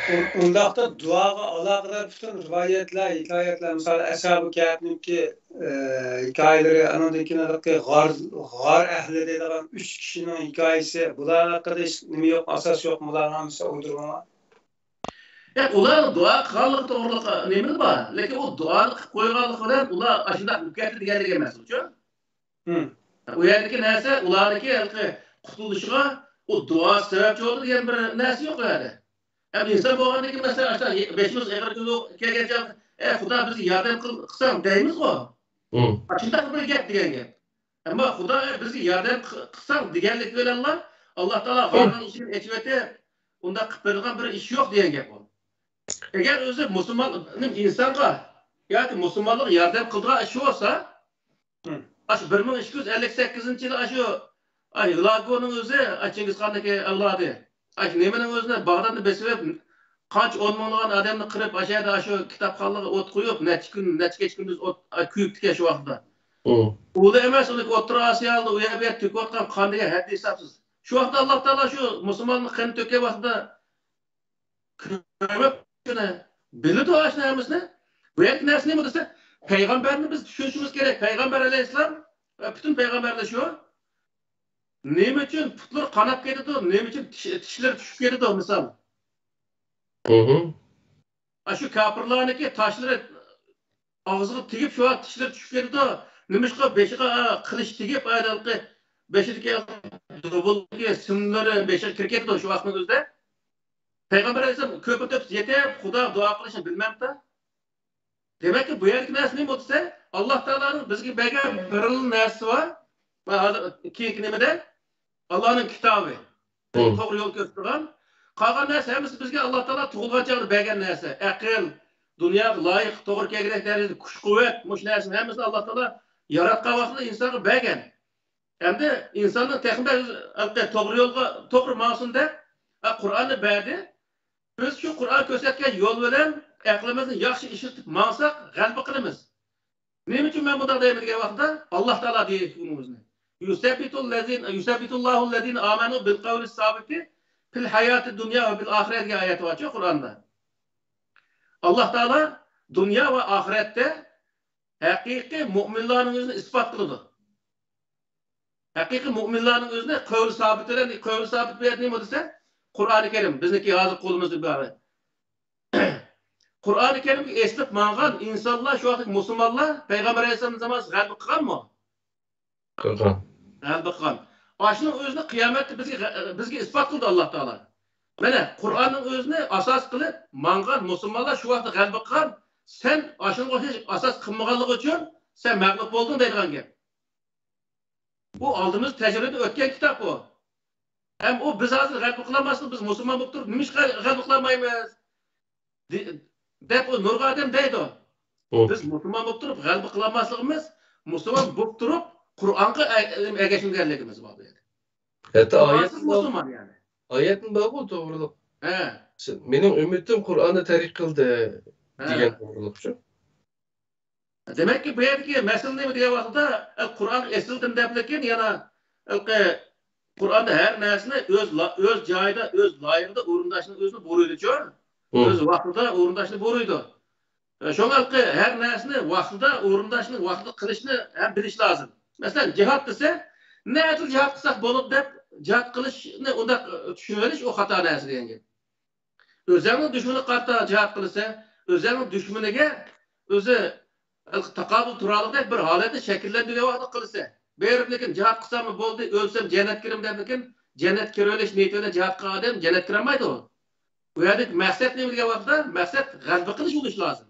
ئۇ- ئۇنداقتا دۇئاغا ئالاقىدار پۈتۈن رىۋايەتلەر، ھېكايەتلەر، مىسال، ئەسھابۇ كەھپنىڭكى ئى، ھېكايىلىرى، ئانىڭدىن كېيىن ھېلىقى غار، غار ئەھلى دەيدىغان ئۈچ كىشىنىڭ ھېكايىسى، بۇلار ھەققىدە ھېچ نېمە يوق، ئاساس يوق، بۇلارنىڭ ھەممىسى ئويدۇرما. ياق، ئۇلار دۇئا قىلغانلىقى توغرىلىق نېمىلا بار، لېكىن ئۇ دۇئانى قىلىپ قويغانلىقى بىلەن ئۇلار ئاشۇنداق بولۇپ كەتتى دېگەنلىك ئەمەس ئۇچۇ. ھىم. ئۇ يەردىكى نەرسە ئۇلارنىڭكى ھېلىقى قۇتۇلۇشىغا ئۇ دۇئا سەۋەبچى بولدى دېگەن بىر نەرسە يوق ئۇ يەردە. ھەم ئىنسان بولغاندىن كېيىن مەسىلەن ئاشۇنداق بېشىمىز ئېغىر كۈنى كەلگەن چاغدا، ئەي خۇدا بىزگە ياردەم قىل قىلساڭ دەيمىزغۇ. ھىم. ئاشۇنداق بىر گەپ دېگەن گەپ. ئەمما خۇدا ئەي بىزگە ياردەم قىلساڭ دېگەنلىك بىلەنلا ئاللا تائالا غارنىڭ ئىشىكىنى ئېچىۋېتىپ ئۇنداق قىلىپ بېرىدىغان بىر ئىش يوق دېگەن گەپ ئۇ. ئەگەر ئۆزى مۇسۇلمان ئىنسانغا ياكى مۇسۇلمانلىققا ياردەم قىلىدىغان ئىش بولسا، ھىم. ئاشۇ بىر مىڭ ئىككى يۈز ئەللىك سەككىزىنچى يىلى ئاشۇ ئاي لاگونىڭ ئۆزى، ئاي چىڭگىزخاننىڭكى ئەۋلادى، ئاشۇ نېمىنىڭ ئۆزىنى باغدادنى بېسىۋېلىپ، قانچە ئون مىڭلىغان ئادەمنى قىرىپ، ئاشۇ يەردە ئاشۇ كىتابخانىلارغا ئوت قويۇپ، نەچچە كۈن، نەچچە كەچە كۈندۈز ئوت، ئاي، كۆيۈپتىكەن شۇ ۋاقىتتا. ھىم. ئۇلا ئەمەس، ئۇنى ئوتتۇرا ئاسىيالىدا ئۇ يەر بۇ يەر تۆكۈۋاتقان قان دېگەن ھەددى ھېسابسىز. شۇ ۋاقىتتا ئاللا تائالا شۇ مۇسۇلماننىڭ قېنى تۆككەن ۋاقتىدا كۆرۈپ شۇنى بىلىدۇ، ئاشۇنى ھەممىسىنى. بۇ يەردىكى نەرسە نېمە دېسە، پەيغەمبەرنى بىز چۈشىنىشىمىز كېرەك. پەيغەمبەر ئەلەيھىسسالام ۋە پۈتۈن پەيغەمبەرلەر شۇ. نېمە ئۈچۈن پۇتلىرى قاناپ كېتىدۇ؟ نېمە ئۈچۈن چىش- چىشلىرى چۈشۈپ كېتىدۇ؟ مىسال، ھىم. ئاشۇ كاپىرلارنىڭكى تاشلىرى ئاغزىغا تېگىپ، شۇ ۋاقىت چىشلىرى چۈشۈپ كېتىدۇ. نېمىشقا بېشىغا قىلىچ تېگىپ، ھېلىقى بېشىدىكى دۇبۇلدىكى سىملىرى بېشىغا كىرىپ كېتىدۇ شۇ ۋاقىتنىڭ ئۆزىدە. پەيغەمبەر ئەلەيھىسسالام كۆپۈر تۆپۈپ يېتىپ، خۇدا دۇئا قىلىشنى بىلمەپتۇ. دېمەككى، بۇ يەردىكى نەرسە نېمە بولسا، ئاللا تائالانىڭ بىزگە بەرگەن بىرلا نەرسىسى بار. ۋە ھازىر كېيىنكى نېمىدە؟ ئاللانىڭ كىتابى. بىزگە ھىم. توغرا يول كۆرسىتىدىغان. قالغان نەرسە ھەممىسى بىزگە ئاللا تائالا تۇغۇلغان چاغدا بەرگەن نەرسە. ئەقىل، دۇنياغا لايىق، توغرا كەلگۈدەك دەرىجىدە كۈچ-قۇۋۋەت، مۇشۇ نەرسىنى ھەممىسىنى ئاللا تائالا ياراتقان ۋاقتىدا ئىنسانغا بەرگەن. ئەمدى ئىنساننىڭ تېخىمۇ توغرا يولغا، توغرا ماڭسۇن دەپ، ھە، قۇرئاننى بەردى. بىز شۇ قۇرئان كۆرسەتكەن يول بىلەن ئەقلىمىزنى ياخشى ئىشلىتىپ ماڭساق، غەلىبە قىلىمىز. نېمە ئۈچۈن مەن بۇنداق دەيمەن دېگەن ۋاقىتتا، ئاللا تائالا دېيەتتى ئۇنىڭ ئۆزىنى. يۇسەببىتۇللەزىن-، يۇسەببىتۇللاھۇللەزىنە ئامەنۇ بىل قەۋلىس سابىتى فىل ھاياتىد دۇنيا ۋە فىل ئاخىرە دېگەن ئايەت بارچۇ قۇرئاندا. ئاللا تائالا دۇنيا ۋە ئاخىرەتتە ھەقىقىي مۇئمىنلارنىڭ ئۆزىنى ئىسپات قىلىدۇ. ھەقىقىي مۇئمىنلارنىڭ ئۆزىنى قەۋلى سابىت بىلەن، قەۋلى سابىت بۇ يەردە نېمە دېسە، قۇرئانى كەرىم، بىزنىڭكى ھازىر قولىمىزدا بار. قۇرئانى كەرىمگە ئېسىلىپ ماڭغان ئىنسانلار، شۇ ۋاقىتتىكى مۇسۇلمانلار پەيغەمبەر ئەلەيھىسسالام زامانىسىدا غەلىبە قىلغانمۇ؟ قىلغان. غەلىبە قىلغان. ئاشۇنىڭ ئۆزىنى قىيامەتتە بىزگە، بىزگە ئىسپات قىلدى ئاللا تائالا. مانا، قۇرئاننىڭ ئۆزىنى ئاساس قىلىپ ماڭغان مۇسۇلمانلار شۇ ۋاقىتتا غەلىبە قىلغان. سەن ئاشۇنىڭغا ئوخشاش ئاساس قىلمىغانلىقى ئۈچۈن سەن مەغلۇپ بولدۇڭ دەيدىغان گەپ. بۇ ئالدىمىزدا تەجرىبىدىن ئۆتكەن كىتاب بۇ. ھەم ئۇ بىز ھازىر غەلىبە قىلالماسلىق، بىز مۇسۇلمان بولۇپ تۇرۇپ نېمىشقا غەلىبە قىلالمايمىز؟ دې-، دەپ ئۇ نۇرغۇن ئادەم دەيدۇ. ئۇ. بىز مۇسۇلمان بولۇپ تۇرۇپ غەلىبە قىلالماسلىقىمىز، مۇسۇلمان بولۇپ تۇرۇپ قۇرئانغا ئە-، ئەگەشمىگەنلىكىمىز بار بۇ يەردە. ھەتتا قۇرئانسىز ئايەتمۇ بار، مۇسۇلمان يەنى. ئايەتمۇ بارغۇ توغرىلىق. ھە. مېنىڭ ئۈممىتىم قۇرئاننى تەرك قىلدى ھە. دېگەن توغرىلىقچۇ. دېمەككى، بۇ يەردىكى مەسىلە نېمە دېگەن ۋاقىتتا، ئە، قۇرئانغا ئېسىلدىم دەپلىكىن يەنە، ئە، قۇرئاندا ھەر نەرسىنى ئۆز لا-، ئۆز جايىدا، ئۆز لايىقىدا ئورۇنداشنى ئۆزىنى بۇيرۇيدۇچۇ. ھىم. ئۆز ۋاقتىدا ئورۇنداشنى بۇيرۇيدۇ. ئە، شۇڭا ھەر نەرسىنى ۋاقتىدا ئورۇنداشنى، ۋاقتىدا قىلىشنى ھەم بىلىش لازىم. مەسىلەن، جىھاد دېسە، نەدىلا جىھاد قىلساق بولىدۇ دەپ جىھاد قىلىشنى ئۇنداق، ئە، چۈشىنىۋېلىش ئۇ خاتا نەرسە دېگەن گەپ. ئۆزەڭنىڭ دۈشمىنىگە قارىتا جىھاد قىلىسەن، ئۆزەڭنىڭ دۈشمىنىگە ئۆزى تاقابىل تۇرالىقتەك بىر ھالەتنى شەكىللەندۈرگەن ۋاقىتتا قىلىسەن. بېرىپلىكىن جىھاد قىلساممۇ بولدى، ئۆلسەم جەننەتكە كىرىمەن دەپلىكىن جەننەتكە كىرىۋېلىش نىيىتى بىلەن جىھاد قىلغان ئادەم جەننەتكە كىرەلمەيدۇ. بۇ يەردىكى مەقسەت نېمە دېگەن ۋاقىتتا، مەقسەت غەلىبە قىلىش بولۇشى لازىم.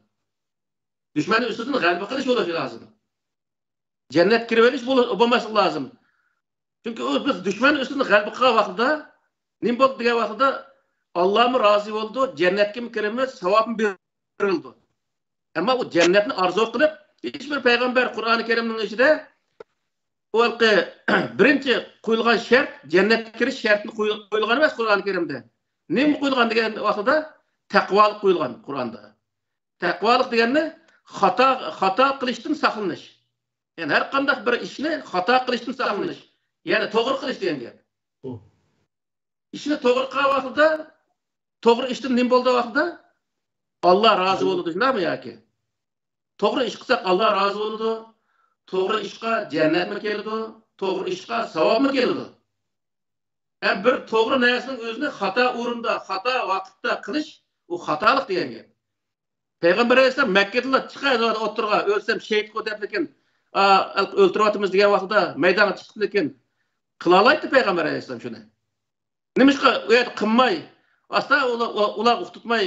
دۈشمەننىڭ ئۈستىدىن غەلىبە قىلىش بولۇشى لازىم. جەننەتكە كىرىۋېلىش بول-، بولماسلىقى لازىم. چۈنكى ئۇ، بىز دۈشمەن ئۈستىدە غەلىبە قىلغان ۋاقتىدا نېمە بولدى دېگەن ۋاقتىدا، ئاللامۇ رازى بولىدۇ، جەننەتكىمۇ كىرىمىز، ساۋابمۇ بېرىلىدۇ. ئەمما ئۇ جەننەتنى ئارزۇ قىلىپ، ھېچ بىر پەيغەمبەر قۇرئانى كەرىمنىڭ ئىچىدە ئۇ ھېلىقى بىرىنچى قويۇلغان شەرت، جەننەتكە كىرىش شەرتىنى قوي-، قويۇلغان ئەمەس قۇرئانى كەرىمدە. نېمە قويۇلغان دېگەن ۋاقتىدا، تەقۋالىق قويۇلغان قۇرئاندا. تەقۋالىق دېگەننى خاتا، خاتا قىلىشتىن ساقلىنىش. يەنى ھەر قانداق بىر ئىشنى خاتا قىلىشتىن ساقلىنىش. يەنى توغرا قىلىش دېگەن گەپ. ئىشنى توغرا قىلغان ۋاقتىدا، توغرا ئىشتىن نېمە بولىدۇ ۋاقتىدا؟ ئاللا رازى بولىدۇ، شۇنداقمۇ ياكى؟ توغرا ئىش قىلساق، ئاللا رازى بولىدۇ. توغرا ئىشقا جەننەتمۇ كېلىدۇ، توغرا ئىشقا ساۋابمۇ كېلىدۇ. ھەم بىر توغرا نەرسىنىڭ ئۆزىنى خاتا ئورۇندا، خاتا ۋاقىتتا قىلىش، ئۇ خاتالىق دېگەن گەپ. پەيغەمبەر ئەلەيھىسسالام مەككىدىلا چىقاي ئوتتۇرىغا، ئۆلسەم شېھىتقۇ دەپلىكىن، ئا، ئۆلتۈرۈۋاتىمىز دېگەن ۋاقتىدا مەيدانغا چىقىپلىكىن، قىلالايتتى پەيغەمبەر ئەلەيھىسسالام شۇنى. نېمىشقا ئۇ يەردە قىلماي، ئاستا ئۇلار، ئۇلارغا ئۇقتۇرتماي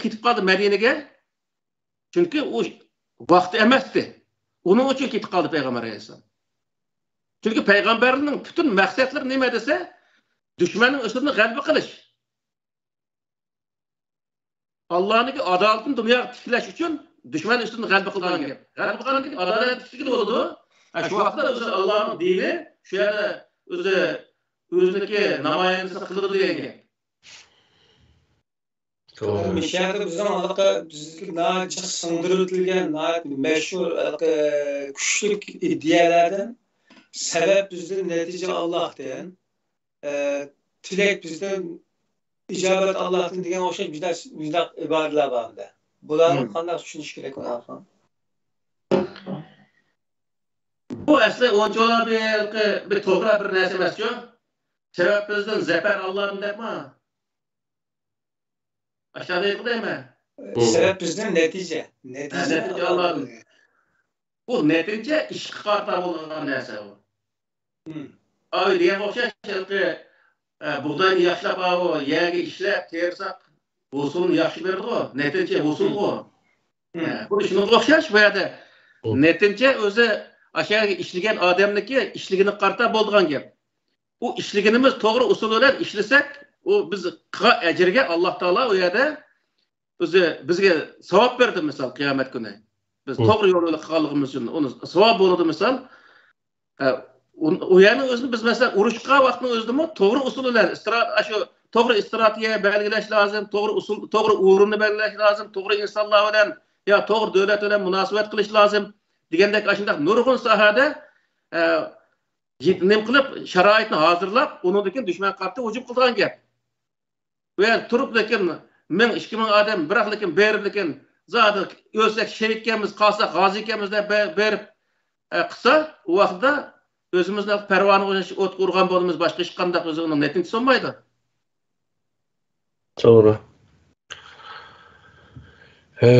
كېتىپ قالدى مەدىنىگە؟ چۈنكى ئۇ ۋاقتى ئەمەستى. ئۇنىڭ ئۈچۈن كېتىپ قالدى پەيغەمبەر ئەلەيھىسسالام. چۈنكى پەيغەمبەرنىڭ پۈتۈن مەقسەتلىرى نېمە دېسە، دۈشمەننىڭ ئۈستىدىن غەلىبە قىلىش. ئاللانىڭكى ئادالىتىنى دۇنياغا تىكلەش ئۈچۈن دۈشمەن ئۈستىدىن غەلىبە قىلغان گەپ. غەلىبە قىلغاندىن كېيىن ئادالەت تىكلىگىلى بولىدۇ. ھە، شۇ ۋاقىتتا ئۆزى ئاللانىڭ دىنى شۇ يەردە ئۆزى، ئۆزىنىڭكى نامايەندىسى قىلىدۇ دېگەن گەپ. توغرا. مۇشۇ يەردە بىزنىڭ ھېلىقى بىزگە ناھايىتى جىق سىڭدۈرۈۋېتىلگەن، ناھايىتى مەشھۇر ھېلىقى كۈچلۈك ئىدىيەلەردىن، سەۋەب بىزدىن، نەتىجە ئاللاھتىن، ئە، تىلەك بىزدىن، ئىجابەت ئاللاھتىن دېگەن ئوخشاش مۇنداق، مۇنداق ئىبارىلەر بار ئەمدى. بۇلارنى مم. قانداق چۈشىنىش كېرەك ئۇنى؟ بۇ ئەسلى ئۇنچىۋالا بىر، بىر توغرا بىر نەرسە ئەمەسچۇ. سەۋەب بىزدىن، زەپەر ئاللاھتىن دەپمۇ؟ ئاشۇنداق دەيدىغۇ. سەۋەب بىزدىن، نەتىجە. نەتىجە نەتىجە ئاللاھتىن. بۇ نەتىجە ئىشقا قارىتا بولغان نەرسە بۇ. مم. ئاۋۇ دېگەنگە ئوخشاش، ھېلىقى، ئە، بۇغداينى ياخشىلاپ، ئاۋۇ يەرگە ئىشلەپ، تېرىساق، ھوسۇلنى ياخشى بېرىدىغۇ، نەتىجە ھوسۇلغۇ. مم. ئە، خۇددى شۇنىڭغا ئوخشاش بۇ يەردە. مم. نەتىجە ئۆزى ئاشۇ يەرگە ئىشلىگەن ئادەمنىڭكى ئىشلىگىنىگە قارىتا بولىدىغان گەپ. ئۇ ئىشلىگىنىمىز توغرا ئۇسۇل بىلەن ئىشلىسەك، ئۇ بىز قىلغان ئەجىرگە ئاللا تائالا ئۇ يەردە ئۆزى بىزگە ساۋاب بەردى، مىسال، قىيامەت كۈنى. بىز مم. توغرا يول بىلەن قىلغانلىقىمىز ئۈچۈن ئۇنى ساۋاب بولىدۇ، مىسال. ئە، ئۇ، ئۇ يەرنىڭ ئۆزىنى بىز، مەسىلەن، ئۇرۇشقا ۋاقىتنىڭ ئۆزىدىمۇ توغرا ئۇسۇل بىلەن ئىسترا-، ئاشۇ توغرا ئىستراتېگىيە بەلگىلەش لازىم، توغرا ئۇسۇل، توغرا ئورۇننى بەلگىلەش لازىم، توغرا ئىنسانلار بىلەن يا توغرا دۆلەت بىلەن مۇناسىۋەت قىلىش لازىم دېگەندەك ئاشۇنداق نۇرغۇن ساھەدە، ئە، يېت-، نېمە قىلىپ، شارائىتنى ھازىرلاپ، ئۇنىڭدىن كېيىن دۈشمەنگە قارىتا ھۇجۇم قىلىدىغان گەپ. ئۇ يەردە تۇرۇپ، لېكىن مىڭ، ئىككى مىڭ ئادەم، بىراق لېكىن بېرىپ، لېكىن زادى ئۆلسەك شېھىتكەنمىز، قالساق غازىيكەنمىز دەپ بە-، بېرىپ، ئە، قىلسا، ئۇ ۋاقىتتا ئۆزىمىزنى پەرۋانىغا ئوخشاش ئوتقا ئۇرغان بولىمىز، باشقا ھېچقانداق ئۆزىنىڭ نەتىجىسى بولمايدۇ. توغرا. ھە،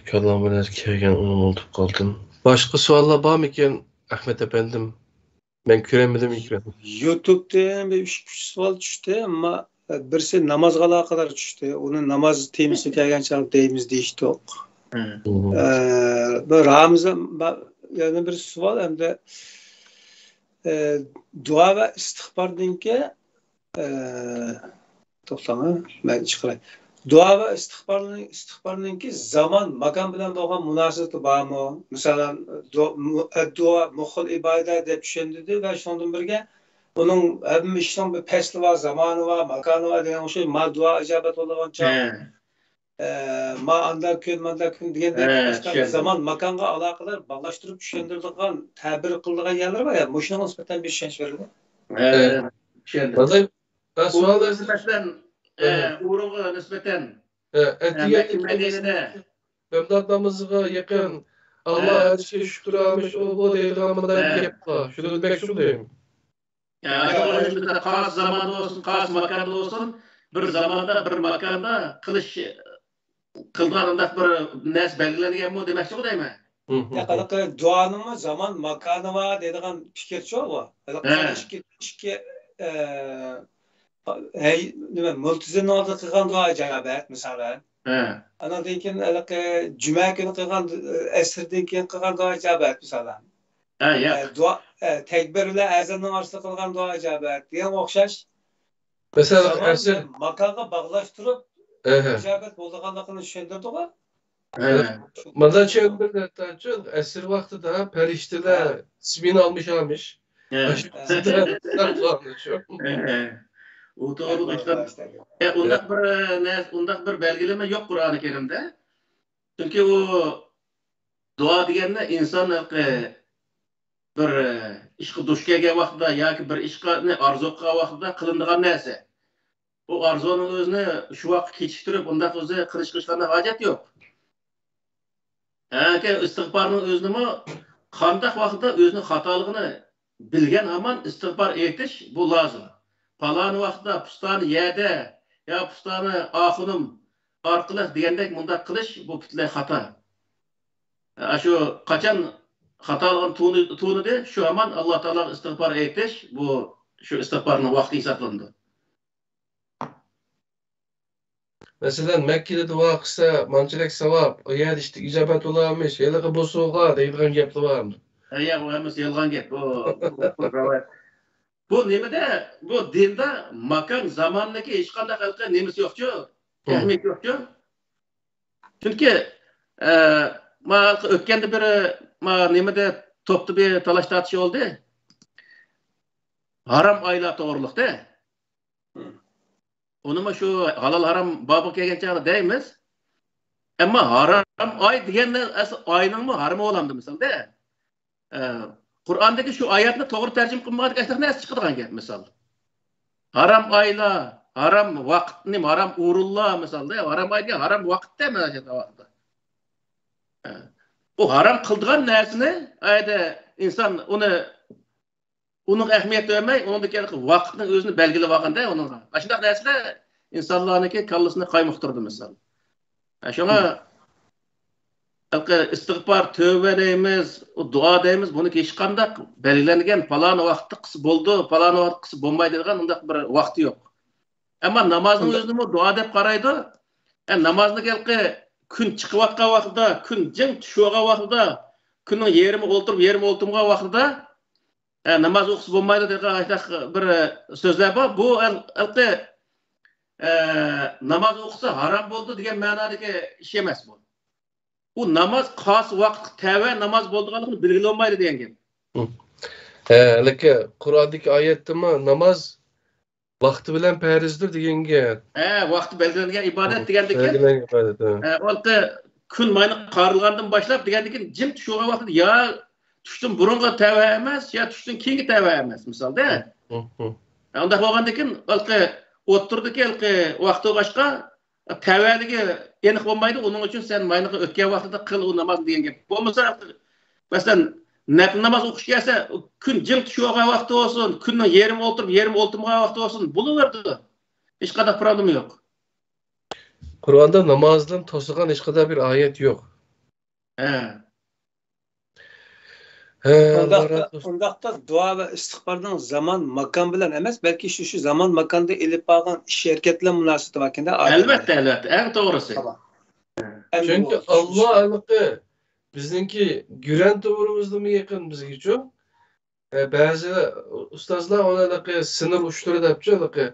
كاللامغا نەرسە كەلگەن، ئۇنى ئۇنتۇپ قالدىم. باشقا سوئاللار بارمىكىن، ئەخمەت ئەپەندىم؟ مەن كۆرەلمىدىم ئېكراننى. يۇتۇبتىن بىر ئۈچ، ئۈچ سوئال چۈشتى، ئەمما بىرسى نامازغا ئالاقىدار چۈشتى. ئۇنى ناماز تېمىسىغا كەلگەن چاغدا دەيمىز دېيىشتۇق. مم. ئە، بىر رامىزان، با-، يەنە بىر سوئال ئەمدى، ئە، دۇئا ۋە ئىستىغپاردىنكى، ئە، توختاڭ، ھە؟ مەن چىقىراي. دۇئا ۋە ئىستىغپارنىڭ، ئىستىغپارنىڭكى زامان، ماكان بىلەن بولغان مۇناسىۋىتى بارمۇ؟ مىسالەن، دۇ-، مۇ-، ئەددۇئا مۇخۇل ئىبادە دەپ چۈشەندۈردى ۋە شۇنىڭدىن بىرگە ئۇنىڭ ھەممە ئىشنىڭ بىر پەسلى بار، زامانى بار، ماكانى بار دېگەن ئوخشاش، ما دۇئا ئىجابەت بولىدىغان چاغ، ھە. ئە، ما ئانداق كۈن، مانداق كۈن دېگەندەك ھە، باشقا چۈشەندىم. زامان، ماكانغا ئالاقىدار باغلاشتۇرۇپ چۈشەندۈرىدىغان، تەبىر قىلىدىغان يەرلىرى بار يا، مۇشۇنىڭغا نىسبەتەن بىر چۈشەنچە بېرىدۇ. ھە، ھە. چۈشەندىم. ھە، سوئال ئورۇنغا نىسبەتەن، ئە، ھە. ئورۇنغا نىسبەتەن، ھە، ھە، ئەتىگەن مەككە مەدىنىدە. بامدات نامىزىغا يېقىن، ئاللا ھە. ھەر ئىشكە شۈكۈر ئالمىش ئۇ بۇ دەيدىغان مۇنداق ھە. گەپ بار. شۇنى دېمەكچى بولدۇم. يا، شۇڭا بىزدە خاس زاماندا بولسۇن، خاس ماكاندا بولسۇن، بىر زاماندا، بىر ماكاندا قىلىش، قىلىدىغان ئۇنداق بىر نەرسە بەلگىلەنگەنمۇ دېمەكچىغۇ دەيمەن. ھە، ھە. ھېلىقى دۇئانىڭمۇ زامان، ماكانى بار دەيدىغان پىكىرچۇ بۇ. ھېلىقى ھە. ئىككى، ئىككى، ئە، ھەي، نېمە، مۇلتىزىمنىڭ ئالدىدا قىلغان دۇئا ئىجابەت، مىسالەن. ھە. ئانىڭدىن كېيىن ھېلىقى جۈمە كۈنى قىلغان، ئەسىردىن كېيىن قىلغان دۇئا ئىجابەت، مىسالەن. ھە، ياق. ئە، دۇئا، ئە، تەكبىر بىلەن ئەزاننىڭ ئارىسىدا قىلغان دۇئا ئىجابەت دېگەنگە ئوخشاش. مەسىلەن، زامان ئەسىر بىلەن ماكانغا باغلاشتۇرۇپ، ئەھە، ئىجابەت بولىدىغانلىقىنى چۈشەندۈردىغۇ. ھە. مانا چۈشەندۈردى ھەتتاچۇ، ئەسىر ۋاقتىدا پەرىشتىلەر ھە. سمېنا ئالمىشامىش. ھە. ھە. ئۇ توغرىلىق ئىشلار. ئە، ئۇنداق بىر نەرسە، ئۇنداق بىر بەلگىلىمە يوق قۇرئانى كەرىمدە. چۈنكى ئۇ دۇئا دېگەندە ئىنسان ھەققى بىر ئىشقا دۇچ كەلگەن ۋاقتىدا ياكى بىر ئىشقا ئارزۇ قىلغان ۋاقتىدا قىلىنىدىغان نەرسە. ئۇ ئارزۇنىڭ ئۆزىنى شۇ ۋاقىت كېچىكتۈرۈپ، ئۇنداق ئۆزى قىلىشقا ھېچقانداق ھاجەت يوق. ھەكى ئىستىغپارنىڭ ئۆزىنىمۇ قانداق ۋاقىتتا ئۆزىنىڭ خاتالىقىنى بىلگەن ھامان ئىستىغپار ئېيتىش بۇ لازىم. پالانى ۋاقىتتا پۇستانى يەدە يا پۇستانى ئاخۇنۇم ئارقىلىق دېگەندەك مۇنداق قىلىش بۇ پۈتۈنلەي خاتا. ئاشۇ قاچان خاتا قىلغان تونۇ-، تونۇدى، شۇ ھامان ئاللا تائالاغا ئىستىغپار ئېيتىش، بۇ شۇ ئىستىغپارنىڭ ۋاقتى ھېسابلىنىدۇ. مەسىلەن، مەككىدە دۇئا قىلسا، مانچىلىك ساۋاب، ئۇ يەردە ئىشتىك ئىجابەت بولامىش، ھېلىقى بۇ سوغا دەيدىغان گەپلا بار. ھە، ياق، ئۇ ھەممىسى يالغان گەپ. بۇ، بۇ، بۇ راۋايەت. بۇ نېمىدە، بۇ دىندا ماكان، زاماننىڭكى ھېچقانداق ھېلىقى نېمىسى يوقچۇ؟ ھە. ئەھمىيىتى يوقچۇ؟ چۈنكى، ئە، ما ئۆتكەندە بىر، ما نېمىدە، توپتا بىر تالاش تارتىش بولدى. ھارام ئايلار توغرىلىقتا. ئۇنىمۇ شۇ ھالال ھارام بابىغا كەلگەن چاغدا دەيمىز. ئەمما ھارام ئاي دېگەندە ئەسلى ئاينىڭمۇ ھارىمى بولامدۇ مىسالدا؟ ئە، قۇرئاندىكى شۇ ئايەتنى توغرا تەرجىمە قىلمىغاندىكىن ئەسلى نەرسە چىقىدىغان گەپ مىسال. ھارام ئايلار، ھارام ۋاقىت، نېمە، ھارام ئورۇنلار مىسالدا، ھارام ئاي دېگەن ھارام ۋاقىتتا مانا شۇ ۋاقىتتا. ئە، ئۇ ھارام قىلىدىغان نەرسىنى ئايدا ئىنسان ئۇنى ئۇنىڭغا ئەھمىيەت بەرمەي، ئۇنىڭدىكى ۋاقىتنىڭ ئۆزىنى بەلگىلەپ ئالغاندا ئۇنىڭغا. ئاشۇنداق نەرسىلەر ئىنسانلارنىڭكى كاللىسىنى قايمۇقتۇرىدۇ مىسال. ھە، شۇڭا ھېلىقى ئىستىغپار، تۆۋە دەيمىز، دۇئا دەيمىز، بۇنىڭكى ھېچقانداق بەلگىلەنگەن پالان ۋاقىتتا قىلسا بولىدۇ، پالان ۋاقىتتا قىلسا بولمايدۇ دېگەن ئۇنداق بىر ۋاقتى يوق. ئەمما نامازنىڭ ئۆزىنىمۇ دۇئا دەپ قارايدۇ. ئە، نامازنىڭ ھېلىقى كۈن چىقىۋاتقان ۋاقتىدا، كۈن جىڭ چۈشۈۋالغان ۋاقتىدا، كۈننىڭ يېرىمى ئولتۇرۇپ، يېرىمى ئولتۇرمىغان ۋاقتىدا، ئە، ناماز ئوقۇسا بولمايدۇ دېگەن بىر سۆزلەر بار. بۇ ھېلىقى، ئە، ناماز ئوقۇسا ھارام بولىدۇ دېگەن مەنادىكى ئىش ئەمەس بۇ. ئۇ ناماز قايسى ۋاقىتقا تەۋە ناماز بولىدىغانلىقىنى بىلگىلى بولمايدۇ دېگەن گەپ. ھە، ھېلىقى قۇرئاندىكى ئايەتتىمۇ ناماز ۋاقتى بىلەن پەرزدۇر دېگەن گەپ. ھە، ۋاقتى بەلگىلەنگەن ئىبادەت دېگەندىكىن، بەلگىلەنگەن ئىبادەت، ھە. ھە، ئۇ ھېلىقى كۈن ماينى قارىلغاندىن باشلاپ دېگەندىكىن جىم چۈشۈۋالغان ۋاقتىدا يا چۈشتىن بۇرۇنغا تەۋە ئەمەس، يا چۈشتىن كېيىنگە تەۋە ئەمەس، مىسالدا. ھە، ئۇنداق بولغاندىكىن، ھېلىقى ئوتتۇرىدىكى ھېلىقى ۋاقتى بولغاچقا، تەۋەلىكى ئېنىق بولمايدۇ، ئۇنىڭ ئۈچۈن سەن ماينىڭغا ئۆتكەن ۋاقتىدا قىل ئۇ نامازنى دېگەن گەپ. بولمىسا، مەسىلەن، نەپلى ناماز ئوقۇش كەلسە، كۈن جىڭ چۈشۈۋالغان ۋاقتى بولسۇن، كۈننىڭ يېرىمى ئولتۇرۇپ، يېرىمى ئولتۇرمىغان ۋاقتى بولسۇن، بولۇۋېرىدۇ. ھېچقانداق پروبلېما يوق. قۇرئاندا نامازدىن توسىدىغان ھېچقانداق بىر ئايەت يوق. ھە. ھە، ئۇنداقتا، ئۇنداقتا دۇئا ۋە ئىستىغپارنىڭ زامان، ماكان بىلەن ئەمەس، بەلكى شۇ، شۇ زامان، ماكاندا ئېلىپ بارغان ئىش ھەرىكەت بىلەن مۇناسىۋىتى باركەندە، ئەلۋەتتە، ئەلۋەتتە، ئەڭ توغرىسى. تامام. ئەمدى چۈنكى بۇ، ئاللا ھېلىقى بىزنىڭكى گۈرەن تۇغرىمىزدىمۇ يېقىن بىزگىچۇ. ئە، بەزى ئۇستازلار ئۇنى ھېلىقى سىنىر ئۇچلىرى دەپچۇ، ھېلىقى،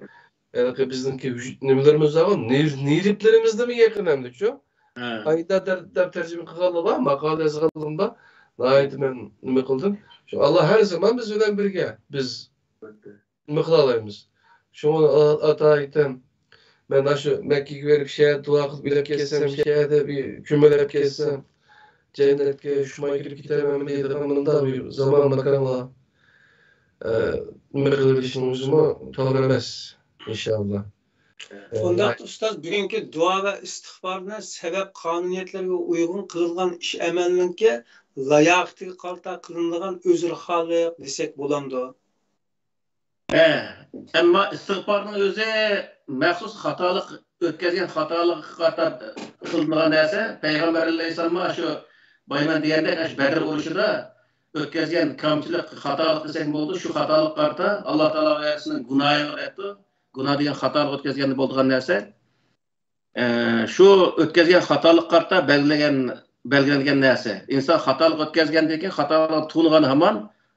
ھېلىقى بىزنىڭكى ۋۇج-، نېمىلىرىمىز بارغۇ، نېر-، نېرۋىلىرىمىزدىمۇ يېقىن ئەمدىچۇ. ھە. ئايدا دەر-، دەپ تەرجىمە قىلغانلار بار، ماقالە يازغانلىرىم بار. ناھايىتى مەن نېمە قىلدىم. شۇ ئاللا ھەر زامان بىز بىلەن بىرگە. بىز نېمە قىلالايمىز؟ شۇڭا ئا-، ئاتا ئېيتتىم، مەن ئاشۇ مەككىگە بېرىپ، شۇ يەردە دۇئا قىلىپ ئۆلۈپ كەتسەم، شۇ يەردە بىر كۆمۈلۈپ كەتسەم، جەننەتكە شۇماي كىرىپ كېتەرمەنمۇ دەيدىغان مۇنداق بىر زامان ماكانغا، ئە، نېمە قىلىۋېلىشنىڭ ئۆزىمۇ توغرا ئەمەس، ئىنشائاللا. ئە، ئۇنداقتا ئۇستاز، بۈگۈنكى دۇئا ۋە ئىستىغپارنى سەۋەب قانۇنىيەتلەرگە ئۇيغۇن قىلىنغان ئىش ئەمەلنىڭكى لاياقىتىگە قارىتا قىلىنىدىغان ئۆزرىخالىق دېسەك بولامدۇ؟ ھە، ئەمما ئىستىغپارنىڭ ئۆزى مەخسۇس خاتالىق، ئۆتكەزگەن خاتالىققا قارىتا قىلىنىدىغان نەرسە. پەيغەمبەر ئەلەيھىسسالاممۇ ئاشۇ بايمان دېگەندەك، ئاشۇ بەدر ئۇرۇشىدا ئۆتكەزگەن كامچىلىق، خاتالىق دېسەك بولىدۇ، شۇ خاتالىققا قارىتا ئاللا تائالا ئۇ يەردە سېنىڭ گۇناھىڭنى دەپتۇ. گۇناھ دېگەن خاتالىق ئۆتكەزگەندە بولىدىغان نەرسە. ئە، شۇ ئۆتكەزگەن خاتالىققا قارىتا بەلگىلىگەن بەلگىلەنگەن نەرسە. ئىنسان خاتالىق ئۆتكەزگەندىن كېيىن خاتالىقنى تونۇغان ھامان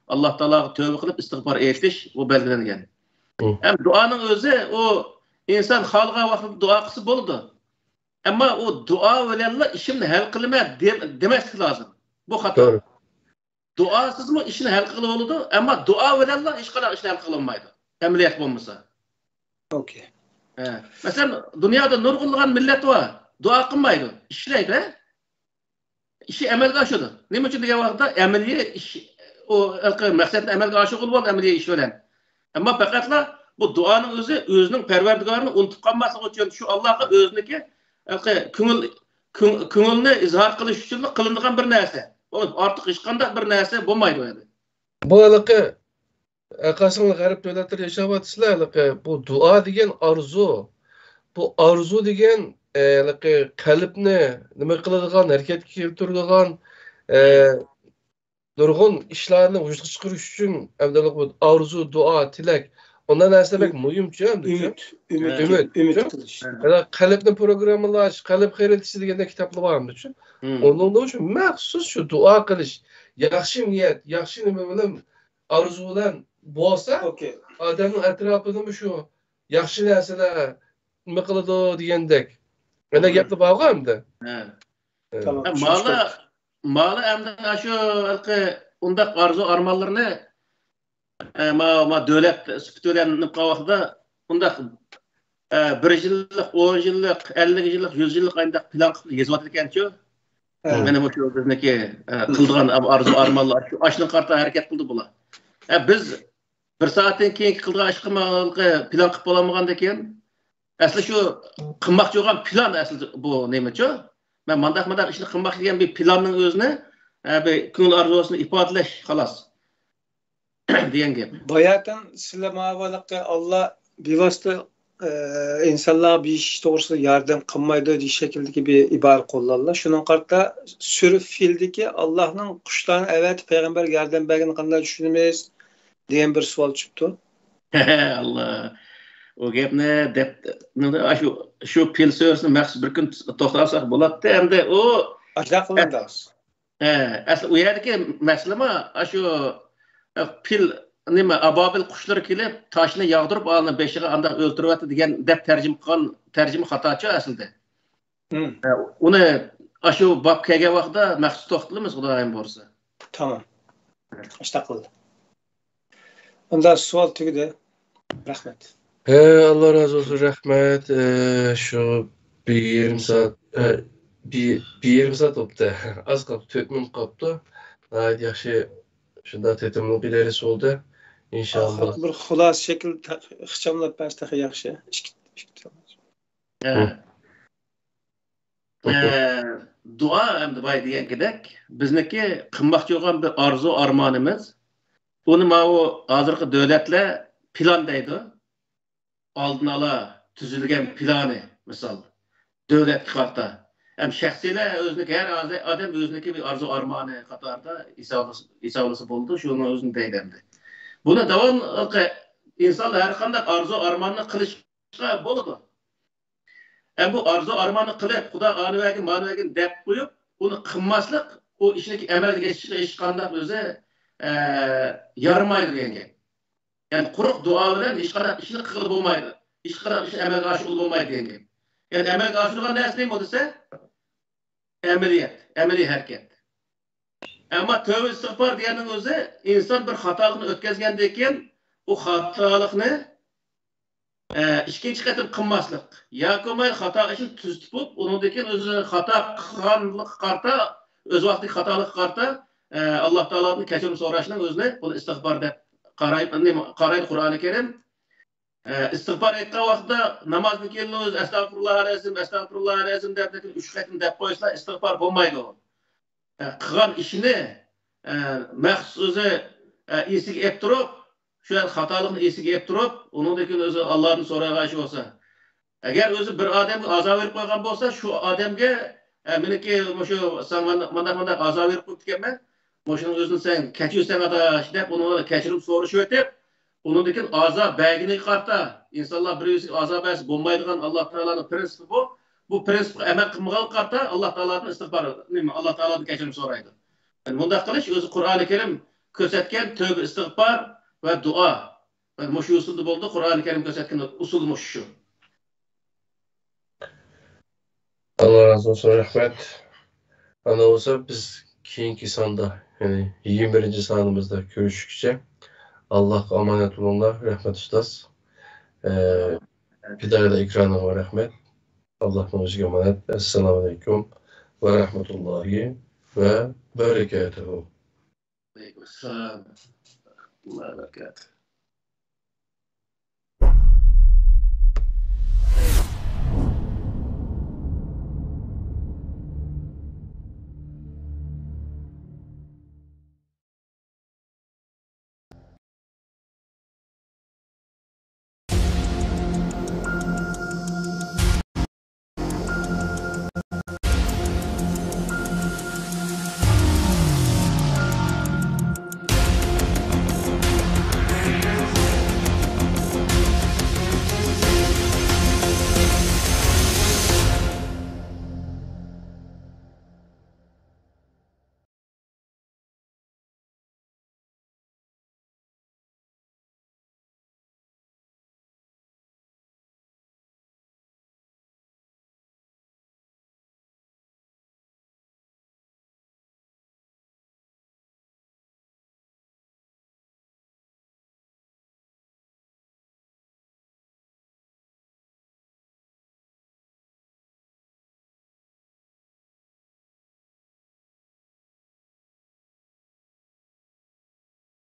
ئاللا تائالاغا تۆبە قىلىپ ئىستىغپار ئېيتىش، بۇ بەلگىلەنگەن. ھە. ھەم دۇئانىڭ ئۆزى، ئۇ ئىنسان خالىغان ۋاقىتتا دۇئا قىلسا بولىدۇ. ئەمما ئۇ دۇئا بىلەنلا ئىشىمنى ھەل قىلىمەن دېم-، دېمەسلىك لازىم. بۇ خاتا. توغرا. دۇئاسىزمۇ ئىشنى ھەل قىلغىلى بولىدۇ، ئەمما دۇئا بىلەنلا ھېچقانداق ئىشنى ھەل قىلالمايدۇ، ئەمەلىيەت بولمىسا. ئوكەي. ھە. مەسىلەن، دۇنيادا نۇرغۇنلىغان مىللەت بار، دۇئا قىلمايدۇ، ئىشلەيدۇ، ھە؟ ئىشى ئەمەلگە ئاشىدۇ. نېمە ئۈچۈن دېگەن ۋاقىتتا، ئەمەلىي ئىش، ئۇ ھېلىقى مەقسەتنى ئەمەلگە ئاشۇرغىلى بولىدۇ، ئەمەلىي ئىش بىلەن. ئەمما پەقەتلا بۇ دۇئانىڭ ئۆزى ئۆزىنىڭ پەرۋەردىگارىنى ئۇنتۇپ قالماسلىق ئۈچۈن، شۇ ئاللاغا ئۆزىنىڭكى ھېلىقى كۆڭۈل، كۆڭ-، كۆڭۈلنى ئىزھار قىلىش ئۈچۈنلا قىلىنىدىغان بىر نەرسە. ئۇ ئارتۇق ھېچقانداق بىر نەرسە بولمايدۇ ئەمدى. بۇ ھېلىقى، ئە، قاسىڭ غەرب دۆلەتلىرىدە ياشاۋاتىسىلەر، ھېلىقى بۇ دۇئا دېگەن ئارزۇ. بۇ ئارزۇ دېگەن، ئە، ھېلىقى قەلبنى نېمە قىلىدىغان، ھەرىكەتكە كەلتۈرىدىغان، ئە، نۇرغۇن ئىشلارنى ۋۇجۇدقا چىقىرىش ئۈچۈن ئەمدى بۇ ئارزۇ، دۇئا، تىلەك، ئۇنداق نەرسە بەك مۇھىمچۇ ئەمدى. ئۈمىد، ئۈمىد، ئۈمىد، ئۈمىد قىلىش. قەلبنى پروگراممىلاش، قەلب خەرىتىسى دېگەندەك كىتابلار بار ئەمدى. ئۇنىڭدا شۇ مەخسۇس شۇ دۇئا قىلىش، ياخشى نىيەت، ياخشى نېمە بىلەن ئارزۇ بىلەن بولسا، ئوكەي. ئادەمنىڭ ئەتراپىدىمۇ شۇ ياخشى نەرسىلەر نېمە قىلىدۇ دېگەندەك. مانا گەپتە بارغۇ ئەمدى. ھە. تامام، ھە، مالا، مالا ئەمدى شۇ ھېلىقى ئۇنداق ئارزۇ ئارمانلىرىنى، ئە، ما، ما دۆلەت سۈپىتى بىلەن نېمە قىلغان ۋاقتىدا ئۇنداق، ئە، بىر يىللىق، ئون يىللىق، ئەللىك يىللىق، يۈز يىللىق ئانداق پىلان قىلىپ يېزىۋاتىدىكەنچۇ. ھە. مانا مۇشۇ بىزنىڭكى، ئە، قىلىدىغان ئارزۇ ئارمانلار شۇ، ئاشۇنىڭغا قارىتا ھەرىكەت قىلدى بۇلار. ئە، بىز بىر سائەتتىن كېيىنكى قىلىدىغان ئىشقا پىلان قىلىپ بولالمىغاندىن كېيىن، ئەسلى شۇ قىلماقچى بولغان پىلان ئەسلى بۇ نېمىچۇ؟ مەن مانداق، مانداق ئىشنى قىلماقچى دېگەن بىر پىلاننىڭ ئۆزىنى، ئە، بىر كۆڭۈل ئارزۇسىنى ئىپادىلەش، خالاس. دېگەن گەپ. باياتىن سىلەر ماۋۇ ئاللا بىۋاسىتە، ئە، ئىنسانلارغا بېرىش توغرىسىدا ياردەم قىلمايدۇ دېيىش شەكلىدىكى بىر ئىبارە قوللانلا. شۇنىڭغا قارىتا سۈرە فىلدىكى ئاللانىڭ قۇشلارنى ئەۋەتىپ پەيغەمبەرگە ياردەم بەرگىنىنى قانداق چۈشىنىمىز؟ دېگەن بىر سوئال چۈشۈپتۇ. ئاللا. ئۇ گەپنى دەپ، شۇ، شۇ پىل سۆزىنى مەخسۇس بىر كۈن توختالساق بولاتتى. ئەمدى ئۇ ئاشۇنداق قىلىندى. ھە، ئەسلى ئۇ يەردىكى مەسىلىمۇ ئاشۇ پىل، نېمە، ئابابىل قۇشلىرى كېلىپ، تاشنى ياغدۇرۇپ، ئالنى بېشىغا ئانداق ئۆلتۈرۈۋەتتى دېگەن دەپ تەرجىمە قىلغان، تەرجىمە خاتاچۇ ئەسلىدە. ھە، ئۇنى ئاشۇ باب كەلگەن ۋاقىتتا مەخسۇس توختىلىمىز، خۇدايىم بۇيرۇسا. تامام. ئاشۇنداق قىلدى. ئۇندا سوئال تۈگىدى. رەھمەت. ھە، ئاللا رازى بولسۇن، رەھمەت. ئە، شۇ بىر يېرىم سائەت، ئە، بىر، بىر يېرىم سائەت بوپتۇ. ئاز قاپتۇ، تۆت مىنۇت قاپتۇ. ناھايىتى ياخشى، شۇنداق تېتىملىق بىر دەرس بولدى. ئىنشاللا. ئاخىرقى بىر خۇلاسە شەكىل تە-، ئىخچاملاپ بەرسە تېخى ياخشى. ئىككى، ئىككى. ھە. ئە، دۇئا ئەمدى بايا دېگەنكىدەك، بىزنىڭكى قىلماقچى بولغان بىر ئارزۇ ئارمانىمىز. ئۇنى ماۋۇ ھازىرقى دۆلەتلەر پىلان دەيدۇ. ئالدىن ئالا تۈزۈلگەن پىلانى، مىسال، دۆلەتكە قارىتا. ھەم شەخسىيلەر ئۆزىنىڭكى، ھەر ئادەم ئۆزىنىڭكى بىر ئارزۇ ئارمانى قاتارىدا ھېسابلىسا، ھېسابلىسا بولىدۇ، شۇنىڭ ئۆزىنى دەيدۇ ئەمدى. بۇنى داۋاملىق ئىنسانلار ھەر قانداق ئارزۇ ئارماننى قىلىشقا بولىدۇ. ئەمما بۇ ئارزۇ ئارماننى قىلىپ، خۇدا ئانى بەرگىن، مانى بەرگىن دەپ قويۇپ، ئۇنى قىلماسلىق، ئۇ ئىشنىڭكى ئەمەلگە ئېشىشىغا ھېچقانداق ئۆزى، ئە، يارىمايدۇ دېگەن گەپ. يەنى قۇرۇق دۇئا بىلەن ھېچقانداق ئىشنى قىلغىلى بولمايدۇ. ھېچقانداق ئىشنى ئەمەلگە ئاشۇرغىلى بولمايدۇ دېگەن گەپ. يەنى ئەمەلگە ئاشۇرىدىغان نەرسە نېمە دېسە، ئەمەلىيەت، ئەمەلىي ھەرىكەت. ئەمما تۆۋە ئىستىغپار دېگەننىڭ ئۆزى ئىنسان بىر خاتالىقنى ئۆتكەزگەندىن كېيىن ئۇ خاتالىقنى، ئە، ئىككىنچى قېتىم قىلماسلىق. ياكى بولماي خاتا ئىشنى تۈزىتىپ بولۇپ، ئۇنىڭدىن كېيىن ئۆزى خاتا قىلغانلىققا قارىتا، ئۆز ۋاقتىدىكى خاتالىققا قارىتا، ئە، ئاللا تائالادىن كەچۈرۈم سوراشنىڭ ئۆزىنى بۇنى ئىستىغپار دەپ قاراي-، نېمە، قارايدۇ قۇرئانى كەرىم. ئە، ئىستىغپار ئېيتقان ۋاقتىدا نامازدىن كېيىن ئۆزى ئەستەغپۇرۇللاھەل ئەزىم، ئەستەغپۇرۇللاھەل ئەزىم دەپ ئۈچ قېتىم دەپ قويسىلا ئىستىغپار بولمايدۇ. ئە، قىلغان ئىشىنى، ئە، مەخسۇس ئۆزى، ئە، ئېسىگە ئېلىپ تۇرۇپ، شۇ خاتالىقنى ئېسىگە ئېلىپ تۇرۇپ، ئۇنىڭدىن كېيىن ئۆزى ئاللادىن سورىغان ئىش بولسا. ئەگەر ئۆزى بىر ئادەمگە ئازار بېرىپ قويغان بولسا، شۇ ئادەمگە، ئە، مېنىڭكى مۇشۇ ساڭا مانداق، مانداق ئازار بېرىپ قويۇپتىكەنمەن، مۇشۇنىڭ ئۆزىنى سەن كەچۈرسەڭ ئاداش دەپ، ئۇنىڭغا كەچۈرۈم سورىشىۋېتىپ، ئۇنىڭدىن كېيىن ئازار بەرگىنىگە قارىتا، ئىنسانلار بىر-بىرسىگە ئازار بەرسە بولمايدىغان ئاللا تائالانىڭ پرىنسىپى بۇ. بۇ پرىنسىپقا ئەمەل قىلمىغانلىققا قارىتا ئاللا تائالادىن ئىستىغپار، نېمە، ئاللا تائالادىن كەچۈرۈم سورايدۇ. يەنى مۇنداق قىلىش ئۆزى قۇرئانى كەرىم كۆرسەتكەن تۆبە ئىستىغپار ۋە دۇئا. يەنى مۇشۇ ئۇسۇلدا بولدى، قۇرئانى كەرىم كۆرسەتكەن ئۇسۇل مۇشۇ. ئاللا رازى بولسۇن، رەھمەت. ئانا بولسا بىز كېيىنكى ساندا، يەنى يىگىرمە بىرىنچى سانىمىزدا كۆرۈشكىچە ئاللاغا ئامانەت بولۇڭلار، رەھمەت ئۇستاز. ئە، پىدائىيلار ئېكرانىغا رەھمەت. ئاللاھنىڭ ئۆزىگە ئامانەت. ئەسسالامۇ ئەلەيكۇم ۋە رەھمەتۇللاھى ۋە بەرىكاتۇھۇ. ئەلەيكۇم ئەسسالام.